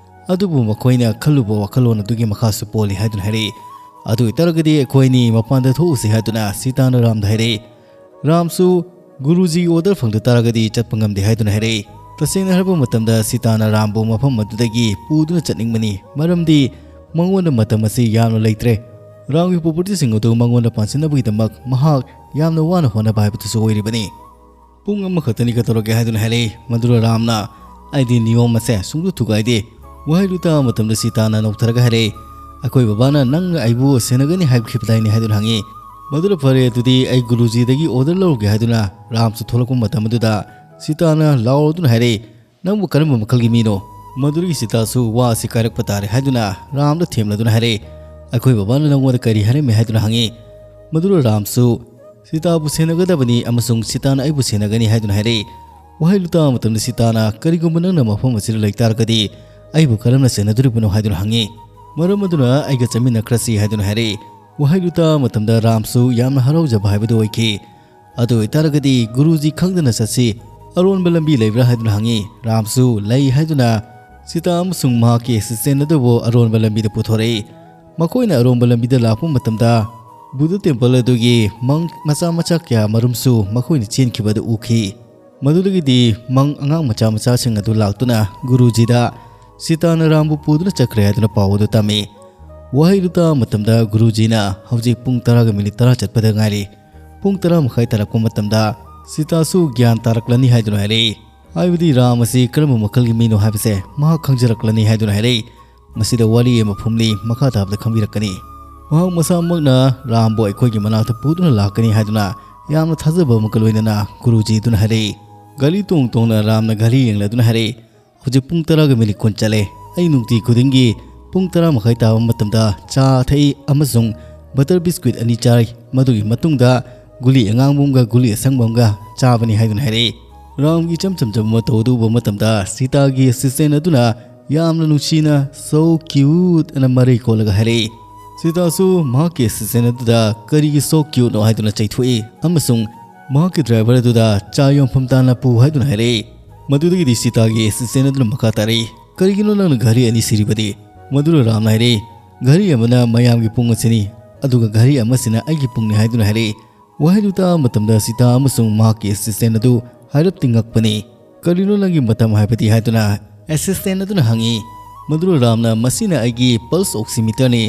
ꯑꯗꯨꯕꯨ ꯃꯈꯣꯏꯅ ꯈꯜꯂꯨꯕ ꯋꯥꯈꯜꯂꯣꯟ ꯑꯗꯨꯒꯤ ꯃꯈꯥꯁꯨ ꯄꯣꯜꯂꯤ ꯍꯥꯏꯗꯨꯅ ꯍꯥꯏꯔꯛꯏ꯫ "ꯑꯗꯨ ꯑꯣꯏꯇꯥꯔꯒꯗꯤ ꯑꯩꯈꯣꯏ ꯑꯅꯤ ꯃꯄꯥꯟꯗ ꯊꯣꯛꯎꯁꯤ" ꯍꯥꯏꯗꯨꯅ ꯁꯤꯇꯥꯅ ꯔꯥꯝꯗ ꯍꯥꯏꯔꯛꯏ꯫ ꯔꯥꯝꯁꯨ ꯒꯨꯔꯨꯖꯤꯒꯤ ꯑꯣꯔꯗꯔ ꯐꯪꯗ ꯇꯥꯔꯒꯗꯤ ꯆꯠꯄ ꯉꯝꯗꯦ ꯍꯥꯏꯗꯨꯅ ꯍꯥꯏꯔꯛꯏ꯫ ꯇꯁꯦꯡꯅ ꯍꯥꯏꯔꯕ ꯃꯇꯝꯗ ꯁꯤꯇꯥꯅ ꯔꯥꯝꯕꯨ ꯃꯐꯝ ꯑꯗꯨꯗꯒꯤ ꯄꯨꯗꯨꯅ ꯆꯠꯅꯤꯡꯕꯅꯤ, ꯃꯔꯝꯗꯤ ꯃꯉꯣꯟꯗ ꯃꯇꯝ ꯑꯁꯤ ꯌꯥꯝꯅ ꯂꯩꯇ꯭ꯔꯦ꯫ ꯔꯥꯝꯒꯤ ꯄ꯭ꯔꯣꯄꯔꯇꯤꯁꯤꯡ ꯑꯗꯨ ꯃꯉꯣꯟꯗ ꯄꯥꯟꯁꯤꯟꯅꯕꯒꯤꯗꯃꯛ ꯃꯍꯥꯛ ꯌꯥꯝꯅ ꯋꯥꯅ ꯍꯣꯠꯅꯕ ꯍꯥꯏꯕꯗꯨꯁꯨ ꯑꯣꯏꯔꯤꯕꯅꯤ꯫ "ꯄꯨꯡ ꯑꯃꯈꯛꯇꯅꯤ ꯀꯩꯗꯧꯔꯒꯦ?" ꯍꯥꯏꯗꯨꯅ ꯍꯥꯏꯔꯛꯏ꯫ ꯃꯗꯨꯗ ꯔꯥꯝꯅ, "ꯑꯩꯗꯤ ꯅꯤꯌꯣꯝ ꯑꯁꯦ ꯁꯨꯡꯊꯨ ꯊꯨꯒꯥꯏꯗꯦ꯫" ꯋꯥꯍꯩꯗꯨ ꯇꯥꯕ ꯃꯇꯝꯗ ꯁꯤꯇꯥꯅ ꯅꯣꯛꯊꯔꯒ ꯍꯥꯏꯔꯛꯏ, "ꯑꯩꯈꯣꯏ ꯕꯕꯥꯅ ꯅꯪꯅ ꯑꯩꯕꯨ ꯁꯦꯟꯅꯒꯅꯤ ꯍꯥꯏꯈꯤꯕꯗꯥꯏꯅꯦ?" ꯍꯥꯏꯗꯨꯅ ꯍꯪꯉꯤ꯫ ꯃꯗꯨꯗ "ꯐꯔꯦ, ꯑꯗꯨꯗꯤ ꯑꯩ ꯒꯨꯔꯨꯖꯤꯗꯒꯤ ꯑꯣꯔꯗꯔ ꯂꯧꯔꯒꯦ" ꯍꯥꯏꯗꯨꯅ ꯔꯥꯝꯁꯨ ꯊꯣꯛꯂꯛꯄ ꯃꯇꯝ ꯑꯗꯨꯗ ꯁꯤꯇꯥꯅ ꯂꯥꯎꯔꯗꯨꯅ ꯍꯥꯏꯔꯛꯏ, "ꯅꯪꯕꯨ ꯀꯔꯝꯕ ꯃꯈꯜꯒꯤ ꯃꯤꯅꯣ?" ꯃꯗꯨꯗꯒꯤ ꯁꯤꯇꯥꯁꯨ ꯋꯥ ꯑꯁꯤ ꯀꯥꯏꯔꯛꯄ ꯇꯥꯔꯦ ꯍꯥꯏꯗꯨꯅ ꯔꯥꯝꯗ ꯊꯦꯝꯂꯗꯨꯅ ꯍꯥꯏꯔꯛꯏ, "ꯑꯩꯈꯣꯏ ꯕꯕꯥꯅ ꯅꯪꯉꯣꯟꯗ ꯀꯔꯤ ꯍꯥꯏꯔꯝꯃꯤ?" ꯍꯥꯏꯗꯨꯅ ꯍꯪꯉꯤ꯫ ꯃꯗꯨꯗ ꯔꯥꯝꯁꯨ ꯁꯤꯇꯥꯕꯨ ꯁꯦꯟꯅꯒꯗꯕꯅꯤ ꯑꯃꯁꯨꯡ ꯁꯤꯇꯥꯅ ꯑꯩꯕꯨ ꯁꯦꯟꯅꯒꯅꯤ ꯍꯥꯏꯗꯨꯅ ꯍꯥꯏꯔꯛꯏ꯫ ꯋꯥꯍꯩꯗꯨ ꯇꯥꯕ ꯃꯇꯝꯗ ꯁꯤꯇꯥꯅ, "ꯀꯔꯤꯒꯨꯝꯕ ꯅꯪꯅ ꯃꯐꯝ ꯑꯁꯤꯗ ꯂꯩꯇꯥꯔꯒꯗꯤ ꯑꯩꯕꯨ ꯀꯔꯝꯅ ꯁꯦꯟꯅꯗꯣꯔꯤꯕꯅꯣ?" ꯍꯥꯏꯗꯨꯅ ꯍꯪꯉꯤ꯫ "ꯃꯔꯝ ꯑꯗꯨꯅ ꯑꯩꯒ ꯆꯠꯃꯤꯟꯅꯈ꯭ꯔꯁꯤ" ꯍꯥꯏꯗꯨꯅ ꯍꯥꯏꯔꯛꯏ꯫ ꯋꯥꯍꯩꯗꯨ ꯇꯥꯕ ꯃꯇꯝꯗ ꯔꯥꯝꯁꯨ ꯌꯥꯝꯅ ꯍꯔꯥꯎꯖꯕ ꯍꯥꯏꯕꯗꯨ ꯑꯣꯏꯈꯤ꯫ "ꯑꯗꯨ ꯑꯣꯏꯇꯥꯔꯒꯗꯤ ꯒꯨꯔꯨꯖꯤ ꯈꯪꯗꯅ ꯆꯠꯁꯤ, ꯑꯔꯣꯟꯕ ꯂꯝꯕꯤ ꯂꯩꯕ꯭ꯔꯥ?" ꯍꯥꯏꯗꯨꯅ ꯍꯪꯉꯤ꯫ ꯔꯥꯝꯁꯨ "ꯂꯩ" ꯍꯥꯏꯗꯨꯅ ꯁꯤꯇꯥ ꯑꯃꯁꯨꯡ ꯃꯍꯥꯛꯀꯤ ꯑꯦꯁꯤꯁꯇꯦꯟ ꯑꯗꯨꯕꯨ ꯑꯔꯣꯟꯕ ꯂꯝꯕꯤꯗ ꯄꯨꯊꯣꯔꯛꯏ꯫ ꯃꯈꯣꯏꯅ ꯑꯔꯣꯟꯕ ꯂꯝꯕꯤꯗ ꯂꯥꯛꯄ ꯃꯇꯝꯗ ꯕꯨꯙ ꯇꯦꯝꯄꯜ ꯑꯗꯨꯒꯤ ꯃꯪ ꯃꯆꯥ ꯃꯆꯥ ꯀꯌꯥ ꯃꯔꯨꯝꯁꯨ ꯃꯈꯣꯏꯅ ꯆꯦꯟꯈꯤꯕꯗꯨ ꯎꯈꯤ꯫ ꯃꯗꯨꯗꯒꯤꯗꯤ ꯃꯪ ꯑꯉꯥꯡ ꯃꯆꯥ ꯃꯆꯥꯁꯤꯡ ꯑꯗꯨ ꯂꯥꯛꯇꯨꯅ ꯒꯨꯔꯨꯖꯤꯗ ꯁꯤꯇꯥꯅ ꯔꯥꯝꯕꯨ ꯄꯨꯗꯨꯅ ꯆꯠꯈ꯭ꯔꯦ ꯍꯥꯏꯗꯨꯅ ꯄꯥꯎ ꯑꯗꯨ ꯇꯝꯃꯤ꯫ ꯋꯥꯍꯩꯗꯨ ꯇꯥꯕ ꯃꯇꯝꯗ ꯒꯨꯔꯨꯖꯤꯅ ꯍꯧꯖꯤꯛ ꯄꯨꯡ ꯇꯔꯥꯒ ꯃꯤꯅꯤꯠ ꯇꯔꯥ ꯆꯠꯄꯗ ꯉꯥꯏꯔꯤ꯫ ꯄꯨꯡ ꯇꯔꯥ ꯃꯈꯥꯏ ꯇꯥꯔꯛꯄ ꯃꯇꯝꯗ ꯁꯤꯇꯥꯁꯨ ꯒ꯭ꯌꯥꯟ ꯇꯥꯔꯛꯂꯅꯤ ꯍꯥꯏꯗꯨꯅ ꯍꯥꯏꯔꯛꯏ꯫ ꯍꯥꯏꯕꯗꯤ ꯔꯥꯝ ꯑꯁꯤ ꯀꯔꯝꯕ ꯃꯈꯜꯒꯤ ꯃꯤꯅꯣ ꯍꯥꯏꯕꯁꯦ ꯃꯍꯥꯛ ꯈꯪꯖꯔꯛꯂꯅꯤ ꯍꯥꯏꯗꯨꯅ ꯍꯥꯏꯔꯛꯏ꯫ ꯃꯁꯤꯗ ꯋꯥꯔꯤ ꯑꯃ ꯐꯨꯝꯂꯤ, ꯃꯈꯥ ꯇꯥꯕꯗ ꯈꯪꯕꯤꯔꯛꯀꯅꯤ꯫ ꯃꯍꯥꯛ ꯃꯁꯥꯃꯛꯅ ꯔꯥꯝꯕꯨ ꯑꯩꯈꯣꯏꯒꯤ ꯃꯅꯥꯛꯇ ꯄꯨꯗꯨꯅ ꯂꯥꯛꯀꯅꯤ ꯍꯥꯏꯗꯨꯅ ꯌꯥꯝꯅ ꯊꯥꯖꯕ ꯑꯃꯒ ꯂꯣꯏꯅꯅ ꯒꯨꯔꯨꯖꯤꯗꯨꯅ ꯍꯥꯏꯔꯛꯏ꯫ ꯒꯥꯔꯤ ꯇꯣꯡ ꯇꯣꯡꯅ ꯔꯥꯝꯅ ꯒꯥꯔꯤ ꯌꯦꯡꯂꯗꯨꯅ ꯍꯥꯏꯔꯛꯏ, "ꯍꯧꯖꯤꯛ ꯄꯨꯡ ꯇꯔꯥꯒ ꯃꯤꯅꯤꯠ ꯀꯨꯟ ꯆꯠꯂꯦ꯫ ꯑꯩ ꯅꯨꯡꯇꯤ ꯈꯨꯗꯤꯡꯒꯤ ꯄꯨꯡ ꯇꯔꯥ ꯃꯈꯥꯏ ꯇꯥꯕ ꯃꯇꯝꯗ ꯆꯥ ꯊꯛꯏ ꯑꯃꯁꯨꯡ ꯕꯇꯔ ꯕꯤꯁꯀ꯭ꯋꯤꯠ ꯑꯅꯤ ꯆꯥꯔꯤ꯫ ꯃꯗꯨꯒꯤ ꯃꯇꯨꯡꯗ ꯒꯨꯂꯤ ꯑꯉꯥꯡꯕ ꯑꯃꯒ ꯒꯨꯂꯤ ꯑꯁꯪꯕ ꯑꯃꯒ ꯆꯥꯕꯅꯤ" ꯍꯥꯏꯗꯨꯅ ꯍꯥꯏꯔꯛꯏ꯫ ꯔꯥꯝꯒꯤ ꯏꯆꯝ ꯆꯝꯖꯕ ꯃꯇꯧ ꯑꯗꯨ ꯎꯕ ꯃꯇꯝꯗ ꯁꯤꯇꯥꯒꯤ ꯑꯦꯁꯤꯁꯇꯦꯟ ꯑꯗꯨꯅ ꯌꯥꯝꯅ ꯅꯨꯡꯁꯤꯅ "So cute" ꯑꯅ ꯃꯔꯩ ꯀꯣꯜꯂꯒ ꯍꯥꯏꯔꯛꯏ꯫ ꯁꯤꯇꯥꯁꯨ ꯃꯍꯥꯛꯀꯤ ꯑꯦꯁꯤꯁꯇꯦꯟ ꯑꯗꯨꯗ "ꯀꯔꯤꯒꯤ so cute ꯅꯣ?" ꯍꯥꯏꯗꯨꯅ ꯆꯩꯊꯣꯛꯏ ꯑꯃꯁꯨꯡ ꯃꯍꯥꯛꯀꯤ ꯗ꯭ꯔꯥꯏꯚꯔ ꯑꯗꯨꯗ "ꯆꯥ ꯌꯣꯟꯐꯝ ꯇꯥꯟꯅ ꯄꯨ" ꯍꯥꯏꯗꯨꯅ ꯍꯥꯏꯔꯛꯏ꯫ ꯃꯗꯨꯗꯒꯤꯗꯤ ꯁꯤꯇꯥꯒꯤ ꯑꯦꯁꯤꯁꯇꯦꯟ ꯑꯗꯨꯅ ꯃꯈꯥ ꯇꯥꯔꯛꯏ, "ꯀꯔꯤꯒꯤꯅꯣ ꯅꯪꯅ ꯘꯔꯤ ꯑꯅꯤ ꯁꯤꯔꯤꯕꯗꯤ?" ꯃꯗꯨꯗ ꯔꯥꯝꯅ ꯍꯥꯏꯔꯛꯏ, "ꯘꯔꯤ ꯑꯃꯅ ꯃꯌꯥꯝꯒꯤ ꯄꯨꯡ ꯑꯁꯤꯅꯤ, ꯑꯗꯨꯒ ꯘꯔꯤ ꯑꯃꯁꯤꯅ ꯑꯩꯒꯤ ꯄꯨꯡꯅꯤ" ꯍꯥꯏꯗꯨꯅ ꯍꯥꯏꯔꯛꯏ꯫ ꯋꯥꯍꯩꯗꯨ ꯇꯥꯕ ꯃꯇꯝꯗ ꯁꯤꯇꯥ ꯑꯃꯁꯨꯡ ꯃꯍꯥꯛꯀꯤ ꯑꯦꯁꯤꯁꯇꯦꯟ ꯑꯗꯨ ꯍꯥꯏꯔꯞꯇꯤ ꯉꯛꯄꯅꯤ꯫ "ꯀꯔꯤꯅꯣ ꯅꯪꯒꯤ ꯃꯇꯝ ꯍꯥꯏꯕꯗꯤ?" ꯍꯥꯏꯗꯨꯅ ꯑꯦꯁꯤꯁꯇꯦꯟ ꯑꯗꯨꯅ ꯍꯪꯉꯤ꯫ ꯃꯗꯨꯗ ꯔꯥꯝꯅ, "ꯃꯁꯤꯅ ꯑꯩꯒꯤ ꯄꯜꯁ ꯑꯣꯛꯁꯤꯃꯤꯇꯔꯅꯤ,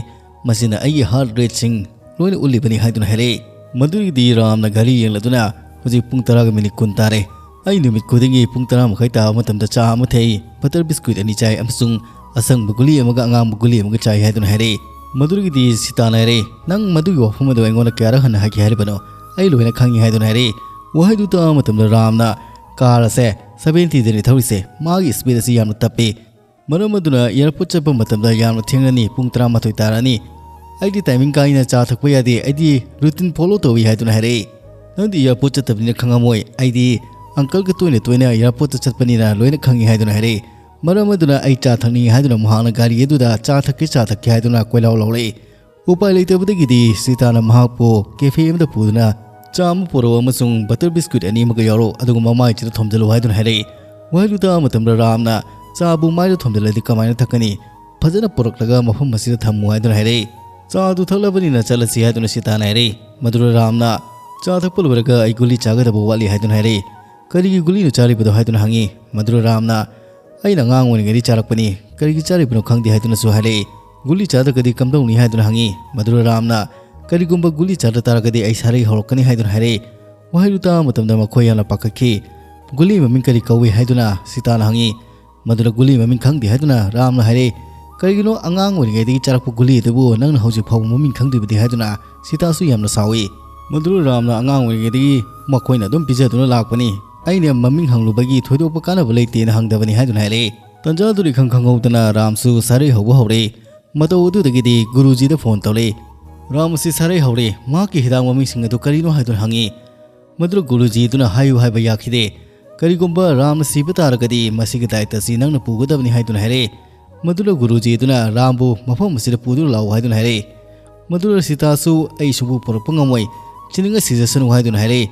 ꯃꯁꯤꯅ ꯑꯩꯒꯤ ꯍꯥꯔꯠ ꯔꯦꯠꯁꯤꯡ ꯂꯣꯏꯅ ꯎꯠꯂꯤꯕꯅꯤ" ꯍꯥꯏꯗꯨꯅ ꯍꯥꯏꯔꯛꯏ꯫ ꯃꯗꯨꯗꯒꯤꯗꯤ ꯔꯥꯝꯅ ꯘꯔꯤ ꯌꯦꯡꯂꯗꯨꯅ, "ꯍꯧꯖꯤꯛ ꯄꯨꯡ ꯇꯔꯥꯒ ꯃꯤꯅꯤꯠ ꯀꯨꯟ ꯇꯥꯔꯦ꯫ ꯑꯩ ꯅꯨꯃꯤꯠ ꯈꯨꯗꯤꯡꯒꯤ ꯄꯨꯡ ꯇꯔꯥ ꯃꯈꯥꯏ ꯇꯥꯕ ꯃꯇꯝꯗ ꯆꯥ ꯑꯃ ꯊꯛꯏ, ꯕꯇꯔ ꯕꯤꯁꯀ꯭ꯋꯤꯠ ꯑꯅꯤ ꯆꯥꯏ ꯑꯃꯁꯨꯡ ꯑꯁꯪꯕ ꯒꯨꯂꯤ ꯑꯃꯒ ꯑꯉꯥꯡꯕ ꯒꯨꯂꯤ ꯑꯃꯒ ꯆꯥꯏ" ꯍꯥꯏꯗꯨꯅ ꯍꯥꯏꯔꯛꯏ꯫ ꯃꯗꯨꯗꯒꯤꯗꯤ ꯁꯤꯇꯥꯅ ꯍꯥꯏꯔꯛꯏ, "ꯅꯪ ꯃꯗꯨꯒꯤ ꯋꯥꯐꯝ ꯑꯗꯨ ꯑꯩꯉꯣꯟꯗ ꯀꯌꯥꯔꯛ ꯍꯟꯅ ꯍꯥꯏꯒꯦ ꯍꯥꯏꯔꯤꯕꯅꯣ? ꯑꯩ ꯂꯣꯏꯅ ꯈꯪꯉꯤ" ꯍꯥꯏꯗꯨꯅ ꯍꯥꯏꯔꯛꯏ꯫ ꯋꯥꯍꯩꯗꯨ ꯇꯥꯕ ꯃꯇꯝꯗ ꯔꯥꯝꯅ ꯀꯥꯔ ꯑꯁꯦ ꯁꯚꯦꯟꯇꯤꯗꯅꯤ ꯊꯧꯔꯤꯁꯦ, ꯃꯥꯒꯤ ꯁ꯭ꯄꯤꯗ ꯑꯁꯤ ꯌꯥꯝꯅ ꯇꯞꯄꯤ꯫ ꯃꯔꯝ ꯑꯗꯨꯅ ꯑꯦꯌꯥꯔꯄꯣꯔꯠ ꯆꯠꯄ ꯃꯇꯝꯗ ꯌꯥꯝꯅ ꯊꯦꯡꯂꯅꯤ, ꯄꯨꯡ ꯇꯔꯥꯃꯥꯊꯣꯏ ꯇꯥꯔꯅꯤ꯫ ꯑꯩꯗꯤ ꯇꯥꯏꯃꯤꯡ ꯀꯥꯏꯅ ꯆꯥ ꯊꯛꯄ ꯌꯥꯗꯦ, ꯑꯩꯗꯤ ꯔꯨꯇꯤꯟ ꯐꯣꯂꯣ ꯇꯧꯏ ꯍꯥꯏꯗꯨꯅ ꯍꯥꯏꯔꯛꯏ꯫ ꯅꯪꯗꯤ ꯑꯦꯌꯥꯔꯄꯣꯔꯠ ꯆꯠꯇꯕꯅꯤꯅ ꯈꯪꯉꯝꯃꯣꯏ, ꯑꯩꯗꯤ ꯑꯪꯀꯜꯒ ꯇꯣꯏꯅ ꯇꯣꯏꯅ ꯑꯦꯌꯥꯔꯄꯣꯔꯠꯇ ꯆꯠꯄꯅꯤꯅ ꯂꯣꯏꯅ ꯈꯪꯉꯤ ꯍꯥꯏꯗꯨꯅ ꯍꯥꯏꯔꯛꯏ꯫ ꯃꯔꯝ ꯑꯗꯨꯅ ꯑꯩ ꯆꯥ ꯊꯛꯅꯤꯡꯉꯤ ꯍꯥꯏꯗꯨꯅ ꯃꯍꯥꯛꯅ ꯒꯥꯔꯤ ꯑꯗꯨꯗ ꯆꯥ ꯊꯛꯀꯦ ꯆꯥ ꯊꯛꯀꯦ ꯍꯥꯏꯗꯨꯅ ꯀꯣꯏꯂꯥꯎ ꯂꯥꯎꯔꯛꯏ꯫ ꯎꯄꯥꯏ ꯂꯩꯇꯕꯗꯒꯤꯗꯤ ꯁꯤꯇꯥꯅ ꯃꯍꯥꯛꯄꯨ ꯀꯦꯐꯦ ꯑꯃꯗ ꯄꯨꯗꯨꯅ ꯆꯥ ꯑꯃ ꯄꯨꯔꯛꯎ ꯑꯃꯁꯨꯡ ꯕꯇꯔ ꯕꯤꯁꯀꯨꯠ ꯑꯅꯤ ꯑꯃꯒ ꯌꯥꯎꯔꯛꯎ, ꯑꯗꯨꯒ ꯃꯃꯥꯏꯁꯤꯗ ꯊꯣꯝꯖꯤꯜꯂꯨ ꯍꯥꯏꯗꯨꯅ ꯍꯥꯏꯔꯛꯏ꯫ ꯋꯥꯍꯩꯗꯨ ꯇꯥꯕ ꯃꯇꯝꯗ ꯔꯥꯝꯅ ꯆꯥꯕꯨ ꯃꯥꯏꯗ ꯊꯣꯝꯖꯤꯜꯂꯗꯤ ꯀꯃꯥꯏꯅ ꯊꯛꯀꯅꯤ? ꯐꯖꯅ ꯄꯨꯔꯛꯂꯒ ꯃꯐꯝ ꯑꯁꯤꯗ ꯊꯝꯃꯨ ꯍꯥꯏꯗꯨꯅ ꯍꯥꯏꯔꯛꯏ꯫ ꯆꯥ ꯑꯗꯨ ꯊꯛꯂꯕꯅꯤꯅ ꯆꯠꯂꯁꯤ ꯍꯥꯏꯗꯨꯅ ꯁꯤꯇꯥꯅ ꯍꯥꯏꯔꯛꯏ꯫ ꯃꯗꯨꯗ ꯔꯥꯝꯅ ꯆꯥ ꯊꯛꯄ ꯂꯣꯏꯔꯒ ꯑꯩ ꯒꯨꯂꯤ ꯆꯥꯒꯗꯕ ꯋꯥꯠꯂꯤ ꯍꯥꯏꯗꯨꯅ ꯍꯥꯏꯔꯛꯏ꯫ ꯀꯔꯤꯒꯤ ꯒꯨꯂꯤꯅꯣ ꯆꯥꯔꯤꯕꯗꯣ ꯍꯥꯏꯗꯨꯅ ꯍꯪꯉꯤ꯫ ꯃꯗꯨꯗ ꯔꯥꯝꯅ ꯑꯩꯅ ꯑꯉꯥꯡ ꯑꯣꯏꯔꯤꯉꯩꯗꯒꯤ ꯆꯥꯔꯛꯄꯅꯤ, ꯀꯔꯤꯒꯤ ꯆꯥꯔꯤꯕꯅꯣ ꯈꯪꯗꯦ ꯍꯥꯏꯗꯨꯅꯁꯨ ꯍꯥꯏꯔꯛꯏ꯫ ꯒꯨꯂꯤ ꯆꯥꯗ꯭ꯔꯒꯗꯤ ꯀꯝꯗꯧꯅꯤ ꯍꯥꯏꯗꯨꯅ ꯍꯪꯉꯤ꯫ ꯃꯗꯨꯗ ꯔꯥꯝꯅ ꯀꯔꯤꯒꯨꯝꯕ ꯒꯨꯂꯤ ꯆꯥꯗ ꯇꯥꯔꯒꯗꯤ ꯑꯩ ꯁꯥꯔꯩ ꯍꯧꯔꯛꯀꯅꯤ ꯍꯥꯏꯗꯨꯅ ꯍꯥꯏꯔꯛꯏ꯫ ꯋꯥꯍꯩꯗꯨ ꯇꯥꯕ ꯃꯇꯝꯗ ꯃꯈꯣꯏ ꯌꯥꯝꯅ ꯄꯥꯈꯠꯈꯤ꯫ ꯒꯨꯂꯤ ꯃꯃꯤꯡ ꯀꯔꯤ ꯀꯧꯏ ꯍꯥꯏꯗꯨꯅ ꯁꯤꯇꯥꯅ ꯍꯪꯉꯤ꯫ ꯃꯗꯨꯗ ꯒꯨꯂꯤ ꯃꯃꯤꯡ ꯈꯪꯗꯦ ꯍꯥꯏꯗꯨꯅ ꯔꯥꯝꯅ ꯍꯥꯏꯔꯛꯏ꯫ ꯀꯔꯤꯒꯤꯅꯣ ꯑꯉꯥꯡ ꯑꯣꯏꯔꯤꯉꯩꯗꯒꯤ ꯆꯥꯔꯛꯄ ꯒꯨꯂꯤ ꯑꯗꯨꯕꯨ ꯅꯪꯅ ꯍꯧꯖꯤꯛ ꯐꯥꯎꯕ ꯃꯃꯤꯡ ꯈꯪꯗ꯭ꯔꯤꯕꯗꯤ ꯍꯥꯏꯗꯨꯅ ꯁꯤꯇꯥꯁꯨ ꯌꯥꯝꯅ ꯁꯥꯎꯏ꯫ ꯃꯗꯨꯗ ꯔꯥꯝꯅ ꯑꯉꯥꯡ ꯑꯣꯏꯔꯤꯉꯩꯗꯒꯤ ꯃꯈꯣꯏꯅ ꯑꯗꯨꯝ ꯄꯤꯖꯗꯨꯅ ꯂꯥꯛꯄꯅꯤ, ꯑꯩꯅ ꯃꯃꯤꯡ ꯍꯪꯂꯨꯕꯒꯤ ꯊꯣꯏꯗꯣꯛꯄ ꯀꯥꯟꯅꯕ ꯂꯩꯇꯦꯅ ꯍꯪꯗꯕꯅꯤ ꯍꯥꯏꯗꯨꯅ ꯍꯥꯏꯔꯛꯏ꯫ ꯇꯟꯖꯥꯗꯨꯗ ꯏꯈꯪ ꯈꯪꯍꯧꯗꯅ ꯔꯥꯝꯁꯨ ꯁꯥꯔꯩ ꯍꯧꯕ ꯍꯧꯔꯛꯏ꯫ ꯃꯇꯧ ꯑꯗꯨꯗꯒꯤꯗꯤ ꯒꯨꯔꯨꯖꯤꯗ ꯐꯣꯟ ꯇꯧꯔꯛꯏ꯫ ꯔꯥꯝ ꯑꯁꯤ ꯁꯥꯔꯩ ꯍꯧꯔꯦ, ꯃꯍꯥꯛꯀꯤ ꯍꯤꯗꯥꯛ ꯃꯃꯤꯡꯁꯤꯡ ꯑꯗꯨ ꯀꯔꯤꯅꯣ ꯍꯥꯏꯗꯨꯅ ꯍꯪꯉꯤ꯫ ꯃꯗꯨꯗ ꯒꯨꯔꯨꯖꯤ ꯑꯗꯨꯅ ꯍꯥꯏꯌꯨ ꯍꯥꯏꯕ ꯌꯥꯈꯤꯗꯦ꯫ ꯀꯔꯤꯒꯨꯝꯕ ꯔꯥꯝꯅ ꯁꯤꯕ ꯇꯥꯔꯒꯗꯤ ꯃꯁꯤꯒꯤ ꯗꯥꯏꯇ ꯑꯁꯤ ꯅꯪꯅ ꯄꯨꯒꯗꯕꯅꯤ ꯍꯥꯏꯗꯨꯅ ꯍꯥꯏꯔꯛꯏ꯫ ꯃꯗꯨꯗ ꯒꯨꯔꯨꯖꯤ ꯑꯗꯨꯅ ꯔꯥꯝꯕꯨ ꯃꯐꯝ ꯑꯁꯤꯗ ꯄꯨꯗꯨꯅ ꯂꯥꯛꯎ ꯍꯥꯏꯗꯨꯅ ꯍꯥꯏꯔꯛꯏ꯫ ꯃꯗꯨꯗ ꯁꯤꯇꯥꯁꯨ ꯑꯩ ꯁꯨꯡꯄꯨ ꯄꯨꯔꯛꯄ ꯉꯝꯃꯣꯏ, ꯁꯤꯅꯤꯡꯉ ꯁꯤꯖꯁꯅꯨ ꯍꯥꯏꯗꯨꯅ ꯍꯥꯏꯔꯛꯏ꯫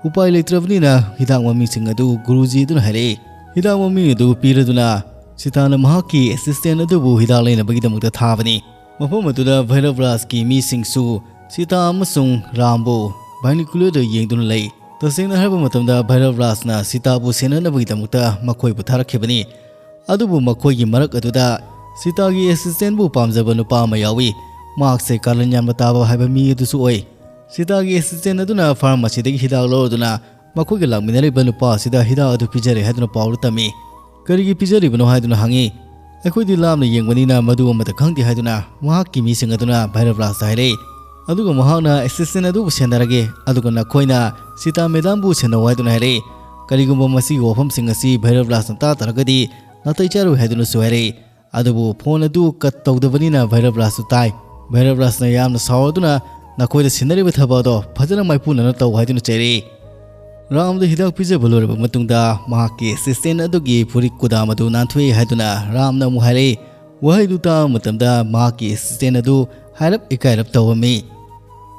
ꯎꯄꯥꯏ ꯂꯩꯇ꯭ꯔꯕꯅꯤꯅ ꯍꯤꯗꯥꯛ ꯃꯃꯤꯡꯁꯤꯡ ꯑꯗꯨ ꯒꯨꯔꯨꯖꯤ ꯑꯗꯨꯅ ꯍꯥꯏꯔꯛꯏ꯫ ꯍꯤꯗꯥꯛ ꯃꯃꯤꯡ ꯑꯗꯨ ꯄꯤꯔꯗꯨꯅ ꯁꯤꯇꯥꯅ ꯃꯍꯥꯛꯀꯤ ꯑꯦꯁꯤꯁꯇꯦꯟ ꯑꯗꯨꯕꯨ ꯍꯤꯗꯥꯛ ꯂꯩꯅꯕꯒꯤꯗꯃꯛꯇ ꯊꯥꯕꯅꯤ꯫ ꯃꯐꯝ ꯑꯗꯨꯗ ꯚꯩꯔꯕ ꯔꯥꯖꯀꯤ ꯃꯤꯁꯤꯡꯁꯨ ꯁꯤꯇꯥ ꯑꯃꯁꯨꯡ ꯔꯥꯝꯕꯨ ꯕꯥꯏꯅꯤꯀꯨꯂꯔꯗ ꯌꯦꯡꯗꯨꯅ ꯂꯩ꯫ ꯇꯁꯦꯡꯅ ꯍꯥꯏꯔꯕ ꯃꯇꯝꯗ ꯚꯩꯔꯕ ꯔꯥꯖꯅ ꯁꯤꯇꯥꯕꯨ ꯁꯦꯟꯅꯅꯕꯒꯤꯗꯃꯛꯇ ꯃꯈꯣꯏꯕꯨ ꯊꯥꯔꯛꯈꯤꯕꯅꯤ꯫ ꯑꯗꯨꯕꯨ ꯃꯈꯣꯏꯒꯤ ꯃꯔꯛ ꯑꯗꯨꯗ ꯁꯤꯇꯥꯒꯤ ꯑꯦꯁꯤꯁꯇꯦꯟꯕꯨ ꯄꯥꯝꯖꯕ ꯅꯨꯄꯥ ꯑꯃ ꯌꯥꯎꯏ꯫ ꯃꯍꯥꯛꯁꯦ ꯀꯥꯔꯟ ꯌꯥꯝꯅ ꯇꯥꯕ ꯍꯥꯏꯕ ꯃꯤ ꯑꯗꯨꯁꯨ ꯑꯣꯏ꯫ ꯁꯤꯇꯥꯒꯤ ꯑꯦꯁꯤꯁꯇꯦꯟ ꯑꯗꯨꯅ ꯐꯥꯔꯃꯥꯁꯤꯗꯒꯤ ꯍꯤꯗꯥꯛ ꯂꯧꯔꯗꯨꯅ ꯃꯈꯣꯏꯒ ꯂꯥꯛꯃꯤꯟꯅꯔꯤꯕ ꯅꯨꯄꯥ ꯑꯁꯤꯗ ꯍꯤꯗꯥꯛ ꯑꯗꯨ ꯄꯤꯖꯔꯦ ꯍꯥꯏꯗꯨꯅ ꯄꯥꯎꯗ ꯇꯝꯃꯤ꯫ ꯀꯔꯤꯒꯤ ꯄꯤꯖꯔꯤꯕꯅꯣ ꯍꯥꯏꯗꯨꯅ ꯍꯪꯉꯤ꯫ ꯑꯩꯈꯣꯏꯗꯤ ꯂꯥꯞꯅ ꯌꯦꯡꯕꯅꯤꯅ ꯃꯗꯨ ꯑꯃꯠꯇ ꯈꯪꯗꯦ ꯍꯥꯏꯗꯨꯅ ꯃꯍꯥꯛꯀꯤ ꯃꯤꯁꯤꯡ ꯑꯗꯨꯅ ꯚꯩꯔꯕ ꯔꯥꯖꯇ ꯍꯥꯏꯔꯛꯏ꯫ ꯑꯗꯨꯒ ꯃꯍꯥꯛꯅ ꯑꯦꯁꯤꯁꯇꯦꯟ ꯑꯗꯨꯕꯨ ꯁꯦꯟꯅꯔꯒꯦ, ꯑꯗꯨꯒ ꯅꯈꯣꯏꯅ ꯁꯤꯇꯥ ꯃꯦꯗꯥꯝꯕꯨ ꯁꯦꯟꯅꯧ ꯍꯥꯏꯗꯨꯅ ꯍꯥꯏꯔꯛꯏ꯫ ꯀꯔꯤꯒꯨꯝꯕ ꯃꯁꯤꯒꯤ ꯋꯥꯐꯝꯁꯤꯡ ꯑꯁꯤ ꯚꯩꯔꯕ ꯔꯥꯖꯅ ꯇꯥ ꯇꯥꯔꯒꯗꯤ ꯅꯥꯇꯩ ꯆꯥꯔꯣꯏ ꯍꯥꯏꯗꯨꯅꯁꯨ ꯍꯥꯏꯔꯛꯏ꯫ ꯑꯗꯨꯕꯨ ꯐꯣꯟ ꯑꯗꯨ ꯀꯠ ꯇꯧꯗꯕꯅꯤꯅ ꯚꯩꯔꯕ ꯔꯥꯖꯁꯨ ꯇꯥꯏ꯫ ꯚꯩꯔꯕ ꯔꯥꯖꯅ ꯌꯥꯝꯅ ꯁꯥꯎꯔꯗꯨꯅ ꯅꯈꯣꯏꯗ ꯁꯤꯟꯅꯔꯤꯕ ꯊꯕꯛ ꯑꯗꯣ ꯐꯖꯅ ꯃꯥꯏꯄꯨꯅꯅ ꯇꯧ ꯍꯥꯏꯗꯨꯅ ꯆꯩꯔꯛꯏ꯫ ꯔꯥꯝꯗ ꯍꯤꯗꯥꯛ ꯄꯤꯖꯕ ꯂꯣꯏꯔꯕ ꯃꯇꯨꯡꯗ ꯃꯍꯥꯛꯀꯤ ꯑꯦꯁꯤꯁꯇꯦꯟ ꯑꯗꯨꯒꯤ ꯐꯨꯔꯤꯠ ꯀꯨꯗꯥꯝ ꯑꯗꯨ ꯅꯥꯟꯊꯣꯛꯏ ꯍꯥꯏꯗꯨꯅ ꯔꯥꯝꯅ ꯑꯃꯨꯛ ꯍꯥꯏꯔꯛꯏ꯫ ꯋꯥꯍꯩꯗꯨ ꯇꯥꯕ ꯃꯇꯝꯗ ꯃꯍꯥꯛꯀꯤ ꯑꯦꯁꯤꯁꯇꯦꯟ ꯑꯗꯨ ꯍꯥꯏꯔꯞ ꯏꯀꯥꯏꯔꯞ ꯇꯧꯔꯝꯃꯤ꯫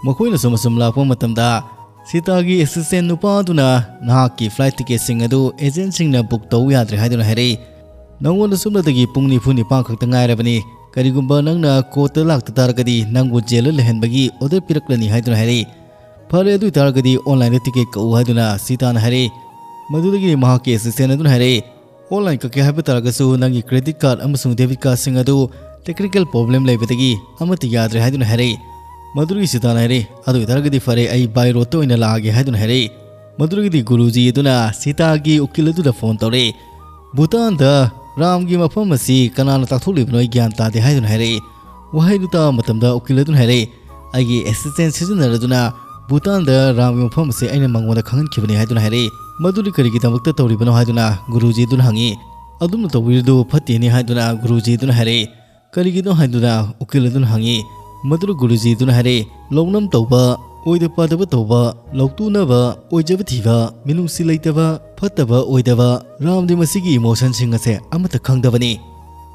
ꯃꯈꯣꯏꯅ ꯁꯨꯝ ꯑꯁꯨꯝ ꯂꯥꯛꯄ ꯃꯇꯝꯗ ꯁꯤꯇꯥꯒꯤ ꯑꯦꯁꯤꯁꯇꯦꯟ ꯅꯨꯄꯥ ꯑꯗꯨꯅ ꯅꯍꯥꯛꯀꯤ ꯐ꯭ꯂꯥꯏꯠ ꯇꯤꯀꯦꯠꯁꯤꯡ ꯑꯗꯨ ꯑꯦꯖꯦꯟꯁꯤꯡꯅ ꯕꯨꯛ ꯇꯧ ꯌꯥꯗ꯭ꯔꯦ ꯍꯥꯏꯗꯨꯅ ꯍꯥꯏꯔꯛꯏ꯫ ꯅꯉꯣꯟꯗ ꯁꯨꯞꯅꯇꯒꯤ ꯄꯨꯡ ꯅꯤꯐꯨ ꯅꯤꯄꯥꯟ ꯈꯛꯇ ꯉꯥꯏꯔꯕꯅꯤ꯫ ꯀꯔꯤꯒꯨꯝꯕ ꯅꯪꯅ ꯀꯣꯔꯠꯇ ꯂꯥꯛꯇ ꯇꯥꯔꯒꯗꯤ ꯅꯪꯕꯨ ꯖꯦꯜꯗ ꯂꯩꯍꯟꯕꯒꯤ ꯑꯣꯔꯗꯔ ꯄꯤꯔꯛꯂꯅꯤ ꯍꯥꯏꯗꯨꯅ ꯍꯥꯏꯔꯛꯏ꯫ ꯐꯔꯦ, ꯑꯗꯨ ꯑꯣꯏꯇꯥꯔꯒꯗꯤ ꯑꯣꯟꯂꯥꯏꯟꯗ ꯇꯤꯀꯦꯠ ꯀꯛꯎ ꯍꯥꯏꯗꯨꯅ ꯁꯤꯇꯥꯅ ꯍꯥꯏꯔꯛꯏ꯫ ꯃꯗꯨꯗꯒꯤ ꯃꯍꯥꯛꯀꯤ ꯑꯦꯁꯤꯁꯇꯦꯟ ꯑꯗꯨꯅ ꯍꯥꯏꯔꯛꯏ, "ꯑꯣꯟꯂꯥꯏꯟ ꯀꯛꯀꯦ ꯍꯥꯏꯕ ꯇꯥꯔꯒꯁꯨ ꯅꯪꯒꯤ ꯀ꯭ꯔꯦꯗꯤꯠ ꯀꯥꯔꯗ ꯑꯃꯁꯨꯡ ꯗꯦꯕꯤꯠ ꯀꯥꯔꯗꯁꯤꯡ ꯑꯗꯨ ꯇꯦꯛꯅꯤꯀꯦꯜ ꯄ꯭ꯔꯣꯕ꯭ꯂꯦꯝ ꯂꯩꯕꯗꯒꯤ ꯑꯃꯠꯇ ꯌꯥꯗ꯭ꯔꯦ" ꯍꯥꯏꯗꯨꯅ ꯍꯥꯏꯔꯛꯏ꯫ ꯃꯗꯨꯗꯒꯤ ꯁꯤꯇꯥꯅ ꯍꯥꯏꯔꯛꯏ, "ꯑꯗꯨ ꯑꯣꯏꯇꯥꯔꯒꯗꯤ ꯐꯔꯦ, ꯑꯩ ꯕꯥꯏ ꯔꯣꯗꯇ ꯑꯣꯏꯅ ꯂꯥꯛꯑꯒꯦ" ꯍꯥꯏꯗꯨꯅ ꯍꯥꯏꯔꯛꯏ꯫ ꯃꯗꯨꯗꯒꯤꯗꯤ ꯒꯨꯔꯨꯖꯤ ꯑꯗꯨꯅ ꯁꯤꯇꯥꯒꯤ ꯎꯀꯤꯜ ꯑꯗꯨꯗ ꯐꯣꯟ ꯇꯧꯔꯛꯏ꯫ "ꯚꯨꯇꯥꯟꯗ ꯔꯥꯝꯒꯤ ꯃꯐꯝ ꯑꯁꯤ ꯀꯅꯥꯅ ꯇꯥꯛꯊꯣꯛꯂꯤꯕꯅꯣ ꯑꯩ ꯒ꯭ꯌꯥꯟ ꯇꯥꯗꯦ" ꯍꯥꯏꯗꯨꯅ ꯍꯥꯏꯔꯛꯏ꯫ ꯋꯥꯍꯩꯗꯨ ꯇꯥꯕ ꯃꯇꯝꯗ ꯎꯀꯤꯜ ꯑꯗꯨꯅ ꯍꯥꯏꯔꯛꯏ, "ꯑꯩꯒꯤ ꯑꯦꯁꯤꯁꯇꯦꯟ ꯁꯤꯖꯤꯟꯅꯔꯗꯨꯅ ꯚꯨꯇꯥꯟꯗ ꯔꯥꯝꯒꯤ ꯃꯐꯝ ꯑꯁꯤ ꯑꯩꯅ ꯃꯉꯣꯟꯗ ꯈꯪꯍꯟꯈꯤꯕꯅꯤ" ꯍꯥꯏꯗꯨꯅ ꯍꯥꯏꯔꯛꯏ꯫ "ꯃꯗꯨꯗꯤ ꯀꯔꯤꯒꯤꯗꯃꯛꯇ ꯇꯧꯔꯤꯕꯅꯣ?" ꯍꯥꯏꯗꯨꯅ ꯒꯨꯔꯨꯖꯤ ꯑꯗꯨꯅ ꯍꯪꯉꯤ꯫ "ꯑꯗꯨꯝꯅ ꯇꯧꯕꯤꯔꯤꯗꯨ ꯐꯠꯇꯦꯅꯦ" ꯍꯥꯏꯗꯨꯅ ꯒꯨꯔꯨꯖꯤ ꯑꯗꯨꯅ ꯍꯥꯏꯔꯛꯏ꯫ "ꯀꯔꯤꯒꯤꯅꯣ?" ꯍꯥꯏꯗꯨꯅ ꯎꯀꯤꯜ ꯑꯗꯨꯅ ꯍꯪꯉꯤ꯫ ꯃꯗꯨꯗ ꯒꯨꯔꯨꯖꯤ ꯑꯗꯨꯅ ꯍꯥꯏꯔꯛꯏ, "ꯂꯧꯅꯝ ꯇꯧꯕ, ꯑꯣꯏꯗ ꯄꯥꯗꯕ ꯇꯧꯕ, ꯂꯧꯇꯨꯅꯕ, ꯑꯣꯏꯖꯕ ꯊꯤꯕ, ꯃꯤꯅꯨꯡꯁꯤ ꯂꯩꯇꯕ, ꯐꯠꯇꯕ ꯑꯣꯏꯗꯕ, ꯔꯥꯝꯗꯤ ꯃꯁꯤꯒꯤ ꯏꯃꯣꯁꯟꯁꯤꯡ ꯑꯁꯦ ꯑꯃꯠꯇ ꯈꯪꯗꯕꯅꯤ꯫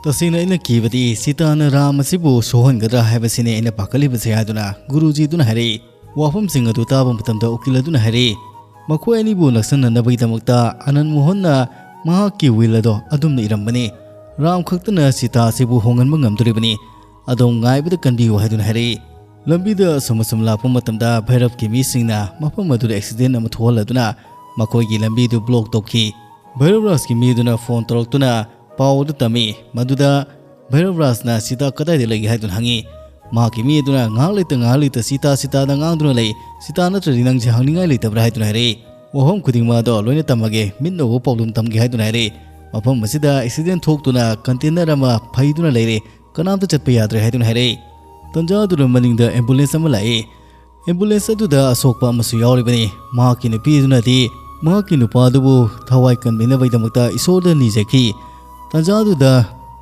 ꯇꯁꯦꯡꯅ ꯑꯩꯅ ꯀꯤꯕꯗꯤ ꯁꯤꯇꯥꯅ ꯔꯥꯝ ꯑꯁꯤꯕꯨ ꯁꯣꯛꯍꯟꯒꯗ꯭ꯔꯥ ꯍꯥꯏꯕꯁꯤꯅꯦ ꯑꯩꯅ ꯄꯥꯈꯠꯂꯤꯕꯁꯦ" ꯍꯥꯏꯗꯨꯅ ꯒꯨꯔꯨꯖꯤ ꯑꯗꯨꯅ ꯍꯥꯏꯔꯛꯏ꯫ ꯋꯥꯐꯝꯁꯤꯡ ꯑꯗꯨ ꯇꯥꯕ ꯃꯇꯝꯗ ꯎꯀꯤꯜ ꯑꯗꯨꯅ ꯍꯥꯏꯔꯛꯏ, "ꯃꯈꯣꯏ ꯑꯅꯤꯕꯨ ꯅꯛꯁꯟꯅꯅꯕꯒꯤꯗꯃꯛꯇ ꯑꯅꯟ ꯃꯣꯍꯟꯅ ꯃꯍꯥꯛꯀꯤ ꯋꯤꯜ ꯑꯗꯣ ꯑꯗꯨꯝꯅ ꯏꯔꯝꯕꯅꯤ꯫ ꯔꯥꯝ ꯈꯛꯇꯅ ꯁꯤꯇꯥ ꯑꯁꯤꯕꯨ ꯍꯣꯡꯍꯟꯕ ꯉꯝꯗꯣꯔꯤꯕꯅꯤ꯫ ꯑꯗꯣꯝ ꯉꯥꯏꯕꯗ ꯀꯟꯕꯤꯌꯨ" ꯍꯥꯏꯗꯨꯅ ꯍꯥꯏꯔꯛꯏ꯫ ꯂꯝꯕꯤꯗ ꯑꯁꯨꯝ ꯑꯁꯨꯝ ꯂꯥꯛꯄ ꯃꯇꯝꯗ ꯚꯩꯔꯞꯀꯤ ꯃꯤꯁꯤꯡꯅ ꯃꯐꯝ ꯑꯗꯨꯗ ꯑꯦꯛꯁꯤꯗꯦꯟ ꯑꯃ ꯊꯣꯛꯍꯜꯂꯗꯨꯅ ꯃꯈꯣꯏꯒꯤ ꯂꯝꯕꯤꯗꯨ ꯕ꯭ꯂꯣꯛ ꯇꯧꯈꯤ꯫ ꯚꯩꯔꯞ ꯔꯥꯖꯀꯤ ꯃꯤꯗꯨꯅ ꯐꯣꯟ ꯇꯧꯔꯛꯇꯨꯅ ꯄꯥꯎ ꯑꯗꯨ ꯇꯝꯃꯤ꯫ ꯃꯗꯨꯗ ꯚꯩꯔꯞ ꯔꯥꯖꯅ ꯁꯤꯇꯥ ꯀꯗꯥꯏꯗ ꯂꯩꯒꯦ ꯍꯥꯏꯗꯨꯅ ꯍꯪꯉꯤ꯫ ꯃꯍꯥꯛꯀꯤ ꯃꯤ ꯑꯗꯨꯅ ꯉꯥꯏꯍꯥꯛ ꯂꯩꯇ ꯉꯥꯏꯍꯥꯛ ꯂꯩꯇ "ꯁꯤꯇꯥ, ꯁꯤꯇꯥꯗ" ꯉꯥꯡꯗꯨꯅ ꯂꯩ꯫ "ꯁꯤꯇꯥ ꯅꯠꯇ꯭ꯔꯗꯤ ꯅꯪꯁꯦ ꯍꯪꯅꯤꯡꯉꯥꯏ ꯂꯩꯇꯕ꯭ꯔꯥ?" ꯍꯥꯏꯗꯨꯅ ꯍꯥꯏꯔꯛꯏ꯫ "ꯋꯥꯐꯝ ꯈꯨꯗꯤꯡꯃꯛ ꯑꯗꯣ ꯂꯣꯏꯅ ꯇꯝꯃꯒꯦ, ꯃꯤꯠꯅ ꯎꯕ ꯄꯥꯎꯗꯝ ꯇꯝꯒꯦ" ꯍꯥꯏꯗꯨꯅ ꯍꯥꯏꯔꯛꯏ꯫ ꯃꯐꯝ ꯑꯁꯤꯗ ꯑꯦꯛꯁꯤꯗꯦꯟ ꯊꯣꯛꯇꯨꯅ ꯀꯟꯇꯦꯅꯔ ꯑꯃ ꯐꯩꯗꯨꯅ ꯂꯩꯔꯦ꯫ "ꯀꯅꯥꯝꯇ ꯆꯠꯄ ꯌꯥꯗ꯭ꯔꯦ" ꯍꯥꯏꯗꯨꯅ ꯍꯥꯏꯔꯛꯏ꯫ ꯇꯟꯖꯥ ꯑꯗꯨꯗ ꯃꯅꯤꯡꯗ ꯑꯦꯝꯕꯨꯂꯦꯟꯁ ꯑꯃ ꯂꯥꯛꯏ꯫ ꯑꯦꯝꯕꯨꯂꯦꯟꯁ ꯑꯗꯨꯗ ꯑꯁꯣꯛꯄ ꯑꯃꯁꯨ ꯌꯥꯎꯔꯤꯕꯅꯤ꯫ ꯃꯍꯥꯛꯀꯤ ꯅꯨꯄꯤ ꯑꯗꯨꯅꯗꯤ ꯃꯍꯥꯛꯀꯤ ꯅꯨꯄꯥ ꯑꯗꯨꯕꯨ ꯊꯋꯥꯏ ꯀꯟꯕꯤꯅꯕꯒꯤꯗꯃꯛꯇ ꯏꯁꯣꯔꯗ ꯅꯤꯖꯈꯤ꯫ ꯇꯟꯖꯥꯗꯨꯗ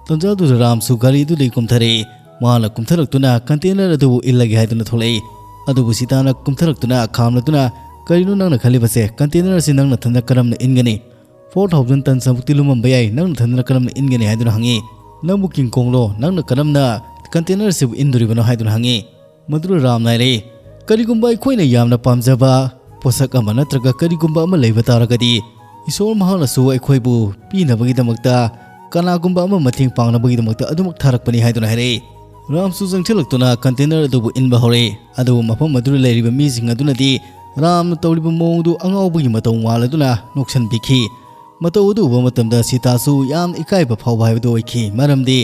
ꯇꯟꯖꯥꯗꯨꯗ ꯔꯥꯝꯁꯨ ꯒꯥꯔꯤꯗꯨꯗꯒꯤ ꯀꯨꯝꯊꯔꯛꯏ꯫ ꯃꯍꯥꯛꯅ ꯀꯨꯝꯊꯔꯛꯇꯨꯅ ꯀꯟꯇꯦꯅꯔ ꯑꯗꯨꯕꯨ ꯏꯜꯂꯒꯦ ꯍꯥꯏꯗꯨꯅ ꯊꯣꯛꯂꯛꯏ꯫ ꯑꯗꯨꯕꯨ ꯁꯤꯇꯥꯅ ꯀꯨꯝꯊꯔꯛꯇꯨꯅ ꯈꯥꯝꯂꯗꯨꯅ, "ꯀꯔꯤꯅꯣ ꯅꯪꯅ ꯈꯜꯂꯤꯕꯁꯦ? ꯀꯟꯇꯦꯅꯔ ꯑꯁꯤ ꯅꯪ ꯅꯊꯟꯗ ꯀꯔꯝꯅ ꯏꯟꯒꯅꯤ? Four thousand tons ꯃꯨꯛꯇꯤ ꯂꯨꯝꯃꯝꯕ ꯌꯥꯏ, ꯅꯪ ꯅꯊꯟꯗꯅ ꯀꯔꯝꯅ ꯏꯟꯒꯅꯤ?" ꯍꯥꯏꯗꯨꯅ ꯍꯪꯉꯤ꯫ "ꯅꯪꯕꯨ ꯀꯤꯡ ꯀꯣꯡꯂꯣ? ꯅꯪꯅ ꯀꯔꯝꯅ ꯀꯟꯇꯦꯅꯔ ꯑꯁꯤꯕꯨ ꯏꯟꯗꯣꯔꯤꯕꯅꯣ?" ꯍꯥꯏꯗꯨꯅ ꯍꯪꯉꯤ꯫ ꯃꯗꯨꯗ ꯔꯥꯝꯅ ꯍꯥꯏꯔꯛꯏ, "ꯀꯔꯤꯒꯨꯝꯕ ꯑꯩꯈꯣꯏꯅ ꯌꯥꯝꯅ ꯄꯥꯝꯖꯕ ꯄꯣꯠꯁꯛ ꯑꯃ ꯅꯠꯇ꯭ꯔꯒ ꯀꯔꯤꯒꯨꯝꯕ ꯑꯃ ꯂꯩꯕ ꯇꯥꯔꯒꯗꯤ, ꯏꯁꯣꯔ ꯃꯍꯥꯛꯅꯁꯨ ꯑꯩꯈꯣꯏꯕꯨ ꯄꯤꯅꯕꯒꯤꯗꯃꯛꯇ, ꯀꯅꯥꯒꯨꯝꯕ ꯑꯃ ꯃꯇꯦꯡ ꯄꯥꯡꯅꯕꯒꯤꯗꯃꯛꯇ ꯑꯗꯨꯃꯛ ꯊꯥꯔꯛꯄꯅꯤ" ꯍꯥꯏꯗꯨꯅ ꯍꯥꯏꯔꯛꯏ꯫ ꯔꯥꯝꯁꯨ ꯆꯪꯁꯤꯜꯂꯛꯇꯨꯅ ꯀꯟꯇꯦꯅꯔ ꯑꯗꯨꯕꯨ ꯏꯟꯕ ꯍꯧꯔꯛꯏ꯫ ꯑꯗꯨꯕꯨ ꯃꯐꯝ ꯑꯗꯨꯗ ꯂꯩꯔꯤꯕ ꯃꯤꯁꯤꯡ ꯑꯗꯨꯅꯗꯤ ꯔꯥꯝꯅ ꯇꯧꯔꯤꯕ ꯃꯑꯣꯡꯗꯨ ꯑꯉꯥꯎꯕꯒꯤ ꯃꯇꯧ ꯃꯥꯜꯂꯗꯨꯅ ꯅꯣꯛꯁꯟꯕꯤꯈꯤ꯫ ꯃꯇꯧ ꯑꯗꯨ ꯎꯕ ꯃꯇꯝꯗ ꯁꯤꯇꯥꯁꯨ ꯌꯥꯝꯅ ꯏꯀꯥꯏꯕ ꯐꯥꯎꯕ ꯍꯥꯏꯕꯗꯨ ꯑꯣꯏꯈꯤ, ꯃꯔꯝꯗꯤ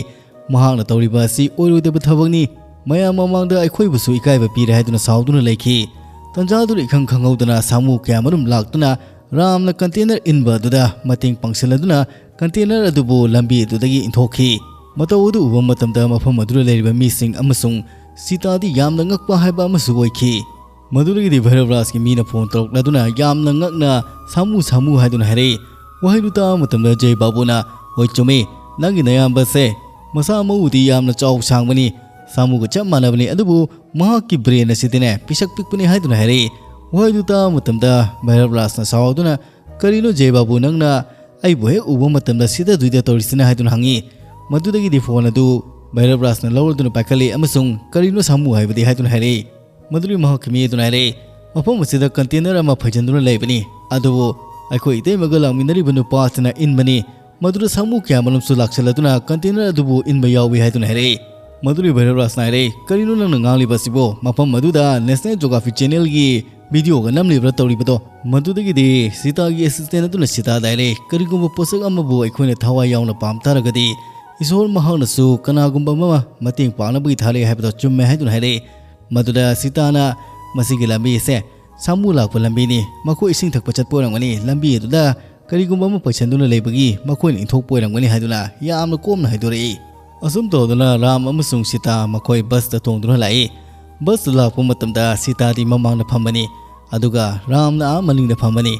ꯃꯍꯥꯛꯅ ꯇꯧꯔꯤꯕ ꯑꯁꯤ ꯑꯣꯏꯔꯣꯏꯗꯕ ꯊꯕꯛꯅꯤ, ꯃꯌꯥꯝ ꯃꯃꯥꯡꯗ ꯑꯩꯈꯣꯏꯕꯨꯁꯨ ꯏꯀꯥꯏꯕ ꯄꯤꯔꯦ ꯍꯥꯏꯗꯨꯅ ꯁꯥꯎꯗꯨꯅ ꯂꯩꯈꯤ꯫ ꯇꯟꯖꯥꯗꯨꯗ ꯏꯈꯪ ꯈꯪꯍꯧꯗꯅ ꯁꯥꯃꯨ ꯀꯌꯥꯃꯔꯨꯝ ꯂꯥꯛꯇꯨꯅ ꯔꯥꯝꯅ ꯀꯟꯇꯦꯅꯔ ꯏꯟꯕ ꯑꯗꯨꯗ ꯃꯇꯦꯡ ꯄꯥꯡꯁꯤꯜꯂꯗꯨꯅ ꯀꯟꯇꯦꯅꯔ ꯑꯗꯨꯕꯨ ꯂꯝꯕꯤ ꯑꯗꯨꯗꯒꯤ ꯏꯟꯊꯣꯛꯈꯤ꯫ ꯃꯇꯧ ꯑꯗꯨ ꯎꯕ ꯃꯇꯝꯗ ꯃꯐꯝ ꯑꯗꯨꯗ ꯂꯩꯔꯤꯕ ꯃꯤꯁꯤꯡ ꯑꯃꯁꯨꯡ ꯁꯤꯇꯥꯗꯤ ꯌꯥꯝꯅ ꯉꯛꯄ ꯍꯥꯏꯕ ꯑꯃꯁꯨ ꯑꯣꯏꯈꯤ꯫ ꯃꯗꯨꯗꯒꯤꯗꯤ ꯚꯩꯔꯕ ꯔꯥꯖꯀꯤ ꯃꯤꯅ ꯐꯣꯟ ꯇꯧꯔꯛꯂꯗꯨꯅ ꯌꯥꯝꯅ ꯉꯛꯅ "ꯁꯥꯃꯨ, ꯁꯥꯃꯨ" ꯍꯥꯏꯗꯨꯅ ꯍꯥꯏꯔꯛꯏ꯫ ꯋꯥꯍꯩꯗꯨ ꯇꯥꯕ ꯃꯇꯝꯗ ꯖꯩ ꯕꯥꯕꯨꯅ, "ꯍꯣꯏ, ꯆꯨꯝꯃꯤ, ꯅꯪꯒꯤ ꯅꯌꯥꯝꯕꯁꯦ ꯃꯁꯥ ꯃꯎꯗꯤ ꯌꯥꯝꯅ ꯆꯥꯎ ꯁꯥꯡꯕꯅꯤ, ꯁꯥꯃꯨꯒ ꯆꯞ ꯃꯥꯟꯅꯕꯅꯤ, ꯑꯗꯨꯕꯨ ꯃꯍꯥꯛꯀꯤ ꯕ꯭ꯔꯦꯟ ꯑꯁꯤꯗꯤꯅꯦ ꯄꯤꯁꯛ ꯄꯤꯛꯄꯅꯤ" ꯍꯥꯏꯗꯨꯅ ꯍꯥꯏꯔꯛꯏ꯫ ꯋꯥꯍꯩꯗꯨ ꯇꯥꯕ ꯃꯇꯝꯗ ꯚꯩꯔꯕ ꯔꯥꯖꯅ ꯁꯥꯎꯗꯨꯅ, "ꯀꯔꯤꯅꯣ ꯖꯩ ꯕꯥꯕꯨ, ꯅꯪꯅ ꯑꯩꯕꯨ ꯍꯦꯛ ꯎꯕ ꯃꯇꯝꯗ ꯁꯤꯗꯗꯣꯏꯗ ꯇꯧꯔꯤꯁꯤꯅ?" ꯍꯥꯏꯗꯨꯅ ꯍꯪꯉꯤ꯫ ꯃꯗꯨꯗꯒꯤꯗꯤ ꯐꯣꯟ ꯑꯗꯨ ꯚꯩꯔꯕ ꯔꯥꯖꯅ ꯂꯧꯔꯗꯨꯅ ꯄꯥꯏꯈꯠꯂꯤ ꯑꯃꯁꯨꯡ "ꯀꯔꯤꯅꯣ ꯁꯥꯃꯨ ꯍꯥꯏꯕꯗꯤ?" ꯍꯥꯏꯗꯨꯅ ꯍꯥꯏꯔꯛꯏ꯫ ꯃꯗꯨꯗꯤ ꯃꯍꯥꯛꯀꯤ ꯃꯤ ꯑꯗꯨꯅ ꯍꯥꯏꯔꯛꯏ, "ꯃꯐꯝ ꯑꯁꯤꯗ ꯀꯟꯇꯦꯅꯔ ꯑꯃ ꯐꯩꯖꯤꯟꯗꯨꯅ ꯂꯩꯕꯅꯤ, ꯑꯗꯨꯕꯨ ꯑꯩꯈꯣꯏ ꯏꯇꯩꯃꯒ ꯂꯥꯛꯃꯤꯟꯅꯔꯤꯕ ꯅꯨꯄꯥ ꯑꯁꯤꯅ ꯏꯟꯕꯅꯤ꯫ ꯃꯗꯨꯗ ꯁꯥꯃꯨ ꯀꯌꯥ ꯃꯔꯨꯝꯁꯨ ꯂꯥꯛꯁꯤꯜꯂꯗꯨꯅ ꯀꯟꯇꯦꯅꯔ ꯑꯗꯨꯕꯨ ꯏꯟꯕ ꯌꯥꯎꯏ" ꯍꯥꯏꯗꯨꯅ ꯍꯥꯏꯔꯛꯏ꯫ ꯃꯗꯨꯗꯤ ꯚꯩꯔꯕ ꯔꯥꯖꯅ ꯍꯥꯏꯔꯛꯏ, "ꯀꯔꯤꯅꯣ ꯅꯪꯅ ꯉꯥꯡꯂꯤꯕ ꯑꯁꯤꯕꯣ? ꯃꯐꯝ ꯑꯗꯨꯗ National Geographic Channelꯒꯤ ꯚꯤꯗꯤꯑꯣꯒ ꯅꯝꯂꯤꯕ꯭ꯔꯥ ꯇꯧꯔꯤꯕꯗꯣ?" ꯃꯗꯨꯗꯒꯤꯗꯤ ꯁꯤꯇꯥꯒꯤ ꯑꯦꯁꯤꯁꯇꯦꯟ ꯑꯗꯨꯅ ꯁꯤꯇꯥꯗ ꯍꯥꯏꯔꯛꯏ, "ꯀꯔꯤꯒꯨꯝꯕ ꯄꯣꯠꯁꯛ ꯑꯃꯕꯨ ꯑꯩꯈꯣꯏꯅ ꯊꯋꯥꯏ ꯌꯥꯎꯅ ꯄꯥꯝ ꯇꯥꯔꯒꯗꯤ, ꯏꯁꯣꯔ ꯃꯍꯥꯛꯅꯁꯨ ꯀꯅꯥꯒꯨꯝꯕ ꯑꯃ ꯃꯇꯦꯡ ꯄꯥꯡꯅꯕꯒꯤ ꯊꯥꯔꯛꯏ ꯍꯥꯏꯕꯗꯣ ꯆꯨꯝꯃꯦ" ꯍꯥꯏꯗꯨꯅ ꯍꯥꯏꯔꯛꯏ꯫ ꯃꯗꯨꯗ ꯁꯤꯇꯥꯅ, "ꯃꯁꯤꯒꯤ ꯂꯝꯕꯤ ꯑꯁꯦ ꯁꯥꯃꯨ ꯂꯥꯛꯄ ꯂꯝꯕꯤꯅꯤ, ꯃꯈꯣꯏ ꯏꯁꯤꯡ ꯊꯛꯄ ꯆꯠꯄ ꯑꯣꯏꯔꯝꯒꯅꯤ, ꯂꯝꯕꯤ ꯑꯗꯨꯗ ꯀꯔꯤꯒꯨꯝꯕ ꯑꯃ ꯄꯩꯁꯟꯗꯨꯅ ꯂꯩꯕꯒꯤ ꯃꯈꯣꯏꯅ ꯏꯟꯊꯣꯛꯄ ꯑꯣꯏꯔꯝꯒꯅꯤ" ꯍꯥꯏꯗꯨꯅ ꯌꯥꯝꯅ ꯀꯣꯝꯅ ꯍꯥꯏꯗꯣꯔꯛꯏ꯫ ꯑꯁꯨꯝ ꯇꯧꯗꯨꯅ ꯔꯥꯝ ꯑꯃꯁꯨꯡ ꯁꯤꯇꯥ ꯃꯈꯣꯏ ꯕꯁꯇ ꯇꯣꯡꯗꯨꯅ ꯂꯥꯛꯏ꯫ ꯕꯁꯇ ꯂꯥꯛꯄ ꯃꯇꯝꯗ ꯁꯤꯇꯥꯗꯤ ꯃꯃꯥꯡꯗ ꯐꯝꯕꯅꯤ, ꯑꯗꯨꯒ ꯔꯥꯝꯅ ꯑꯥ ꯃꯅꯤꯡꯗ ꯐꯝꯕꯅꯤ꯫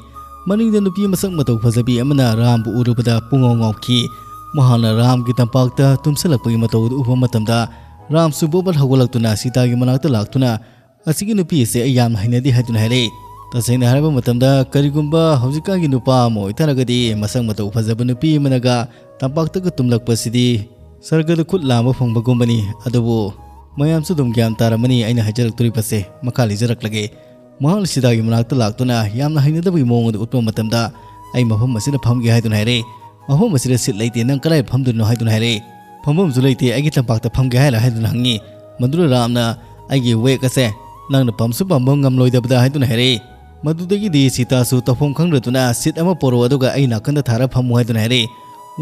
ꯃꯅꯤꯡꯗ ꯅꯨꯄꯤ ꯃꯁꯛ ꯃꯇꯧ ꯐꯖꯕꯤ ꯑꯃꯅ ꯔꯥꯝꯕꯨ ꯎꯔꯨꯕꯗ ꯄꯨꯡꯉꯥꯎ ꯉꯥꯎꯈꯤ꯫ ꯃꯍꯥꯛꯅ ꯔꯥꯝꯒꯤ ꯇꯝꯄꯥꯛꯇ ꯇꯨꯝꯁꯤꯜꯂꯛꯄꯒꯤ ꯃꯇꯧ ꯑꯗꯨ ꯎꯕ ꯃꯇꯝꯗ ꯔꯥꯝꯁꯨ ꯕꯣꯕꯠ ꯍꯧꯒꯠꯂꯛꯇꯨꯅ ꯁꯤꯇꯥꯒꯤ ꯃꯅꯥꯛꯇ ꯂꯥꯛꯇꯨꯅ, "ꯑꯁꯤꯒꯤ ꯅꯨꯄꯤ ꯑꯁꯦ ꯑꯩ ꯌꯥꯝꯅ ꯍꯩꯅꯗꯦ" ꯍꯥꯏꯗꯨꯅ ꯍꯥꯏꯔꯛꯏ꯫ ꯇꯁꯦꯡꯅ ꯍꯥꯏꯔꯕ ꯃꯇꯝꯗ, ꯀꯔꯤꯒꯨꯝꯕ ꯍꯧꯖꯤꯛꯀꯥꯟꯒꯤ ꯅꯨꯄꯥ ꯑꯃ ꯑꯣꯏꯇꯥꯔꯒꯗꯤ ꯃꯁꯛ ꯃꯇꯧ ꯐꯖꯕ ꯅꯨꯄꯤ ꯑꯃꯅꯒ ꯇꯝꯄꯥꯛꯇꯒ ꯇꯨꯝꯂꯛꯄꯁꯤꯗꯤ ꯁꯔꯒꯗ ꯈꯨꯠ ꯂꯥꯝꯕ ꯐꯪꯕꯒꯨꯝꯕꯅꯤ꯫ ꯑꯗꯨꯕꯨ ꯃꯌꯥꯝꯁꯨ ꯑꯗꯨꯝ ꯒ꯭ꯌꯥꯟ ꯇꯥꯔꯝꯃꯅꯤ ꯑꯩꯅ ꯍꯥꯏꯖꯔꯛꯇꯣꯔꯤꯕꯁꯦ꯫ ꯃꯈꯥ ꯂꯤꯖꯔꯛꯂꯒꯦ꯫ ꯃꯍꯥꯛꯅ ꯁꯤꯗꯥꯒꯤ ꯃꯅꯥꯛꯇ ꯂꯥꯛꯇꯨꯅ ꯌꯥꯝꯅ ꯍꯩꯅꯗꯕꯒꯤ ꯃꯑꯣꯡ ꯑꯗꯨ ꯎꯠꯄ ꯃꯇꯝꯗ, "ꯑꯩ ꯃꯐꯝ ꯑꯁꯤꯗ ꯐꯝꯒꯦ" ꯍꯥꯏꯗꯨꯅ ꯍꯥꯏꯔꯛꯏ꯫ "ꯃꯐꯝ ꯑꯁꯤꯗ ꯁꯤꯠ ꯂꯩꯇꯦ, ꯅꯪ ꯀꯗꯥꯏ ꯐꯝꯗꯣꯏꯅꯣ?" ꯍꯥꯏꯗꯨꯅ ꯍꯥꯏꯔꯛꯏ꯫ "ꯐꯝꯐꯝꯁꯨ ꯂꯩꯇꯦ, ꯑꯩꯒꯤ ꯇꯝꯄꯥꯛꯇ ꯐꯝꯒꯦ ꯍꯥꯏꯔ?" ꯍꯥꯏꯗꯨꯅ ꯍꯪꯉꯤ꯫ ꯃꯗꯨꯗ ꯔꯥꯝꯅ, "ꯑꯩꯒꯤ ꯋꯦꯛ ꯑꯁꯦ ꯅꯪꯅ ꯄꯝꯁꯨ ꯄꯝꯕ ꯉꯝꯂꯣꯏꯗꯕꯗ" ꯍꯥꯏꯗꯨꯅ ꯍꯥꯏꯔꯛꯏ꯫ ꯃꯗꯨꯗꯒꯤꯗꯤ ꯁꯤꯇꯥꯁꯨ ꯇꯧꯐꯝ ꯈꯪꯗ꯭ꯔꯗꯨꯅ, "ꯁꯤꯠ ꯑꯃ ꯄꯣꯔꯛꯑꯣ ꯑꯗꯨꯒ ꯑꯩ ꯅꯥꯀꯟꯗ ꯊꯥꯔ ꯐꯝꯃꯨ" ꯍꯥꯏꯗꯨꯅ ꯍꯥꯏꯔꯛꯏ꯫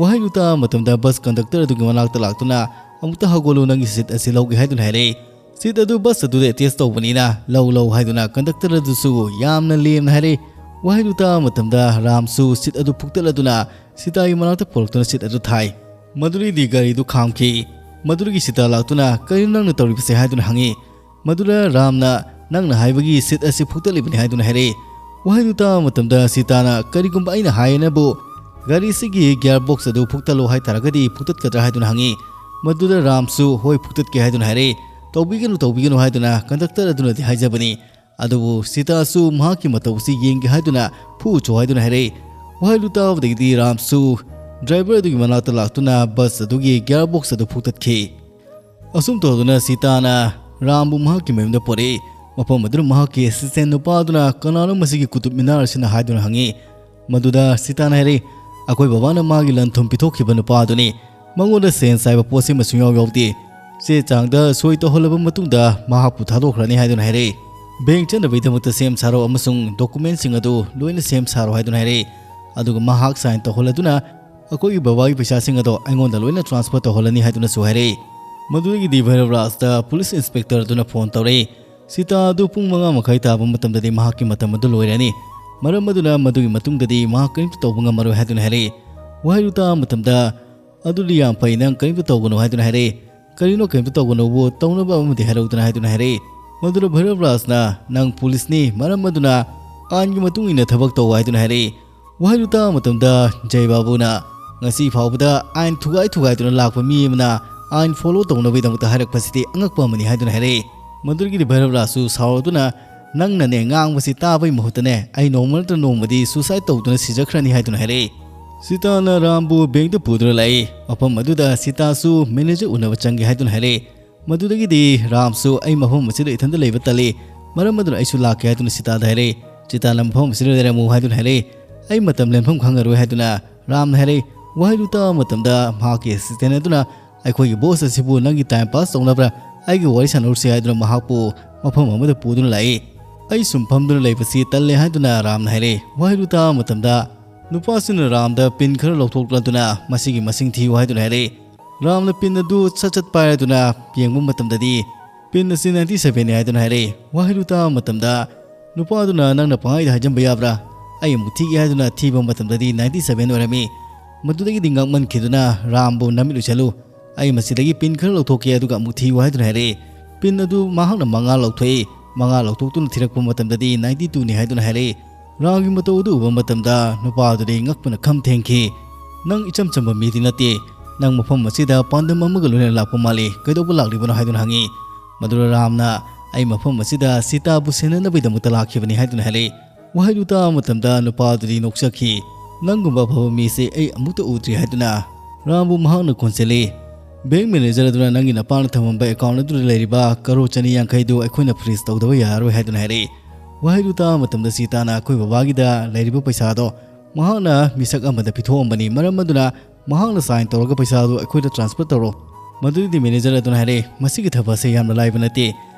ꯋꯥꯍꯩꯗꯨ ꯇꯥꯕ ꯃꯇꯝꯗ ꯕꯁ ꯀꯟꯗꯛꯇꯔ ꯑꯗꯨꯒꯤ ꯃꯅꯥꯛꯇ ꯂꯥꯛꯇꯨꯅ, "ꯑꯃꯨꯛꯇ ꯍꯧꯒꯠꯂꯨ, ꯅꯪꯒꯤ ꯁꯤꯠ ꯑꯁꯤ ꯂꯧꯒꯦ" ꯍꯥꯏꯗꯨꯅ ꯍꯥꯏꯔꯛꯏ꯫ "ꯁꯤꯠ ꯑꯗꯨ ꯕꯁ ꯑꯗꯨꯗ ꯑꯦꯇꯦꯆ ꯇꯧꯕꯅꯤꯅ ꯂꯧ ꯂꯧ" ꯍꯥꯏꯗꯨꯅ ꯀꯟꯗꯛꯇꯔ ꯑꯗꯨꯁꯨ ꯌꯥꯝꯅ ꯂꯦꯝꯅ ꯍꯥꯏꯔꯛꯏ꯫ ꯋꯥꯍꯩꯗꯨ ꯇꯥꯕ ꯃꯇꯝꯗ ꯔꯥꯝꯁꯨ ꯁꯤꯠ ꯑꯗꯨ ꯐꯨꯛꯇꯠꯂꯗꯨꯅ ꯁꯤꯇꯥꯒꯤ ꯃꯅꯥꯛꯇ ꯄꯨꯔꯛꯇꯨꯅ ꯁꯤꯠ ꯑꯗꯨ ꯊꯥꯏ꯫ ꯃꯗꯨꯗꯒꯤꯗꯤ ꯒꯥꯔꯤꯗꯨ ꯈꯥꯝꯈꯤ꯫ ꯃꯗꯨꯗꯒꯤ ꯁꯤꯇꯥ ꯂꯥꯛꯇꯨꯅ, "ꯀꯔꯤꯅꯣ ꯅꯪꯅ ꯇꯧꯔꯤꯕꯁꯦ?" ꯍꯥꯏꯗꯨꯅ ꯍꯪꯉꯤ꯫ ꯃꯗꯨꯗ ꯔꯥꯝꯅ, "ꯅꯪꯅ ꯍꯥꯏꯕꯒꯤ ꯁꯤꯠ ꯑꯁꯤ ꯐꯨꯛꯇꯠꯂꯤꯕꯅꯤ" ꯍꯥꯏꯗꯨꯅ ꯍꯥꯏꯔꯛꯏ꯫ ꯋꯥꯍꯩꯗꯨ ꯇꯥꯕ ꯃꯇꯝꯗ ꯁꯤꯇꯥꯅ, "ꯀꯔꯤꯒꯨꯝꯕ ꯑꯩꯅ ꯍꯥꯏꯌꯦꯅꯕꯨ ꯒꯥꯔꯤꯁꯤꯒꯤ ꯒꯤꯌꯔ ꯕꯣꯛꯁ ꯑꯗꯨ ꯐꯨꯛꯇꯠꯂꯣ ꯍꯥꯏ ꯇꯥꯔꯒꯗꯤ ꯐꯨꯛꯇꯠꯀꯗ꯭ꯔꯥ?" ꯍꯥꯏꯗꯨꯅ ꯍꯪꯉꯤ꯫ ꯃꯗꯨꯗ ꯔꯥꯝꯁꯨ, "ꯍꯣꯏ, ꯐꯨꯛꯇꯠꯀꯦ" ꯍꯥꯏꯗꯨꯅ ꯍꯥꯏꯔꯛꯏ꯫ "ꯇꯧꯕꯤꯒꯅꯨ, ꯇꯧꯕꯤꯒꯅꯨ" ꯍꯥꯏꯗꯨꯅ ꯀꯟꯗꯛꯇꯔ ꯑꯗꯨꯅꯗꯤ ꯍꯥꯏꯖꯕꯅꯤ꯫ ꯑꯗꯨꯕꯨ ꯁꯤꯇꯥꯁꯨ ꯃꯍꯥꯛꯀꯤ ꯃꯇꯧ ꯑꯁꯤ ꯌꯦꯡꯒꯦ ꯍꯥꯏꯗꯨꯅ ꯐꯨ ꯎꯆꯣ ꯍꯥꯏꯗꯨꯅ ꯍꯥꯏꯔꯛꯏ꯫ ꯋꯥꯍꯩꯗꯨ ꯇꯥꯕꯗꯒꯤꯗꯤ ꯔꯥꯝꯁꯨ ꯗ꯭ꯔꯥꯏꯚꯔ ꯑꯗꯨꯒꯤ ꯃꯅꯥꯛꯇ ꯂꯥꯛꯇꯨꯅ ꯕꯁ ꯑꯗꯨꯒꯤ ꯒꯤꯌꯔ ꯕꯣꯛꯁ ꯑꯗꯨ ꯐꯨꯛꯇꯠꯈꯤ꯫ ꯑꯁꯨꯝ ꯇꯧꯗꯨꯅ ꯁꯤꯇꯥꯅ ꯔꯥꯝꯕꯨ ꯃꯍꯥꯛꯀꯤ ꯃꯌꯨꯝꯗ ꯄꯨꯔꯛꯏ꯫ ꯃꯐꯝ ꯑꯗꯨꯗ ꯃꯍꯥꯛꯀꯤ ꯑꯦꯁꯤꯁꯇꯦꯟ ꯅꯨꯄꯥ ꯑꯗꯨꯅ, "ꯀꯅꯥꯅꯣ ꯃꯁꯤꯒꯤ ꯀꯨꯇꯨꯕ ꯃꯤꯅꯥꯔ ꯑꯁꯤꯅ?" ꯍꯥꯏꯗꯨꯅ ꯍꯪꯉꯤ꯫ ꯃꯗꯨꯗ ꯁꯤꯇꯥꯅ ꯍꯥꯏꯔꯛꯏ, "ꯑꯩꯈꯣꯏ ꯕꯕꯥꯅ ꯃꯥꯒꯤ ꯂꯟ ꯊꯨꯝ ꯄꯤꯊꯣꯛꯈꯤꯕ ꯅꯨꯄꯥ ꯑꯗꯨꯅꯤ꯫ ꯃꯉꯣꯟꯗ ꯁꯦꯟ ꯆꯥꯏꯕ ꯄꯣꯠꯁꯤꯃ ꯁꯨꯡꯌꯥꯎ ꯌꯥꯎꯗꯦ꯫ ꯆꯦ ꯆꯥꯡꯗ ꯁꯣꯏ ꯇꯧꯍꯜꯂꯕ ꯃꯇꯨꯡꯗ ꯃꯍꯥꯛꯄꯨ ꯊꯥꯗꯣꯛꯈ꯭ꯔꯅꯤ" ꯍꯥꯏꯗꯨꯅ ꯍꯥꯏꯔꯛꯏ꯫ "ꯕꯦꯡ ꯆꯠꯅꯕꯒꯤꯗꯃꯛꯇ ꯁꯦꯝ ꯁꯥꯔꯣ ꯑꯃꯁꯨꯡ ꯗꯣꯀꯨꯃꯦꯟꯁꯤꯡ ꯑꯗꯨ ꯂꯣꯏꯅ ꯁꯦꯝ ꯁꯥꯔꯣ" ꯍꯥꯏꯗꯨꯅ ꯍꯥꯏꯔꯛꯏ꯫ ꯑꯗꯨꯒ ꯃꯍꯥꯛ ꯁꯥꯏꯟ ꯇꯧꯍꯜꯂꯗꯨꯅ, "ꯑꯩꯈꯣꯏꯒꯤ ꯕꯕꯥꯒꯤ ꯄꯩꯁꯥꯁꯤꯡ ꯑꯗꯣ ꯑꯩꯉꯣꯟꯗ ꯂꯣꯏꯅ ꯇ꯭ꯔꯥꯟꯁꯐꯔ ꯇꯧꯍꯜꯂꯅꯤ" ꯍꯥꯏꯗꯨꯅꯁꯨ ꯍꯥꯏꯔꯛꯏ꯫ ꯃꯗꯨꯗꯒꯤꯗꯤ ꯚꯩꯔꯕ ꯔꯥꯖꯇ ꯄꯨꯂꯤꯁ ꯏꯟꯁꯄꯦꯛꯇꯔ ꯑꯗꯨꯅ ꯐꯣꯟ ꯇꯧꯔꯛꯏ꯫ ꯁꯤꯇꯥ ꯑꯗꯨ ꯄꯨꯡ ꯃꯉꯥ ꯃꯈꯥꯏ ꯇꯥꯕ ꯃꯇꯝꯗꯗꯤ ꯃꯍꯥꯛꯀꯤ ꯃꯇꯝ ꯑꯗꯨ ꯂꯣꯏꯔꯅꯤ꯫ ꯃꯔꯝ ꯑꯗꯨꯅ ꯃꯗꯨꯒꯤ ꯃꯇꯨꯡꯗꯗꯤ ꯃꯍꯥꯛ ꯀꯔꯤꯝꯇ ꯇꯧꯕ ꯉꯝꯃꯔꯣꯏ ꯍꯥꯏꯗꯨꯅ ꯍꯥꯏꯔꯛꯏ꯫ ꯋꯥꯍꯩꯗꯨ ꯇꯥꯕ ꯃꯇꯝꯗ, "ꯑꯗꯨꯗꯤ ꯌꯥꯝ ꯐꯩ, ꯅꯪ ꯀꯔꯤꯝꯇ ꯇꯧꯒꯅꯨ" ꯍꯥꯏꯗꯨꯅ ꯍꯥꯏꯔꯛꯏ꯫ "ꯀꯔꯤꯅꯣ ꯀꯔꯤꯝꯇ ꯇꯧꯒꯅꯨꯕꯨ? ꯇꯧꯅꯕ ꯑꯃꯗꯤ ꯍꯥꯏꯔꯛꯎꯗꯅ" ꯍꯥꯏꯗꯨꯅ ꯍꯥꯏꯔꯛꯏ꯫ ꯃꯗꯨꯗ ꯚꯩꯔꯕ ꯔꯥꯖꯅ, "ꯅꯪ ꯄꯨꯂꯤꯁꯅꯤ, ꯃꯔꯝ ꯑꯗꯨꯅ ꯑꯥꯏꯟꯒꯤ ꯃꯇꯨꯡ ꯏꯟꯅ ꯊꯕꯛ ꯇꯧ ꯍꯥꯏꯗꯨꯅ ꯍꯥꯏꯔꯛꯏ꯫ ꯋꯥꯍꯩꯗꯨ ꯇꯥꯕ ꯃꯇꯝꯗ ꯖꯩ ꯕꯥꯕꯨꯅ ꯉꯁꯤ ꯐꯥꯎꯕꯗ ꯑꯥꯏꯟ ꯊꯨꯒꯥꯏ ꯊꯨꯒꯥꯏꯗꯨꯅ ꯂꯥꯛꯄ ꯃꯤ ꯑꯃꯅ ꯑꯥꯏꯟ ꯐꯣꯂꯣ ꯇꯧꯅꯕꯒꯤꯗꯃꯛꯇ ꯍꯥꯏꯔꯛꯄꯁꯤꯗꯤ ꯑꯉꯛꯄ ꯑꯃꯅꯤ ꯍꯥꯏꯗꯨꯅ ꯍꯥꯏꯔꯛꯏ꯫ ꯃꯗꯨꯗꯒꯤꯗꯤ ꯚꯩꯔꯕ ꯔꯥꯖꯁꯨ ꯁꯥꯎꯔꯗꯨꯅ, "ꯅꯪꯅꯅꯦ ꯉꯥꯡꯕꯁꯤ ꯇꯥꯕꯒꯤ ꯃꯍꯨꯠꯇꯅꯦ ꯑꯩ ꯅꯣꯡꯃ ꯅꯠꯇ꯭ꯔ ꯅꯣꯡꯃꯗꯤ ꯁꯨꯁꯥꯏꯗ ꯇꯧꯗꯨꯅ ꯁꯤꯖꯈ꯭ꯔꯅꯤ" ꯍꯥꯏꯗꯨꯅ ꯍꯥꯏꯔꯛꯏ꯫ ꯁꯤꯇꯥꯅ ꯔꯥꯝꯕꯨ ꯕꯦꯡꯗ ꯄꯨꯗꯨꯅ ꯂꯥꯛꯏ꯫ ꯃꯐꯝ ꯑꯗꯨꯗ ꯁꯤꯇꯥꯁꯨ ꯃꯦꯅꯦꯖꯔ ꯎꯅꯕ ꯆꯪꯒꯦ ꯍꯥꯏꯗꯨꯅ ꯍꯥꯏꯔꯛꯏ꯫ ꯃꯗꯨꯗꯒꯤꯗꯤ ꯔꯥꯝꯁꯨ "ꯑꯩ ꯃꯐꯝ ꯑꯁꯤꯗ ꯏꯊꯟꯇ ꯂꯩꯕ ꯇꯜꯂꯤ, ꯃꯔꯝ ꯑꯗꯨꯅ ꯑꯩꯁꯨ ꯂꯥꯛꯀꯦ" ꯍꯥꯏꯗꯨꯅ ꯁꯤꯇꯥꯗ ꯍꯥꯏꯔꯛꯏ꯫ ꯁꯤꯇꯥꯅ "ꯃꯐꯝ ꯑꯁꯤꯗ ꯂꯩꯔꯝꯃꯨ" ꯍꯥꯏꯗꯨꯅ ꯍꯥꯏꯔꯛꯏ꯫ "ꯑꯩ ꯃꯇꯝ ꯂꯦꯟꯐꯝ ꯈꯪꯉꯔꯣꯏ" ꯍꯥꯏꯗꯨꯅ ꯔꯥꯝꯅ ꯍꯥꯏꯔꯛꯏ꯫ ꯋꯥꯍꯩꯗꯨ ꯇꯥꯕ ꯃꯇꯝꯗ ꯃꯍꯥꯛꯀꯤ ꯑꯦꯁꯤꯁꯇꯦꯟ ꯑꯗꯨꯅ, "ꯑꯩꯈꯣꯏꯒꯤ ꯕꯣꯁ ꯑꯁꯤꯕꯨ ꯅꯪꯒꯤ ꯇꯥꯏꯝ ꯄꯥꯁ ꯇꯧꯅꯕ꯭ꯔꯥ? ꯑꯩꯒ ꯋꯥꯔꯤ ꯁꯥꯟꯅꯔꯨꯁꯤ" ꯍꯥꯏꯗꯨꯅ ꯃꯍꯥꯛꯄꯨ ꯃꯐꯝ ꯑꯃꯗ ꯄꯨꯗꯨꯅ ꯂꯥꯛꯏ꯫ "ꯑꯩ ꯁꯨꯝ ꯐꯝꯗꯨꯅ ꯂꯩꯕꯁꯤ ꯇꯜꯂꯦ" ꯍꯥꯏꯗꯨꯅ ꯔꯥꯝꯅ ꯍꯥꯏꯔꯛꯏ꯫ ꯋꯥꯍꯩꯗꯨ ꯇꯥꯕ ꯃꯇꯝꯗ ꯅꯨꯄꯥꯁꯤꯅ ꯔꯥꯝꯗ ꯄꯤꯟ ꯈꯔ ꯂꯧꯊꯣꯛꯂꯗꯨꯅ "ꯃꯁꯤꯒꯤ ꯃꯁꯤꯡ ꯊꯤꯌꯨ" ꯍꯥꯏꯗꯨꯅ ꯍꯥꯏꯔꯛꯏ꯫ ꯔꯥꯝꯅ ꯄꯤꯟ ꯑꯗꯨ ꯁꯠ ꯁꯠ ꯄꯥꯏꯔꯗꯨꯅ ꯌꯦꯡꯕ ꯃꯇꯝꯗꯗꯤ ꯄꯤꯟ ꯑꯁꯤ ꯅꯥꯏꯟꯇꯤ ꯁꯚꯦꯟꯅꯤ ꯍꯥꯏꯗꯨꯅ ꯍꯥꯏꯔꯛꯏ꯫ ꯋꯥꯍꯩꯗꯨ ꯇꯥꯕ ꯃꯇꯝꯗ ꯅꯨꯄꯥꯗꯨꯅ, "ꯅꯪꯅ ꯄꯪꯍꯥꯏꯗ ꯍꯥꯏꯖꯟꯕ ꯌꯥꯕ꯭ꯔꯥ? ꯑꯩ ꯑꯃꯨꯛ ꯊꯤꯒꯦ" ꯍꯥꯏꯗꯨꯅ ꯊꯤꯕ ꯃꯇꯝꯗꯗꯤ ꯅꯥꯏꯟꯇꯤ ꯁꯚꯦꯟ ꯑꯣꯏꯔꯝꯃꯤ꯫ ꯃꯗꯨꯗꯒꯤꯗꯤ ꯉꯛꯃꯟꯈꯤꯗꯨꯅ ꯔꯥꯝꯕꯨ "ꯅꯃꯤꯠ ꯎꯏꯁꯜꯂꯨ, ꯑꯩ ꯃꯁꯤꯗꯒꯤ ꯄꯤꯟ ꯈꯔ ꯂꯧꯊꯣꯛꯀꯦ, ꯑꯗꯨꯒ ꯑꯃꯨꯛ ꯊꯤꯌꯨ" ꯍꯥꯏꯗꯨꯅ ꯍꯥꯏꯔꯛꯏ꯫ ꯄꯤꯟ ꯑꯗꯨ ꯃꯍꯥꯛꯅ ꯃꯉꯥ ꯂꯧꯊꯣꯛꯏ꯫ ꯃꯉꯥ ꯂꯧꯊꯣꯛꯇꯨꯅ ꯊꯤꯔꯛꯄ ꯃꯇꯝꯗꯗꯤ ꯅꯥꯏꯟꯇꯤ ꯇꯨꯅꯤ ꯍꯥꯏꯗꯨꯅ ꯍꯥꯏꯔꯛꯏ꯫ ꯔꯥꯝꯒꯤ ꯃꯇꯧ ꯑꯗꯨ ꯎꯕ ꯃꯇꯝꯗ ꯅꯨꯄꯥ ꯑꯗꯨꯗꯤ ꯉꯛꯄꯅ ꯈꯝ ꯊꯦꯡꯈꯤ꯫ "ꯅꯪ ꯏꯆꯝ ꯆꯝꯕ ꯃꯤꯗꯤ ꯅꯠꯇꯦ꯫ ꯅꯪ ꯃꯐꯝ ꯑꯁꯤꯗ ꯄꯥꯟꯗꯝ ꯑꯃꯒ ꯂꯣꯏꯅꯅ ꯂꯥꯛꯄ ꯃꯥꯜꯂꯤ꯫ ꯀꯩꯗꯧꯕ ꯂꯥꯛꯂꯤꯕꯅꯣ?" ꯍꯥꯏꯗꯨꯅ ꯍꯪꯉꯤ꯫ ꯃꯗꯨꯗ ꯔꯥꯝꯅ, "ꯑꯩ ꯃꯐꯝ ꯑꯁꯤꯗ ꯁꯤꯇꯥꯕꯨ ꯁꯦꯟꯅꯅꯕꯒꯤꯗꯃꯛꯇ ꯂꯥꯛꯈꯤꯕꯅꯤ" ꯍꯥꯏꯗꯨꯅ ꯍꯥꯏꯔꯛꯏ꯫ ꯋꯥꯍꯩꯗꯨ ꯇꯥꯕ ꯃꯇꯝꯗ ꯅꯨꯄꯥ ꯑꯗꯨꯗꯤ ꯅꯣꯛꯆꯈꯤ꯫ "ꯅꯪꯒꯨꯝꯕ ꯑꯐꯕ ꯃꯤꯁꯦ ꯑꯩ ꯑꯃꯨꯛꯇ ꯎꯗ꯭ꯔꯤ" ꯍꯥꯏꯗꯨꯅ ꯔꯥꯝꯕꯨ ꯃꯍꯥꯛꯅ ꯀꯣꯟꯁꯤꯜꯂꯤ꯫ "ꯕꯦꯡꯛ ꯃꯦꯅꯦꯖꯔ ꯑꯗꯨꯅ ꯅꯪꯒꯤ ꯅꯄꯥꯅ ꯊꯝꯃꯝꯕ ꯑꯦꯀꯥꯎꯟ ꯑꯗꯨꯗ ꯂꯩꯔꯤꯕ ꯀꯔꯣꯔ ꯆꯅꯤ ꯌꯥꯡꯈꯩꯗꯨ ꯑꯩꯈꯣꯏꯅ ꯐ꯭ꯔꯤꯖ ꯇꯧꯗꯕ ꯌꯥꯔꯔꯣꯏ" ꯍꯥꯏꯗꯨꯅ ꯍꯥꯏꯔꯛꯏ꯫ ꯋꯥꯍꯩꯗꯨ ꯇꯥꯕ ꯃꯇꯝꯗ ꯁꯤꯇꯥꯅ ꯑꯩꯈꯣꯏ ꯕꯕꯥꯒꯤꯗ ꯂꯩꯔꯤꯕ ꯄꯩꯁꯥꯗꯣ ꯃꯍꯥꯛꯅ ꯃꯤꯁꯛ ꯑꯃꯗ ꯄꯤꯊꯣꯛꯑꯝꯕꯅꯤ, ꯃꯔꯝ ꯑꯗꯨꯅ ꯃꯍꯥꯛꯅ ꯁꯥꯏꯟ ꯇꯧꯔꯒ ꯄꯩꯁꯥꯗꯨ ꯑꯩꯈꯣꯏꯗ ꯇ꯭ꯔꯥꯟꯁꯐꯔ ꯇꯧꯔꯣ꯫ ꯃꯗꯨꯗꯤ ꯃꯦꯅꯦꯖꯔ ꯑꯗꯨꯅ ꯍꯥꯏꯔꯛꯏ, "ꯃꯁꯤꯒꯤ ꯊꯕꯛ ꯑꯁꯤ ꯌꯥꯝꯅ ꯂꯥꯏꯕ ꯅꯠꯇꯦ꯫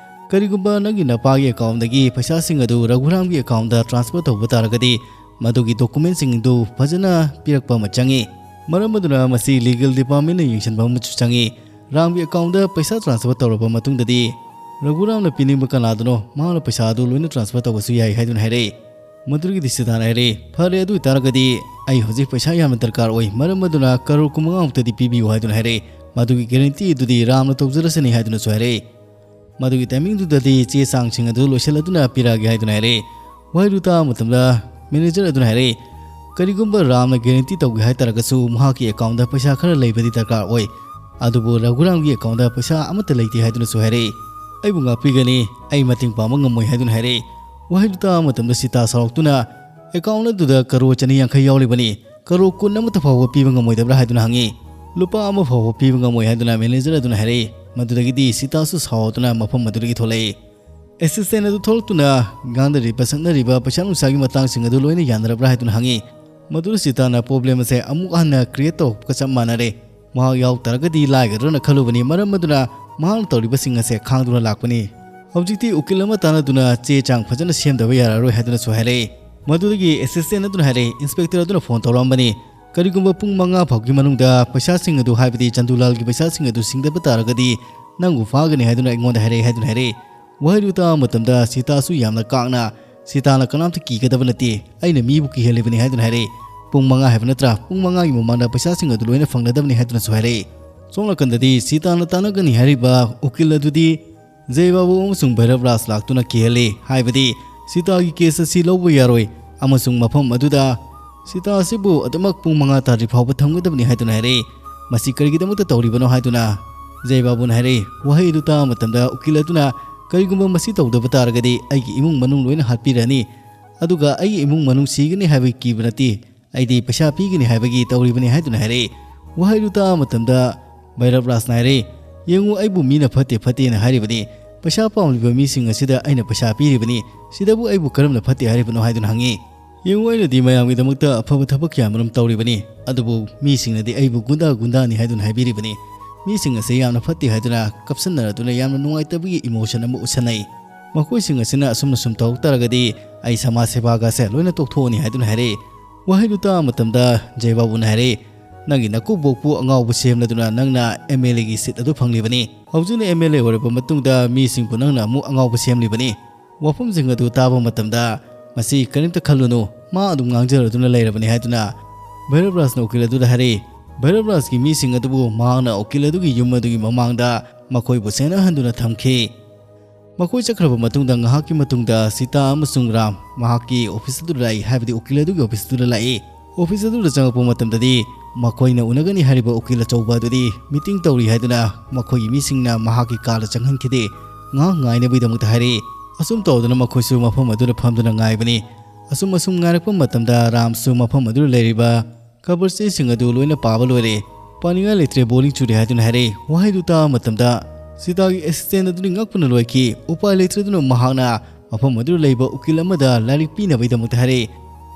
ꯀꯔꯤꯒꯨꯝꯕ ꯅꯪꯒꯤ ꯅꯄꯥꯒꯤ ꯑꯦꯀꯥꯎꯟꯗꯒꯤ ꯄꯩꯁꯥꯁꯤꯡ ꯑꯗꯨ ꯔꯘꯨꯔꯥꯝꯒꯤ ꯑꯦꯀꯥꯎꯟꯗ ꯇ꯭ꯔꯥꯟꯁꯐꯔ ꯇꯧꯕ ꯇꯥꯔꯒꯗꯤ, ꯃꯗꯨꯒꯤ ꯗꯣꯀꯨꯃꯦꯟꯁꯤꯡ ꯑꯗꯨ ꯐꯖꯅ ꯄꯤꯔꯛꯄ ꯑꯃ ꯆꯪꯏ꯫ ꯃꯔꯝ ꯑꯗꯨꯅ ꯃꯁꯤ ꯂꯤꯒꯦꯜ ꯗꯤꯄꯥꯔꯠꯃꯦꯟꯅ ꯌꯦꯡꯁꯤꯟꯕ ꯑꯃꯁꯨ ꯆꯪꯏ꯫ ꯔꯥꯝꯒꯤ ꯑꯦꯀꯥꯎꯟꯗ ꯄꯩꯁꯥ ꯇ꯭ꯔꯥꯟꯁꯐꯔ ꯇꯧꯔꯕ ꯃꯇꯨꯡꯗꯗꯤ, ꯔꯘꯨꯔꯥꯝꯅ ꯄꯤꯅꯤꯡꯕ ꯀꯅꯥꯗꯅꯣ ꯃꯍꯥꯛꯅ ꯄꯩꯁꯥ ꯑꯗꯨ ꯂꯣꯏꯅ ꯇ꯭ꯔꯥꯟꯁꯐꯔ ꯇꯧꯕꯁꯨ ꯌꯥꯏ" ꯍꯥꯏꯗꯨꯅ ꯍꯥꯏꯔꯛꯏ꯫ ꯃꯗꯨꯗꯒꯤꯗꯤ ꯁꯤꯇꯥꯅ ꯍꯥꯏꯔꯛꯏ, "ꯐꯔꯦ, ꯑꯗꯨ ꯑꯣꯏꯇꯥꯔꯒꯗꯤ ꯑꯩ ꯍꯧꯖꯤꯛ ꯄꯩꯁꯥ ꯌꯥꯝꯅ ꯗꯔꯀꯥꯔ ꯑꯣꯏ, ꯃꯔꯝ ꯑꯗꯨꯅ ꯀꯔꯣꯔ ꯀꯨꯟꯃꯉꯥꯃꯨꯛꯇꯗꯤ ꯄꯤꯕꯤꯌꯨ" ꯍꯥꯏꯗꯨꯅ ꯍꯥꯏꯔꯛꯏ꯫ ꯃꯗꯨꯒꯤ ꯒꯦꯔꯦꯟꯇꯤ ꯑꯗꯨꯗꯤ ꯔꯥꯝꯅ ꯇꯧꯖꯔꯁꯅꯤ ꯍꯥꯏꯗꯨꯅꯁꯨ ꯍꯥꯏꯔꯛꯏ꯫ ꯃꯗꯨꯒꯤ ꯇꯥꯏꯃꯤꯡꯗꯨꯗꯗꯤ ꯆꯦ ꯆꯥꯡꯁꯤꯡ ꯑꯗꯨ ꯂꯣꯏꯁꯤꯜꯂꯗꯨꯅ ꯄꯤꯔꯛꯑꯒꯦ ꯍꯥꯏꯗꯨꯅ ꯍꯥꯏꯔꯛꯏ꯫ ꯋꯥꯍꯩꯗꯨ ꯇꯥꯕ ꯃꯇꯝꯗ ꯃꯦꯅꯦꯖꯔ ꯑꯗꯨꯅ ꯍꯥꯏꯔꯛꯏ, "ꯀꯔꯤꯒꯨꯝꯕ ꯔꯥꯝꯅ ꯒꯦꯔꯦꯟꯇꯤ ꯇꯧꯒꯦ ꯍꯥꯏꯇꯥꯔꯒꯁꯨ ꯃꯍꯥꯛꯀꯤ ꯑꯦꯀꯥꯎꯟꯗ ꯄꯩꯁꯥ ꯈꯔ ꯂꯩꯕꯗꯤ ꯗꯔꯀꯥꯔ ꯑꯣꯏ, ꯑꯗꯨꯕꯨ ꯔꯘꯨꯔꯥꯝꯒꯤ ꯑꯦꯀꯥꯎꯟꯗ ꯄꯩꯁꯥ ꯑꯃꯠꯇ ꯂꯩꯇꯦ" ꯍꯥꯏꯗꯨꯅꯁꯨ ꯍꯥꯏꯔꯛꯏ꯫ "ꯑꯩꯕꯨ ꯉꯥꯛꯄꯤꯒꯅꯤ, ꯑꯩ ꯃꯇꯦꯡ ꯄꯥꯡꯕ ꯉꯝꯃꯣꯏ" ꯍꯥꯏꯗꯨꯅ ꯍꯥꯏꯔꯛꯏ꯫ ꯋꯥꯍꯩꯗꯨ ꯇꯥꯕ ꯃꯇꯝꯗ ꯁꯤꯇꯥ ꯁꯥꯎꯔꯛꯇꯨꯅ, "ꯑꯦꯀꯥꯎꯟ ꯑꯗꯨꯗ ꯀꯔꯣꯔ ꯆꯅꯤ ꯌꯥꯡꯈꯩ ꯌꯥꯎꯔꯤꯕꯅꯤ, ꯀꯔꯣꯔ ꯀꯨꯟ ꯑꯃꯠꯇ ꯐꯥꯎꯕ ꯄꯤꯕ ꯉꯝꯃꯣꯏꯗꯕ꯭ꯔꯥ?" ꯍꯥꯏꯗꯨꯅ ꯍꯪꯉꯤ꯫ "ꯂꯨꯄꯥ ꯑꯃ ꯐꯥꯎꯕ ꯄꯤꯕ ꯉꯝꯃꯣꯏ" ꯍꯥꯏꯗꯨꯅ ꯃꯦꯅꯦꯖꯔ ꯑꯗꯨꯅ ꯍꯥꯏꯔꯛꯏ꯫ ꯃꯗꯨꯗꯒꯤꯗꯤ ꯁꯤꯇꯥꯁꯨ ꯁꯥꯎꯗꯨꯅ ꯃꯐꯝ ꯑꯗꯨꯗꯒꯤ ꯊꯣꯛꯂꯛꯏ꯫ ꯑꯦꯁꯤꯁꯇꯦꯟ ꯑꯗꯨ ꯊꯣꯛꯂꯛꯇꯨꯅ ꯉꯥꯡꯅꯔꯤꯕ ꯁꯛꯅꯔꯤꯕ ꯄꯩꯁꯥ ꯅꯨꯡꯁꯥꯒꯤ ꯃꯇꯥꯡꯁꯤꯡ ꯑꯗꯨ ꯂꯣꯏꯅ ꯌꯥꯅꯔꯕ꯭ꯔꯥ ꯍꯥꯏꯗꯨꯅ ꯍꯪꯉꯤ꯫ ꯃꯗꯨꯗ ꯁꯤꯇꯥꯅ ꯄ꯭ꯔꯣꯕ꯭ꯂꯦꯝ ꯑꯁꯦ ꯑꯃꯨꯛ ꯍꯟꯅ ꯀ꯭ꯔꯤꯌꯦꯠ ꯇꯧꯔꯛꯄꯒ ꯆꯞ ꯃꯥꯟꯅꯔꯦ꯫ ꯃꯍꯥꯛ ꯌꯥꯎ ꯇꯥꯔꯒꯗꯤ ꯂꯥꯏꯒꯗ꯭ꯔꯅ ꯈꯜꯂꯨꯕꯅꯤ, ꯃꯔꯝ ꯑꯗꯨꯅ ꯃꯍꯥꯛꯅ ꯇꯧꯔꯤꯕꯁꯤꯡ ꯑꯁꯦ ꯈꯥꯡꯗꯨꯅ ꯂꯥꯛꯄꯅꯤ꯫ ꯍꯧꯖꯤꯛꯇꯤ ꯎꯀꯤꯜ ꯑꯃ ꯇꯥꯟꯅꯗꯨꯅ ꯆꯦ ꯆꯥꯡ ꯐꯖꯅ ꯁꯦꯝꯗꯕ ꯌꯥꯔꯔꯣꯏ ꯍꯥꯏꯗꯨꯅꯁꯨ ꯍꯥꯏꯔꯛꯏ꯫ ꯃꯗꯨꯗꯒꯤ ꯑꯦꯁꯤꯁꯇꯦꯟ ꯑꯗꯨꯅ ꯍꯥꯏꯔꯛꯏ, "ꯏꯟꯁꯄꯦꯛꯇꯔ ꯑꯗꯨꯅ ꯐꯣꯟ ꯇꯧꯔꯛꯑꯝꯕꯅꯤ꯫ ꯀꯔꯤꯒꯨꯝꯕ ꯄꯨꯡ ꯃꯉꯥ ꯐꯥꯎꯒꯤ ꯃꯅꯨꯡꯗ ꯄꯩꯁꯥꯁꯤꯡ ꯑꯗꯨ, ꯍꯥꯏꯕꯗꯤ ꯆꯟꯗꯨꯂꯥꯜꯒꯤ ꯄꯩꯁꯥꯁꯤꯡ ꯑꯗꯨ ꯁꯤꯡꯗꯕ ꯇꯥꯔꯒꯗꯤ ꯅꯪꯕꯨ ꯐꯥꯒꯅꯤ ꯍꯥꯏꯗꯨꯅ ꯑꯩꯉꯣꯟꯗ ꯍꯥꯏꯔꯛꯏ" ꯍꯥꯏꯗꯨꯅ ꯍꯥꯏꯔꯛꯏ꯫ ꯋꯥꯍꯩꯗꯨ ꯇꯥꯕ ꯃꯇꯝꯗ ꯁꯤꯇꯥꯁꯨ ꯌꯥꯝꯅ ꯀꯥꯛꯅ, "ꯁꯤꯇꯥꯅ ꯀꯅꯥꯝꯇ ꯀꯤꯒꯗꯕ ꯅꯠꯇꯦ, ꯑꯩꯅ ꯃꯤꯕꯨ ꯀꯤꯍꯜꯂꯤꯕꯅꯤ" ꯍꯥꯏꯗꯨꯅ ꯍꯥꯏꯔꯛꯏ꯫ "ꯄꯨꯡ ꯃꯉꯥ ꯍꯥꯏꯕ ꯅꯠꯇ꯭ꯔꯥ? ꯄꯨꯡ ꯃꯉꯥꯒꯤ ꯃꯃꯥꯡꯗ ꯄꯩꯁꯥꯁꯤꯡ ꯑꯗꯨ ꯂꯣꯏꯅ ꯐꯪꯅꯗꯕꯅꯤ" ꯍꯥꯏꯗꯨꯅꯁꯨ ꯍꯥꯏꯔꯛꯏ꯫ ꯁꯣꯝ ꯅꯥꯀꯟꯗꯗꯤ ꯁꯤꯇꯥꯅ ꯇꯥꯟꯅꯒꯅꯤ ꯍꯥꯏꯔꯤꯕ ꯎꯀꯤꯜ ꯑꯗꯨꯗꯤ ꯖꯌ ꯕꯥꯕꯨ ꯑꯃꯁꯨꯡ ꯚꯩꯔꯕ ꯔꯥꯖ ꯂꯥꯛꯇꯨꯅ ꯀꯤꯍꯜꯂꯤ, ꯍꯥꯏꯕꯗꯤ ꯁꯤꯇꯥꯒꯤ ꯀꯦꯁ ꯑꯁꯤ ꯂꯧꯕ ꯌꯥꯔꯣꯏ ꯑꯃꯁꯨꯡ ꯃꯐꯝ ꯑꯗꯨꯗ ꯁꯤꯇꯥ ꯑꯁꯤꯕꯨ ꯑꯗꯨꯃꯛ ꯄꯨꯡ ꯃꯉꯥ ꯇꯥꯗ꯭ꯔꯤ ꯐꯥꯎꯕ ꯊꯝꯒꯗꯕꯅꯤ ꯍꯥꯏꯗꯨꯅ ꯍꯥꯏꯔꯛꯏ꯫ "ꯃꯁꯤ ꯀꯔꯤꯒꯤꯗꯃꯛꯇ ꯇꯧꯔꯤꯕꯅꯣ?" ꯍꯥꯏꯗꯨꯅ ꯖꯌ ꯕꯥꯕꯨꯅ ꯍꯥꯏꯔꯛꯏ꯫ ꯋꯥꯍꯩ ꯑꯗꯨ ꯇꯥꯕ ꯃꯇꯝꯗ ꯎꯀꯤꯜ ꯑꯗꯨꯅ, "ꯀꯔꯤꯒꯨꯝꯕ ꯃꯁꯤ ꯇꯧꯗꯕ ꯇꯥꯔꯒꯗꯤ ꯑꯩꯒꯤ ꯏꯃꯨꯡ ꯃꯅꯨꯡ ꯂꯣꯏꯅ ꯍꯥꯠꯄꯤꯔꯅꯤ, ꯑꯗꯨꯒ ꯑꯩꯒꯤ ꯏꯃꯨꯡ ꯃꯅꯨꯡ ꯁꯤꯒꯅꯤ ꯍꯥꯏꯕꯒꯤ ꯀꯤꯕ ꯅꯠꯇꯦ, ꯑꯩꯗꯤ ꯄꯩꯁꯥ ꯄꯤꯒꯅꯤ ꯍꯥꯏꯕꯒꯤ ꯇꯧꯔꯤꯕꯅꯤ" ꯍꯥꯏꯗꯨꯅ ꯍꯥꯏꯔꯛꯏ꯫ ꯋꯥꯍꯩꯗꯨ ꯇꯥꯕ ꯃꯇꯝꯗ ꯚꯩꯔꯕ ꯔꯥꯖꯅ ꯍꯥꯏꯔꯛꯏ, "ꯌꯦꯡꯉꯨ, ꯑꯩꯕꯨ ꯃꯤꯅ ꯐꯠꯇꯦ ꯐꯠꯇꯦꯅ ꯍꯥꯏꯔꯤꯕꯅꯤ, ꯄꯩꯁꯥ ꯄꯥꯝꯂꯤꯕ ꯃꯤꯁꯤꯡ ꯑꯁꯤꯗ ꯑꯩꯅ ꯄꯩꯁꯥ ꯄꯤꯔꯤꯕꯅꯤ, ꯁꯤꯗꯕꯨ ꯑꯩꯕꯨ ꯀꯔꯝꯅ ꯐꯠꯇꯦ ꯍꯥꯏꯔꯤꯕꯅꯣ?" ꯍꯥꯏꯗꯨꯅ ꯍꯪꯉꯤ꯫ "ꯌꯦꯡꯉꯨ, ꯑꯩꯅꯗꯤ ꯃꯌꯥꯝꯒꯤꯗꯃꯛꯇ ꯑꯐꯕ ꯊꯕꯛ ꯀꯌꯥꯃꯔꯨꯝ ꯇꯧꯔꯤꯕꯅꯤ, ꯑꯗꯨꯕꯨ ꯃꯤꯁꯤꯡꯅꯗꯤ ꯑꯩꯕꯨ ꯒꯨꯟꯗꯥ ꯒꯨꯟꯗꯥꯅꯤ ꯍꯥꯏꯗꯨꯅ ꯍꯥꯏꯕꯤꯔꯤꯕꯅꯤ꯫ ꯃꯤꯁꯤꯡ ꯑꯁꯤ ꯌꯥꯝꯅ ꯐꯠꯇꯦ" ꯍꯥꯏꯗꯨꯅ ꯀꯞꯁꯟꯅꯔꯗꯨꯅ ꯌꯥꯝꯅ ꯅꯨꯡꯉꯥꯏꯇꯕꯒꯤ ꯏꯃꯣꯁꯟ ꯑꯃ ꯎꯠꯁꯟꯅꯩ꯫ "ꯃꯈꯣꯏꯁꯤꯡ ꯑꯁꯤꯅ ꯑꯁꯨꯝꯅ ꯁꯨꯝ ꯇꯧꯔꯛ ꯇꯥꯔꯒꯗꯤ ꯑꯩ ꯁꯃꯥꯖ ꯁꯦꯕꯥꯒꯁꯦ ꯂꯣꯏꯅ ꯇꯣꯛꯊꯣꯛꯑꯅꯤ" ꯍꯥꯏꯗꯨꯅ ꯍꯥꯏꯔꯛꯏ꯫ ꯋꯥꯍꯩꯗꯨ ꯇꯥꯕ ꯃꯇꯝꯗ ꯖꯌ ꯕꯥꯕꯨꯅ ꯍꯥꯏꯔꯛꯏ, "ꯅꯪꯒꯤ ꯅꯀꯨꯕꯣꯛꯄꯨ ꯑꯉꯥꯎꯕ ꯁꯦꯝꯂꯗꯨꯅ ꯅꯪꯅ ꯑꯦꯝ ꯑꯦꯜ ꯑꯦꯒꯤ ꯁꯤꯠ ꯑꯗꯨ ꯐꯪꯂꯤꯕꯅꯤ꯫ ꯍꯧꯖꯤꯛꯅ ꯑꯦꯝ ꯑꯦꯜ ꯑꯦ ꯑꯣꯏꯔꯕ ꯃꯇꯨꯡꯗ ꯃꯤꯁꯤꯡꯕꯨ ꯅꯪꯅ ꯑꯃꯨꯛ ꯑꯉꯥꯎꯕ ꯁꯦꯝꯂꯤꯕꯅꯤ꯫ ꯋꯥꯐꯝꯁꯤꯡ ꯑꯗꯨ ꯇꯥꯕ ꯃꯇꯝꯗ ꯃꯁꯤ ꯀꯔꯤꯝꯇ ꯈꯜꯂꯨꯅꯨ, ꯃꯥ ꯑꯗꯨꯝ ꯉꯥꯡꯖꯔꯗꯨꯅ ꯂꯩꯔꯕꯅꯤ" ꯍꯥꯏꯗꯨꯅ ꯚꯩꯔꯕ ꯔꯥꯖꯅ ꯎꯀꯤꯜ ꯑꯗꯨꯗ ꯍꯥꯏꯔꯛꯏ꯫ ꯚꯩꯔꯕ ꯔꯥꯖꯀꯤ ꯃꯤꯁꯤꯡ ꯑꯗꯨꯕꯨ ꯃꯍꯥꯛꯅ ꯎꯀꯤꯜ ꯑꯗꯨꯒꯤ ꯌꯨꯝ ꯑꯗꯨꯒꯤ ꯃꯃꯥꯡꯗ ꯃꯈꯣꯏꯕꯨ ꯁꯦꯟꯅꯍꯟꯗꯨꯅ ꯊꯝꯈꯤ꯫ ꯃꯈꯣꯏ ꯆꯠꯈ꯭ꯔꯕ ꯃꯇꯨꯡꯗ ꯉꯥꯏꯍꯥꯛꯀꯤ ꯃꯇꯨꯡꯗ ꯁꯤꯇꯥ ꯑꯃꯁꯨꯡ ꯔꯥꯝ ꯃꯍꯥꯛꯀꯤ ꯑꯣꯐꯤꯁ ꯑꯗꯨꯗ ꯂꯥꯛꯏ, ꯍꯥꯏꯕꯗꯤ ꯎꯀꯤꯜ ꯑꯗꯨꯒꯤ ꯑꯣꯐꯤꯁ ꯑꯗꯨꯗ ꯂꯥꯛꯏ꯫ ꯑꯣꯐꯤꯁ ꯑꯗꯨꯗ ꯆꯪꯉꯛꯄ ꯃꯇꯝꯗꯗꯤ ꯃꯈꯣꯏꯅ ꯎꯅꯒꯅꯤ ꯍꯥꯏꯔꯤꯕ ꯎꯀꯤꯜ ꯑꯆꯧꯕ ꯑꯗꯨꯗꯤ ꯃꯤꯇꯤꯡ ꯇꯧꯔꯤ ꯍꯥꯏꯗꯨꯅ ꯃꯈꯣꯏꯒꯤ ꯃꯤꯁꯤꯡꯅ ꯃꯍꯥꯛꯀꯤ ꯀꯥꯗ ꯆꯪꯍꯟꯈꯤꯗꯦ꯫ ꯉꯥꯏꯍꯥꯛ ꯉꯥꯏꯅꯕꯒꯤꯗꯃꯛꯇ ꯍꯥꯏꯔꯛꯏ꯫ ꯑꯁꯨꯝ ꯇꯧꯗꯨꯅ ꯃꯈꯣꯏꯁꯨ ꯃꯐꯝ ꯑꯗꯨꯗ ꯐꯝꯗꯨꯅ ꯉꯥꯏꯕꯅꯤ꯫ ꯑꯁꯨꯝ ꯑꯁꯨꯝ ꯉꯥꯏꯔꯛꯄ ꯃꯇꯝꯗ ꯔꯥꯝꯁꯨ ꯃꯐꯝ ꯑꯗꯨꯗ ꯂꯩꯔꯤꯕ ꯈꯕꯔ ꯆꯦꯁꯤꯡ ꯑꯗꯨ ꯂꯣꯏꯅ ꯄꯥꯕ ꯂꯣꯏꯔꯦ꯫ "ꯄꯥꯅꯤꯡꯉꯥꯏ ꯂꯩꯇ꯭ꯔꯦ, ꯕꯣꯔꯤꯡ ꯆꯨꯔꯦ" ꯍꯥꯏꯗꯨꯅ ꯍꯥꯏꯔꯛꯏ꯫ ꯋꯥꯍꯩꯗꯨ ꯇꯥꯕ ꯃꯇꯝꯗ ꯁꯤꯇꯥꯒꯤ ꯑꯦꯁꯤꯁꯇꯦꯟ ꯑꯗꯨꯅ ꯉꯛꯄꯅ ꯂꯣꯏꯈꯤ꯫ ꯎꯄꯥꯏ ꯂꯩꯇ꯭ꯔꯗꯨꯅ ꯃꯍꯥꯛꯅ ꯃꯐꯝ ꯑꯗꯨꯗ ꯂꯩꯕ ꯎꯀꯤꯜ ꯑꯃꯗ ꯂꯥꯏꯔꯤꯛ ꯄꯤꯅꯕꯒꯤꯗꯃꯛꯇ ꯍꯥꯏꯔꯛꯏ꯫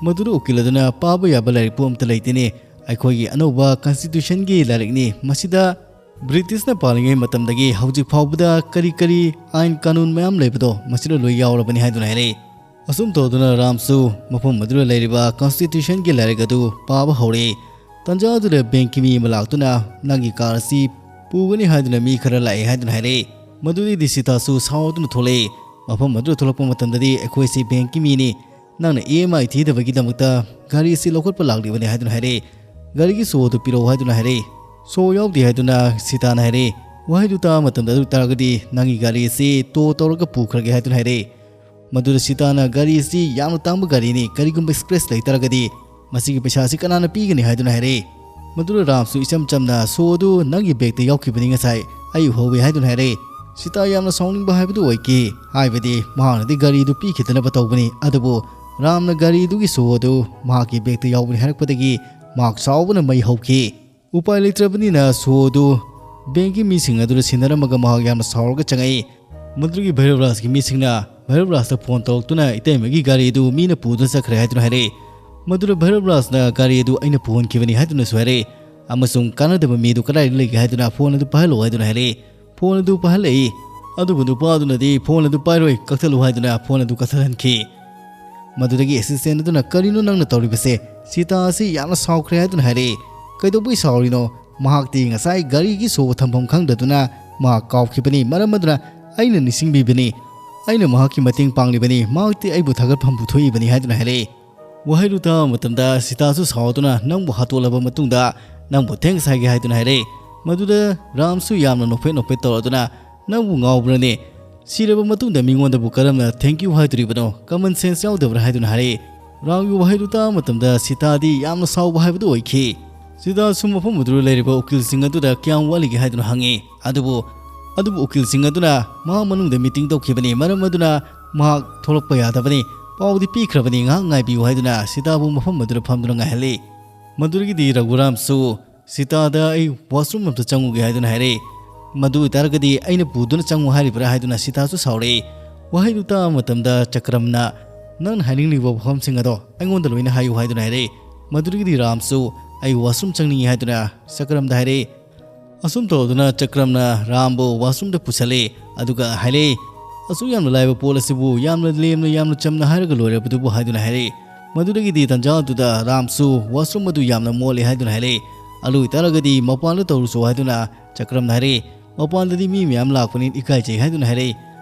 ꯃꯗꯨꯗ ꯎꯀꯤꯜ ꯑꯗꯨꯅ, "ꯄꯥꯕ ꯌꯥꯕ ꯂꯥꯏꯔꯤꯛꯄꯨ ꯑꯃꯠꯇ ꯂꯩꯇꯦꯅꯦ꯫ ꯑꯩꯈꯣꯏꯒꯤ ꯑꯅꯧꯕ ꯀꯟꯁꯇꯤꯇ꯭ꯌꯨꯁꯟꯒꯤ ꯂꯥꯏꯔꯤꯛꯅꯤ꯫ ꯃꯁꯤꯗ ꯕ꯭ꯔꯤꯇꯤꯁꯅ ꯄꯥꯜꯂꯤꯉꯩ ꯃꯇꯝꯗꯒꯤ ꯍꯧꯖꯤꯛ ꯐꯥꯎꯕꯗ ꯀꯔꯤ ꯀꯔꯤ ꯑꯥꯏꯟ ꯀꯥꯅꯨꯟ ꯃꯌꯥꯝ ꯂꯩꯕꯗꯣ, ꯃꯁꯤꯗ ꯂꯣꯏ ꯌꯥꯎꯔꯕꯅꯤ" ꯍꯥꯏꯗꯨꯅ ꯍꯥꯏꯔꯛꯏ꯫ ꯑꯁꯨꯝ ꯇꯧꯗꯨꯅ ꯔꯥꯝꯁꯨ ꯃꯐꯝ ꯑꯗꯨꯗ ꯂꯩꯔꯤꯕ ꯀꯟꯁꯇꯤꯇ꯭ꯌꯨꯁꯟꯒꯤ ꯂꯥꯏꯔꯤꯛ ꯑꯗꯨ ꯄꯥꯕ ꯍꯧꯔꯛꯏ꯫ ꯇꯟꯖꯥ ꯑꯗꯨꯗ ꯕꯦꯡꯛꯀꯤ ꯃꯤ ꯑꯃ ꯂꯥꯛꯇꯨꯅ, "ꯅꯪꯒꯤ ꯀꯥꯔ ꯑꯁꯤ ꯄꯨꯒꯅꯤ" ꯍꯥꯏꯗꯨꯅ ꯃꯤ ꯈꯔ ꯂꯥꯛꯑꯦ ꯍꯥꯏꯗꯨꯅ ꯍꯥꯏꯔꯛꯏ꯫ ꯃꯗꯨꯗꯩꯗꯤ ꯁꯤꯇꯥꯁꯨ ꯁꯥꯎꯗꯨꯅ ꯊꯣꯛꯂꯛꯏ꯫ ꯃꯐꯝ ꯑꯗꯨꯗ ꯊꯣꯛꯂꯛꯄ ꯃꯇꯝꯗꯗꯤ, "ꯑꯩꯈꯣꯏꯁꯤ ꯕꯦꯡꯛꯀꯤ ꯃꯤꯅꯤ, ꯅꯪꯅ ꯏ ꯑꯦꯝ ꯑꯥꯏ ꯊꯤꯗꯕꯒꯤꯗꯃꯛꯇ ꯒꯥꯔꯤ ꯑꯁꯤ ꯂꯧꯈꯠꯄ ꯂꯥꯛꯂꯤꯕꯅꯤ" ꯍꯥꯏꯗꯨꯅ ꯍꯥꯏꯔꯛꯏ꯫ "ꯒꯥꯔꯤꯒꯤ ꯁꯣ ꯑꯗꯨ ꯄꯤꯔꯛꯎ" ꯍꯥꯏꯗꯨꯅ ꯍꯥꯏꯔꯛꯏ꯫ "ꯁꯣ ꯌꯥꯎꯗꯦ" ꯍꯥꯏꯗꯨꯅ ꯁꯤꯇꯥꯅ ꯍꯥꯏꯔꯛꯏ꯫ ꯋꯥꯍꯩꯗꯨ ꯇꯥꯕ ꯃꯇꯝꯗ, "ꯑꯗꯨ ꯑꯣꯏ ꯇꯥꯔꯒꯗꯤ ꯅꯪꯒꯤ ꯒꯥꯔꯤ ꯑꯁꯤ ꯇꯣ ꯇꯧꯔꯒ ꯄꯨꯈ꯭ꯔꯒꯦ" ꯍꯥꯏꯗꯨꯅ ꯍꯥꯏꯔꯛꯏ꯫ ꯃꯗꯨꯗ ꯁꯤꯇꯥꯅ, "ꯒꯥꯔꯤ ꯑꯁꯤ ꯌꯥꯝꯅ ꯇꯥꯡꯕ ꯒꯥꯔꯤꯅꯤ, ꯀꯔꯤꯒꯨꯝꯕ ꯁ꯭ꯀ꯭ꯔꯦꯆ ꯂꯩꯇꯥꯔꯒꯗꯤ ꯃꯁꯤꯒꯤ ꯄꯩꯁꯥ ꯑꯁꯤ ꯀꯅꯥꯅ ꯄꯤꯒꯅꯤ?" ꯍꯥꯏꯗꯨꯅ ꯍꯥꯏꯔꯛꯏ꯫ ꯃꯗꯨꯗ ꯔꯥꯝꯁꯨ ꯏꯆꯝ ꯆꯝꯅ, "ꯁꯣ ꯑꯗꯨ ꯅꯪꯒꯤ ꯕꯦꯒꯇ ꯌꯥꯎꯈꯤꯕꯅꯤ ꯉꯁꯥꯏ, ꯑꯩ ꯎꯍꯧꯋꯤ" ꯍꯥꯏꯗꯨꯅ ꯍꯥꯏꯔꯛꯏ꯫ ꯁꯤꯇꯥ ꯌꯥꯝꯅ ꯁꯥꯎꯅꯤꯡꯕ ꯍꯥꯏꯕꯗꯨ ꯑꯣꯏꯈꯤ, ꯍꯥꯏꯕꯗꯤ ꯃꯍꯥꯛꯅꯗꯤ ꯒꯥꯔꯤꯗꯨ ꯄꯤꯈꯤꯗꯅꯕ ꯇꯧꯕꯅꯤ, ꯑꯗꯨꯕꯨ ꯔꯥꯝꯅ ꯒꯥꯔꯤꯗꯨꯒꯤ ꯁꯣ ꯑꯗꯨ ꯃꯍꯥꯛꯀꯤ ꯕꯦꯒꯇ ꯌꯥꯎꯕꯅꯤ ꯍꯥꯏꯔꯛꯄꯗꯒꯤ ꯃꯍꯥꯛ ꯁꯥꯎꯕꯅ ꯃꯩ ꯍꯧꯈꯤ꯫ ꯎꯄꯥꯏ ꯂꯩꯇ꯭ꯔꯕꯅꯤꯅ ꯁꯣ ꯑꯗꯨ ꯕꯦꯡꯛꯀꯤ ꯃꯤꯁꯤꯡ ꯑꯗꯨꯗ ꯁꯤꯟꯅꯔꯝꯃꯒ ꯃꯍꯥꯛ ꯌꯥꯝꯅ ꯁꯥꯎꯔꯒ ꯆꯪꯉꯛꯏ꯫ ꯃꯗꯨꯒꯤ ꯚꯩꯔꯕ ꯔꯥꯖꯀꯤ ꯃꯤꯁꯤꯡꯅ ꯚꯩꯔꯕ ꯔꯥꯖꯇ ꯐꯣꯟ ꯇꯧꯔꯛꯇꯨꯅ, "ꯏꯇꯩꯃꯒꯤ ꯒꯥꯔꯤꯗꯨ ꯃꯤꯅ ꯄꯨꯗꯨꯅ ꯆꯠꯈ꯭ꯔꯦ" ꯍꯥꯏꯗꯨꯅ ꯍꯥꯏꯔꯛꯏ꯫ ꯃꯗꯨꯗ ꯚꯩꯔꯕ ꯔꯥꯖꯅ, "ꯒꯥꯔꯤ ꯑꯗꯨ ꯑꯩꯅ ꯄꯨꯍꯟꯈꯤꯕꯅꯤ" ꯍꯥꯏꯗꯨꯅꯁꯨ ꯍꯥꯏꯔꯛꯏ꯫ ꯑꯃꯁꯨꯡ "ꯀꯥꯟꯅꯗꯕ ꯃꯤꯗꯨ ꯀꯗꯥꯏꯗ ꯂꯩꯒꯦ ꯍꯥꯏꯗꯨꯅ ꯐꯣꯟ ꯑꯗꯨ ꯄꯥꯏꯍꯜꯂꯛꯑꯣ" ꯍꯥꯏꯗꯨꯅ ꯍꯥꯏꯔꯛꯏ꯫ ꯐꯣꯟ ꯑꯗꯨ ꯄꯥꯏꯍꯜꯂꯛꯏ꯫ ꯑꯗꯨꯕꯨ ꯅꯨꯄꯥ ꯑꯗꯨꯅꯗꯤ ꯐꯣꯟ ꯑꯗꯨ ꯄꯥꯏꯔꯣꯏ, "ꯀꯛꯊꯠꯂꯨ" ꯍꯥꯏꯗꯨꯅ ꯐꯣꯟ ꯑꯗꯨ ꯀꯛꯊꯠꯍꯟꯈꯤ꯫ ꯃꯗꯨꯗꯒꯤ ꯑꯦꯁꯤꯁꯇꯦꯟ ꯑꯗꯨꯅ, "ꯀꯔꯤꯅꯣ ꯅꯪꯅ ꯇꯧꯔꯤꯕꯁꯦ? ꯁꯤꯇꯥ ꯑꯁꯤ ꯌꯥꯝꯅ ꯁꯥꯎꯈ꯭ꯔꯦ" ꯍꯥꯏꯗꯨꯅ ꯍꯥꯏꯔꯛꯏ꯫ "ꯀꯩꯗꯧꯕꯩ ꯁꯥꯎꯔꯤꯅꯣ? ꯃꯍꯥꯛꯇꯤ ꯉꯁꯥꯏ ꯒꯥꯔꯤꯒꯤ ꯁꯣ ꯊꯝꯐꯝ ꯈꯪꯗꯗꯨꯅ ꯃꯍꯥꯛ ꯀꯥꯎꯈꯤꯕꯅꯤ, ꯃꯔꯝ ꯑꯗꯨꯅ ꯑꯩꯅ ꯅꯤꯡꯁꯤꯡꯕꯤꯕꯅꯤ꯫ ꯑꯩꯅ ꯃꯍꯥꯛꯀꯤ ꯃꯇꯦꯡ ꯄꯥꯡꯂꯤꯕꯅꯤ, ꯃꯍꯥꯛꯇꯤ ꯑꯩꯕꯨ ꯊꯥꯒꯠꯐꯝ ꯄꯨꯊꯣꯛꯏꯕꯅꯤ" ꯍꯥꯏꯗꯨꯅ ꯍꯥꯏꯔꯛꯏ꯫ ꯋꯥꯍꯩꯗꯨ ꯇꯥꯕ ꯃꯇꯝꯗ ꯁꯤꯇꯥꯁꯨ ꯁꯥꯎꯗꯨꯅ, "ꯅꯪꯕꯨ ꯍꯥꯠꯇꯣꯛꯂꯕ ꯃꯇꯨꯡꯗ ꯅꯪꯕꯨ ꯊꯦꯡꯁ ꯍꯥꯏꯒꯦ" ꯍꯥꯏꯗꯨꯅ ꯍꯥꯏꯔꯛꯏ꯫ ꯃꯗꯨꯗ ꯔꯥꯝꯁꯨ ꯌꯥꯝꯅ ꯅꯣꯛꯐꯦꯠ ꯅꯣꯛꯐꯦꯠ ꯇꯧꯔꯗꯨꯅ, "ꯅꯪꯕꯨ ꯉꯥꯎꯕ꯭ꯔꯅꯦ? ꯁꯤꯔꯕ ꯃꯇꯨꯡꯗ ꯃꯤꯉꯣꯟꯗꯕꯨ ꯀꯔꯝꯅ thank you ꯍꯥꯏꯗꯣꯔꯤꯕꯅꯣ? Common sense ꯌꯥꯎꯗꯕ꯭ꯔꯥ ꯍꯥꯏꯗꯨꯅ ꯍꯥꯏꯔꯛꯏ꯫ ꯔꯥꯝꯒꯤ ꯋꯥꯍꯩꯗꯨ ꯇꯥꯕ ꯃꯇꯝꯗ ꯁꯤꯇꯥꯗꯤ ꯌꯥꯝꯅ ꯁꯥꯎꯕ ꯍꯥꯏꯕꯗꯨ ꯑꯣꯏꯈꯤ꯫ ꯁꯤꯇꯥꯁꯨ ꯃꯐꯝ ꯑꯗꯨꯗ ꯂꯩꯔꯤꯕ ꯎꯀꯤꯜꯁꯤꯡ ꯑꯗꯨꯗ ꯀꯌꯥꯝ ꯋꯥꯠꯂꯤꯒꯦ ꯍꯥꯏꯗꯨꯅ ꯍꯪꯉꯤ꯫ ꯑꯗꯨꯕꯨ, ꯑꯗꯨꯕꯨ ꯎꯀꯤꯜꯁꯤꯡ ꯑꯗꯨꯅ ꯃꯍꯥꯛ ꯃꯅꯨꯡꯗ meeting ꯇꯧꯈꯤꯕꯅꯤ, ꯃꯔꯝ ꯑꯗꯨꯅ ꯃꯍꯥꯛ ꯊꯣꯛꯂꯛꯄ ꯌꯥꯗꯕꯅꯤ, ꯄꯥꯎꯗꯤ ꯄꯤꯈ꯭ꯔꯕꯅꯤ, ꯉꯥꯏꯍꯥꯛ ꯉꯥꯏꯕꯤꯌꯨ ꯍꯥꯏꯗꯨꯅ ꯁꯤꯇꯥꯕꯨ ꯃꯐꯝ ꯑꯗꯨꯗ ꯐꯝꯗꯨꯅ ꯉꯥꯏꯍꯜꯂꯤ꯫ ꯃꯗꯨꯗꯒꯤꯗꯤ ꯔꯘꯨꯔꯥꯝꯁꯨ ꯁꯤꯇꯥꯗ "ꯑꯩ washroom ꯑꯝꯇ ꯆꯪꯉꯨꯒꯦ" ꯍꯥꯏꯗꯨꯅ ꯍꯥꯏꯔꯛꯏ꯫ ꯃꯗꯨ ꯑꯣꯏꯇꯥꯔꯒꯗꯤ "ꯑꯩꯅ ꯄꯨꯗꯨꯅ ꯆꯪꯉꯨ ꯍꯥꯏꯔꯤꯕ꯭ꯔꯥ?" ꯍꯥꯏꯗꯨꯅ ꯁꯤꯇꯥꯁꯨ ꯁꯥꯎꯔꯛꯏ꯫ ꯋꯥꯍꯩꯗꯨ ꯇꯥꯕ ꯃꯇꯝꯗ ꯆꯀ꯭ꯔꯝꯅ "ꯅꯪꯅ ꯍꯥꯏꯅꯤꯡꯂꯤꯕ ꯋꯥꯐꯝꯁꯤꯡ ꯑꯗꯣ ꯑꯩꯉꯣꯟꯗ ꯂꯣꯏꯅ ꯍꯥꯏꯌꯨ" ꯍꯥꯏꯗꯨꯅ ꯍꯥꯏꯔꯛꯏ꯫ ꯃꯗꯨꯗꯒꯤꯗꯤ ꯔꯥꯝꯁꯨ "ꯑꯩ washroom ꯆꯪꯅꯤꯡꯏ" ꯍꯥꯏꯗꯨꯅ ꯆꯀ꯭ꯔꯝꯗ ꯍꯥꯏꯔꯛꯏ꯫ ꯑꯁꯨꯝ ꯇꯧꯗꯨꯅ ꯆꯀ꯭ꯔꯝꯅ ꯔꯥꯝꯕꯨ washroomꯗ ꯄꯨꯁꯜꯂꯤ, ꯑꯗꯨꯒ ꯍꯥꯏꯔꯛꯏ, "ꯑꯁꯨꯛ ꯌꯥꯝꯅ ꯂꯥꯏꯕ ꯄꯣꯠ ꯑꯁꯤꯕꯨ ꯌꯥꯝꯅ ꯂꯦꯝꯅ, ꯌꯥꯝꯅ ꯆꯝꯅ ꯍꯥꯏꯔꯒ ꯂꯣꯏꯔꯕꯗꯨꯕꯨ" ꯍꯥꯏꯗꯨꯅ ꯍꯥꯏꯔꯛꯏ꯫ ꯃꯗꯨꯗꯒꯤꯗꯤ ꯇꯟꯖꯥ ꯑꯗꯨꯗ ꯔꯥꯝꯁꯨ washroom ꯑꯗꯨ ꯌꯥꯝꯅ ꯃꯣꯠꯂꯤ ꯍꯥꯏꯗꯨꯅ ꯍꯥꯏꯔꯛꯏ꯫ "ꯑꯗꯨ ꯑꯣꯏꯇꯥꯔꯒꯗꯤ ꯃꯄꯥꯟꯗ ꯇꯧꯔꯨꯁꯣ" ꯍꯥꯏꯗꯨꯅ ꯆꯀ꯭ꯔꯝꯅ ꯍꯥꯏꯔꯛꯏ꯫ "ꯃꯄꯥꯟꯗꯗꯤ ꯃꯤ ꯃꯌꯥꯝ ꯂꯥꯛꯄꯅꯤꯅ ꯏꯀꯥꯏꯖꯩ" ꯍꯥꯏꯗꯨꯅ ꯍꯥꯏꯔꯛꯏ꯫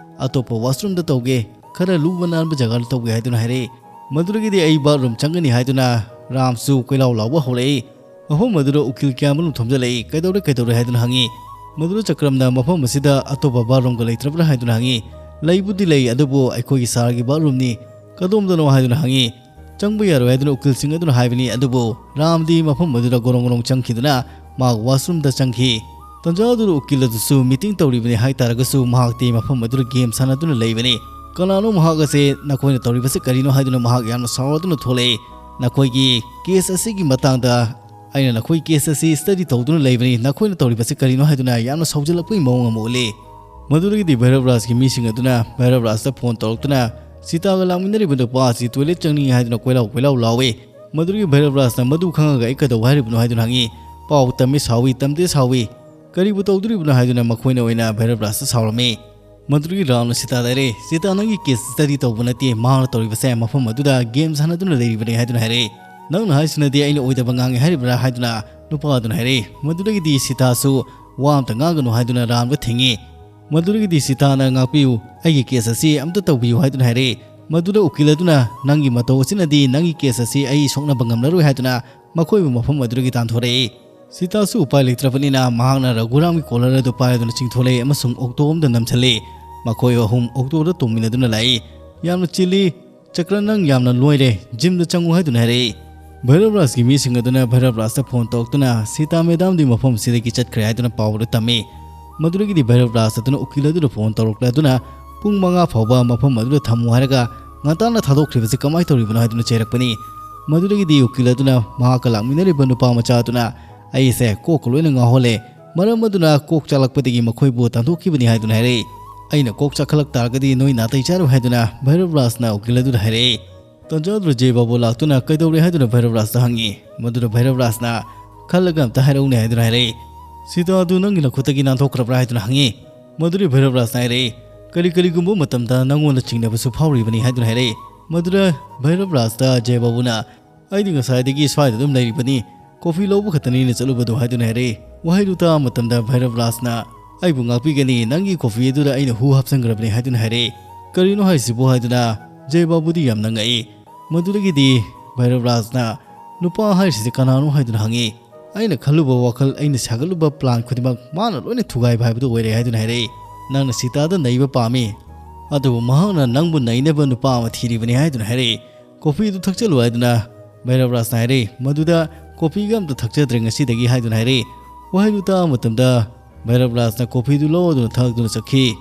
"ꯑꯇꯣꯞꯄ washroomꯗ ꯇꯧꯒꯦ, ꯈꯔ ꯂꯨꯕ ꯅꯥꯟꯕ ꯖꯒꯥꯗ ꯇꯧꯒꯦ" ꯍꯥꯏꯗꯨꯅ ꯍꯥꯏꯔꯛꯏ꯫ ꯃꯗꯨꯗꯒꯤꯗꯤ "ꯑꯩ bathroom ꯆꯪꯒꯅꯤ" ꯍꯥꯏꯗꯨꯅ ꯔꯥꯝꯁꯨ ꯀꯣꯏꯂꯥꯎ ꯂꯥꯎꯕ ꯍꯧꯔꯛꯏ꯫ ꯃꯐꯝ ꯑꯗꯨꯗ ꯎꯀꯤꯜ ꯀꯌꯥ ꯑꯃꯔꯣꯝ ꯊꯣꯝꯖꯤꯜꯂꯛꯏ꯫ "ꯀꯩꯗꯧꯔꯦ, ꯀꯩꯗꯧꯔꯦ?" ꯍꯥꯏꯗꯨꯅ ꯍꯪꯉꯤ꯫ ꯃꯗꯨꯗ ꯆꯀ꯭ꯔꯝꯅ "ꯃꯐꯝ ꯑꯁꯤꯗ ꯑꯇꯣꯞꯄ bathroomꯒ ꯂꯩꯇ꯭ꯔꯕ꯭ꯔꯥ?" ꯍꯥꯏꯗꯨꯅ ꯍꯪꯉꯤ꯫ "ꯂꯩꯕꯨꯗꯤ ꯂꯩ, ꯑꯗꯨꯕꯨ ꯑꯩꯈꯣꯏꯒꯤ sirꯒꯤ bathroomꯅꯤ, ꯀꯗꯣꯝꯗꯅꯣ?" ꯍꯥꯏꯗꯨꯅ ꯍꯪꯉꯤ꯫ "ꯆꯪꯕ ꯌꯥꯔꯣꯏ" ꯍꯥꯏꯗꯨꯅ ꯎꯀꯤꯜꯁꯤꯡ ꯑꯗꯨꯅ ꯍꯥꯏꯕꯅꯤ, ꯑꯗꯨꯕꯨ ꯔꯥꯝꯗꯤ ꯃꯐꯝ ꯑꯗꯨꯗ ꯒꯣꯔꯣꯡ ꯒꯣꯔꯣꯡ ꯆꯪꯈꯤꯗꯨꯅ ꯃꯍꯥꯛ washroomꯗ ꯆꯪꯈꯤ꯫ ꯇꯟꯖꯥ ꯑꯗꯨꯗ ꯎꯀꯤꯜ ꯑꯗꯨꯁꯨ meeting ꯇꯧꯔꯤꯕꯅꯤ ꯍꯥꯏꯇꯥꯔꯒꯁꯨ, ꯃꯍꯥꯛꯇꯤ ꯃꯐꯝ ꯑꯗꯨꯗ game ꯁꯥꯟꯅꯗꯨꯅ ꯂꯩꯕꯅꯤ꯫ "ꯀꯅꯥꯅꯣ ꯃꯍꯥꯛ ꯑꯁꯦ? ꯅꯈꯣꯏꯅ ꯇꯧꯔꯤꯕꯁꯤ ꯀꯔꯤꯅꯣ?" ꯍꯥꯏꯗꯨꯅ ꯃꯍꯥꯛ ꯌꯥꯝꯅ ꯁꯥꯎꯔꯗꯨꯅ ꯊꯣꯛꯂꯛꯏ꯫ "ꯅꯈꯣꯏꯒꯤ case ꯑꯁꯤꯒꯤ ꯃꯇꯥꯡꯗ ꯑꯩꯅ ꯅꯈꯣꯏ case ꯑꯁꯤ study ꯇꯧꯗꯨꯅ ꯂꯩꯕꯅꯤ, ꯅꯈꯣꯏꯅ ꯇꯧꯔꯤꯕꯁꯤ ꯀꯔꯤꯅꯣ?" ꯍꯥꯏꯗꯨꯅ ꯌꯥꯝꯅ ꯁꯥꯎꯖꯜꯂꯛꯄꯒꯤ ꯃꯑꯣꯡ ꯑꯃ ꯎꯠꯂꯤ꯫ ꯃꯗꯨꯗꯒꯤꯗꯤ ꯚꯩꯔꯕ ꯔꯥꯖꯀꯤ ꯃꯤꯁꯤꯡ ꯑꯗꯨꯅ ꯚꯩꯔꯕ ꯔꯥꯖꯇ phone ꯇꯧꯔꯛꯇꯨꯅ, "ꯁꯤꯇꯥꯒ ꯂꯥꯛꯃꯤꯟꯅꯔꯤꯕ ꯅꯨꯄꯥ ꯑꯁꯤ toilet ꯆꯪꯅꯤꯡꯏ ꯍꯥꯏꯗꯨꯅ ꯀꯣꯏꯂꯥꯎ ꯀꯣꯏꯂꯥꯎ ꯂꯥꯎꯏ"꯫ ꯃꯗꯨꯗꯒꯤ ꯚꯩꯔꯕ ꯔꯥꯖꯅ "ꯃꯗꯨ ꯈꯪꯉꯒ ꯑꯩ ꯀꯩꯗꯧꯕ ꯍꯥꯏꯔꯤꯕꯅꯣ?" ꯍꯥꯏꯗꯨꯅ ꯍꯪꯉꯤ꯫ "ꯄꯥꯎ ꯇꯝꯃꯤ ꯁꯥꯎꯏ, ꯇꯝꯗꯦ ꯁꯥꯎꯏ, ꯀꯔꯤꯕꯨ ꯇꯧꯗꯣꯔꯤꯕꯅꯣ?" ꯍꯥꯏꯗꯨꯅ ꯃꯈꯣꯏꯅ ꯑꯣꯏꯅ ꯚꯩꯔꯕ ꯔꯥꯖꯇ ꯁꯥꯎꯔꯝꯃꯤ꯫ ꯃꯗꯨꯗꯒꯤ ꯔꯥꯝꯅ ꯁꯤꯇꯥꯗ ꯍꯥꯏꯔꯛꯏ, "ꯁꯤꯇꯥ, ꯅꯪꯒꯤ case study ꯇꯧꯕ ꯅꯠꯇꯦ, ꯃꯍꯥꯛꯅ ꯇꯧꯔꯤꯕꯁꯦ ꯃꯐꯝ ꯑꯗꯨꯗ game ꯁꯥꯟꯅꯗꯨꯅ ꯂꯩꯔꯤꯕꯅꯤ" ꯍꯥꯏꯗꯨꯅ ꯍꯥꯏꯔꯛꯏ꯫ "ꯅꯪꯅ ꯍꯥꯏꯁꯤꯅꯗꯤ ꯑꯩꯅ ꯑꯣꯏꯗꯕ ꯉꯥꯡꯉꯤ ꯍꯥꯏꯔꯤꯕ꯭ꯔꯥ?" ꯍꯥꯏꯗꯨꯅ ꯅꯨꯄꯥ ꯑꯗꯨꯅ ꯍꯥꯏꯔꯛꯏ꯫ ꯃꯗꯨꯗꯒꯤꯗꯤ ꯁꯤꯇꯥꯁꯨ "ꯋꯥ ꯑꯝꯇ ꯉꯥꯡꯒꯅꯨ" ꯍꯥꯏꯗꯨꯅ ꯔꯥꯝꯗ ꯊꯤꯡꯉꯤ꯫ ꯃꯗꯨꯗꯒꯤꯗꯤ ꯁꯤꯇꯥꯅ "ꯉꯥꯛꯄꯤꯌꯨ, ꯑꯩꯒꯤ case ꯑꯁꯤ ꯑꯝꯇ ꯇꯧꯕꯤꯌꯨ" ꯍꯥꯏꯗꯨꯅ ꯍꯥꯏꯔꯛꯏ꯫ ꯃꯗꯨꯗ ꯎꯀꯤꯜ ꯑꯗꯨꯅ "ꯅꯪꯒꯤ ꯃꯇꯧ ꯑꯁꯤꯅꯗꯤ ꯅꯪꯒꯤ case ꯑꯁꯤ ꯑꯩ ꯁꯣꯛꯅꯕ ꯉꯝꯂꯔꯣꯏ" ꯍꯥꯏꯗꯨꯅ ꯃꯈꯣꯏꯕꯨ ꯃꯐꯝ ꯑꯗꯨꯗꯒꯤ ꯇꯥꯟꯊꯣꯔꯛꯏ꯫ ꯁꯤꯇꯥꯁꯨ ꯎꯄꯥꯏ ꯂꯩꯇ꯭ꯔꯕꯅꯤꯅ ꯃꯍꯥꯛꯅ ꯔꯘꯨꯔꯥꯝꯒꯤ collar ꯑꯗꯨ ꯄꯥꯏꯗꯨꯅ ꯆꯤꯡꯊꯣꯛꯂꯛꯏ ꯑꯃꯁꯨꯡ ꯑꯣꯛꯇꯣ ꯑꯃꯗ ꯅꯝꯁꯤꯜꯂꯤ꯫ ꯃꯈꯣꯏ ꯑꯍꯨꯝ ꯑꯣꯛꯇꯣꯗ ꯇꯣꯡꯃꯤꯟꯅꯗꯨꯅ ꯂꯥꯛꯏ꯫ "ꯌꯥꯝꯅ ꯆꯤꯜꯂꯤ꯫ ꯆꯀ꯭ꯔ, ꯅꯪ ꯌꯥꯝꯅ ꯂꯣꯏꯔꯦ, ꯖꯤꯝꯗ ꯆꯪꯉꯨ" ꯍꯥꯏꯗꯨꯅ ꯍꯥꯏꯔꯛꯏ꯫ ꯚꯩꯔꯕ ꯔꯥꯖꯀꯤ ꯃꯤꯁꯤꯡ ꯑꯗꯨꯅ ꯚꯩꯔꯕ ꯔꯥꯖꯇ ꯐꯣꯟ ꯇꯧꯔꯛꯇꯨꯅ, "ꯁꯤꯇꯥ ꯃꯦꯗꯥꯝꯗꯤ ꯃꯐꯝ ꯑꯁꯤꯗꯒꯤ ꯆꯠꯈ꯭ꯔꯦ" ꯍꯥꯏꯗꯨꯅ ꯄꯥꯎ ꯑꯗꯨ ꯇꯝꯃꯤ꯫ ꯃꯗꯨꯗꯒꯤꯗꯤ ꯚꯩꯔꯕ ꯔꯥꯖ ꯑꯗꯨꯅ ꯎꯀꯤꯜ ꯑꯗꯨꯗ ꯐꯣꯟ ꯇꯧꯔꯛꯂꯗꯨꯅ, "ꯄꯨꯡ ꯃꯉꯥ ꯐꯥꯎꯕ ꯃꯐꯝ ꯑꯗꯨꯗ ꯊꯝꯃꯨ ꯍꯥꯏꯔꯒ ꯉꯟꯇꯥꯅ ꯊꯥꯗꯣꯛꯈ꯭ꯔꯤꯕꯁꯤ ꯀꯃꯥꯏꯅ ꯇꯧꯔꯤꯕꯅꯣ?" ꯍꯥꯏꯗꯨꯅ ꯆꯩꯔꯛꯄꯅꯤ꯫ ꯃꯗꯨꯗꯒꯤꯗꯤ ꯎꯀꯤꯜ ꯑꯗꯨꯅ ꯃꯍꯥꯛꯀ ꯂꯥꯛꯃꯤꯟꯅꯔꯤꯕ ꯅꯨꯄꯥ ꯃꯆꯥ ꯑꯗꯨꯅ, "ꯑꯩꯁꯦ ꯀꯣꯛꯀ ꯂꯣꯏꯅ ꯉꯥꯎꯍꯜꯂꯦ, ꯃꯔꯝ ꯑꯗꯨꯅ ꯀꯣꯛ ꯆꯥꯛꯂꯛꯄꯗꯒꯤ ꯃꯈꯣꯏꯕꯨ ꯇꯥꯟꯊꯣꯛꯈꯤꯕꯅꯤ" ꯍꯥꯏꯗꯨꯅ ꯍꯥꯏꯔꯛꯏ꯫ "ꯑꯩꯅ ꯀꯣꯛ ꯆꯥꯛꯈꯠꯂꯛ ꯇꯥꯔꯒꯗꯤ ꯅꯣꯏ ꯅꯥꯇꯩ ꯆꯥꯔꯣꯏ" ꯍꯥꯏꯗꯨꯅ ꯚꯩꯔꯕ ꯔꯥꯖꯅ ꯎꯀꯤꯜ ꯑꯗꯨꯗ ꯍꯥꯏꯔꯛꯏ꯫ ꯇꯟꯖꯥ ꯑꯗꯨꯗ ꯖꯦ ꯕꯥꯕꯨ ꯂꯥꯛꯇꯨꯅ "ꯀꯩꯗꯧꯔꯦ?" ꯍꯥꯏꯗꯨꯅ ꯚꯩꯔꯕ ꯔꯥꯖꯇ ꯍꯪꯉꯤ꯫ ꯃꯗꯨꯗ ꯚꯩꯔꯕ ꯔꯥꯖꯅ "ꯈꯜꯂꯒ ꯑꯝꯇ ꯍꯥꯏꯔꯛꯎꯅꯦ" ꯍꯥꯏꯗꯨꯅ ꯍꯥꯏꯔꯛꯏ꯫ "ꯁꯤꯇꯥ ꯑꯗꯨ ꯅꯪꯒꯤ ꯅꯈꯨꯠꯇꯒꯤ ꯅꯥꯟꯊꯣꯛꯈ꯭ꯔꯕ꯭ꯔꯥ?" ꯍꯥꯏꯗꯨꯅ ꯍꯪꯉꯤ꯫ ꯃꯗꯨꯗꯤ ꯚꯩꯔꯕ ꯔꯥꯖꯅ ꯍꯥꯏꯔꯛꯏ, "ꯀꯔꯤ ꯀꯔꯤꯒꯨꯝꯕ ꯃꯇꯝꯗ ꯅꯪꯉꯣꯟꯗ ꯆꯤꯡꯅꯕꯁꯨ ꯐꯥꯎꯔꯤꯕꯅꯤ" ꯍꯥꯏꯗꯨꯅ ꯍꯥꯏꯔꯛꯏ꯫ ꯃꯗꯨꯗ ꯚꯩꯔꯕ ꯔꯥꯖꯇ ꯖꯦ ꯕꯥꯕꯨꯅ, "ꯑꯩꯗꯤ ꯉꯁꯥꯏꯗꯒꯤ ꯁ꯭ꯋꯥꯏꯗ ꯑꯗꯨꯝ ꯂꯩꯔꯤꯕꯅꯤ, ꯀꯣꯐꯤ ꯂꯧꯕ ꯈꯛꯇꯅꯤ ꯑꯩꯅ ꯆꯠꯂꯨꯕꯗꯣ" ꯍꯥꯏꯗꯨꯅ ꯍꯥꯏꯔꯛꯏ꯫ ꯋꯥꯍꯩꯗꯨ ꯇꯥꯕ ꯃꯇꯝꯗ ꯚꯩꯔꯕ ꯔꯥꯖꯅ, "ꯑꯩꯕꯨ ꯉꯥꯛꯄꯤꯒꯅꯤ, ꯅꯪꯒꯤ ꯀꯣꯐꯤ ꯑꯗꯨꯗ ꯑꯩꯅ ꯍꯨ ꯍꯥꯞꯆꯤꯟꯈ꯭ꯔꯕꯅꯤ" ꯍꯥꯏꯗꯨꯅ ꯍꯥꯏꯔꯛꯏ꯫ "ꯀꯔꯤꯅꯣ ꯍꯥꯏꯁꯤꯕꯨ?" ꯍꯥꯏꯗꯨꯅ ꯖꯦ ꯕꯥꯕꯨꯗꯤ ꯌꯥꯝꯅ ꯉꯛꯏ꯫ ꯃꯗꯨꯗꯒꯤꯗꯤ ꯚꯩꯔꯕ ꯔꯥꯖꯅ, "ꯅꯨꯄꯥ ꯍꯥꯏꯔꯤꯁꯤꯗꯤ ꯀꯅꯥꯅꯣ?" ꯍꯥꯏꯗꯨꯅ ꯍꯪꯉꯤ꯫ "ꯑꯩꯅ ꯈꯜꯂꯨꯕ ꯋꯥꯈꯜ, ꯑꯩꯅ ꯁꯥꯒꯠꯂꯨꯕ ꯄ꯭ꯂꯥꯟ ꯈꯨꯗꯤꯡꯃꯛ ꯃꯥꯅ ꯂꯣꯏꯅ ꯊꯨꯒꯥꯏꯕ ꯍꯥꯏꯕꯗꯨ ꯑꯣꯏꯔꯦ" ꯍꯥꯏꯗꯨꯅ ꯍꯥꯏꯔꯛꯏ꯫ "ꯅꯪꯅ ꯁꯤꯇꯥꯗ ꯅꯩꯕ ꯄꯥꯝꯃꯤ, ꯑꯗꯨꯕꯨ ꯃꯍꯥꯛꯅ ꯅꯪꯕꯨ ꯅꯩꯅꯕ ꯅꯨꯄꯥ ꯑꯃ ꯊꯤꯔꯤꯕꯅꯤ" ꯍꯥꯏꯗꯨꯅ ꯍꯥꯏꯔꯛꯏ꯫ "ꯀꯣꯐꯤꯗꯨ ꯊꯛꯆꯜꯂꯨ" ꯍꯥꯏꯗꯨꯅ ꯚꯩꯔꯕ ꯔꯥꯖꯅ ꯍꯥꯏꯔꯛꯏ꯫ ꯃꯗꯨꯗ "ꯀꯣꯐꯤꯒ ꯑꯝꯇ ꯊꯛꯆꯗ꯭ꯔꯦ ꯉꯁꯤꯗꯒꯤ" ꯍꯥꯏꯗꯨꯅ ꯍꯥꯏꯔꯛꯏ꯫ ꯋꯥꯍꯩꯗꯨ ꯇꯥꯕ ꯃꯇꯝꯗ ꯚꯩꯔꯕ ꯔꯥꯖꯅ ꯀꯣꯐꯤꯗꯨ ꯂꯧꯗꯨꯅ ꯊꯛꯇꯨꯅ ꯆꯠꯈꯤ꯫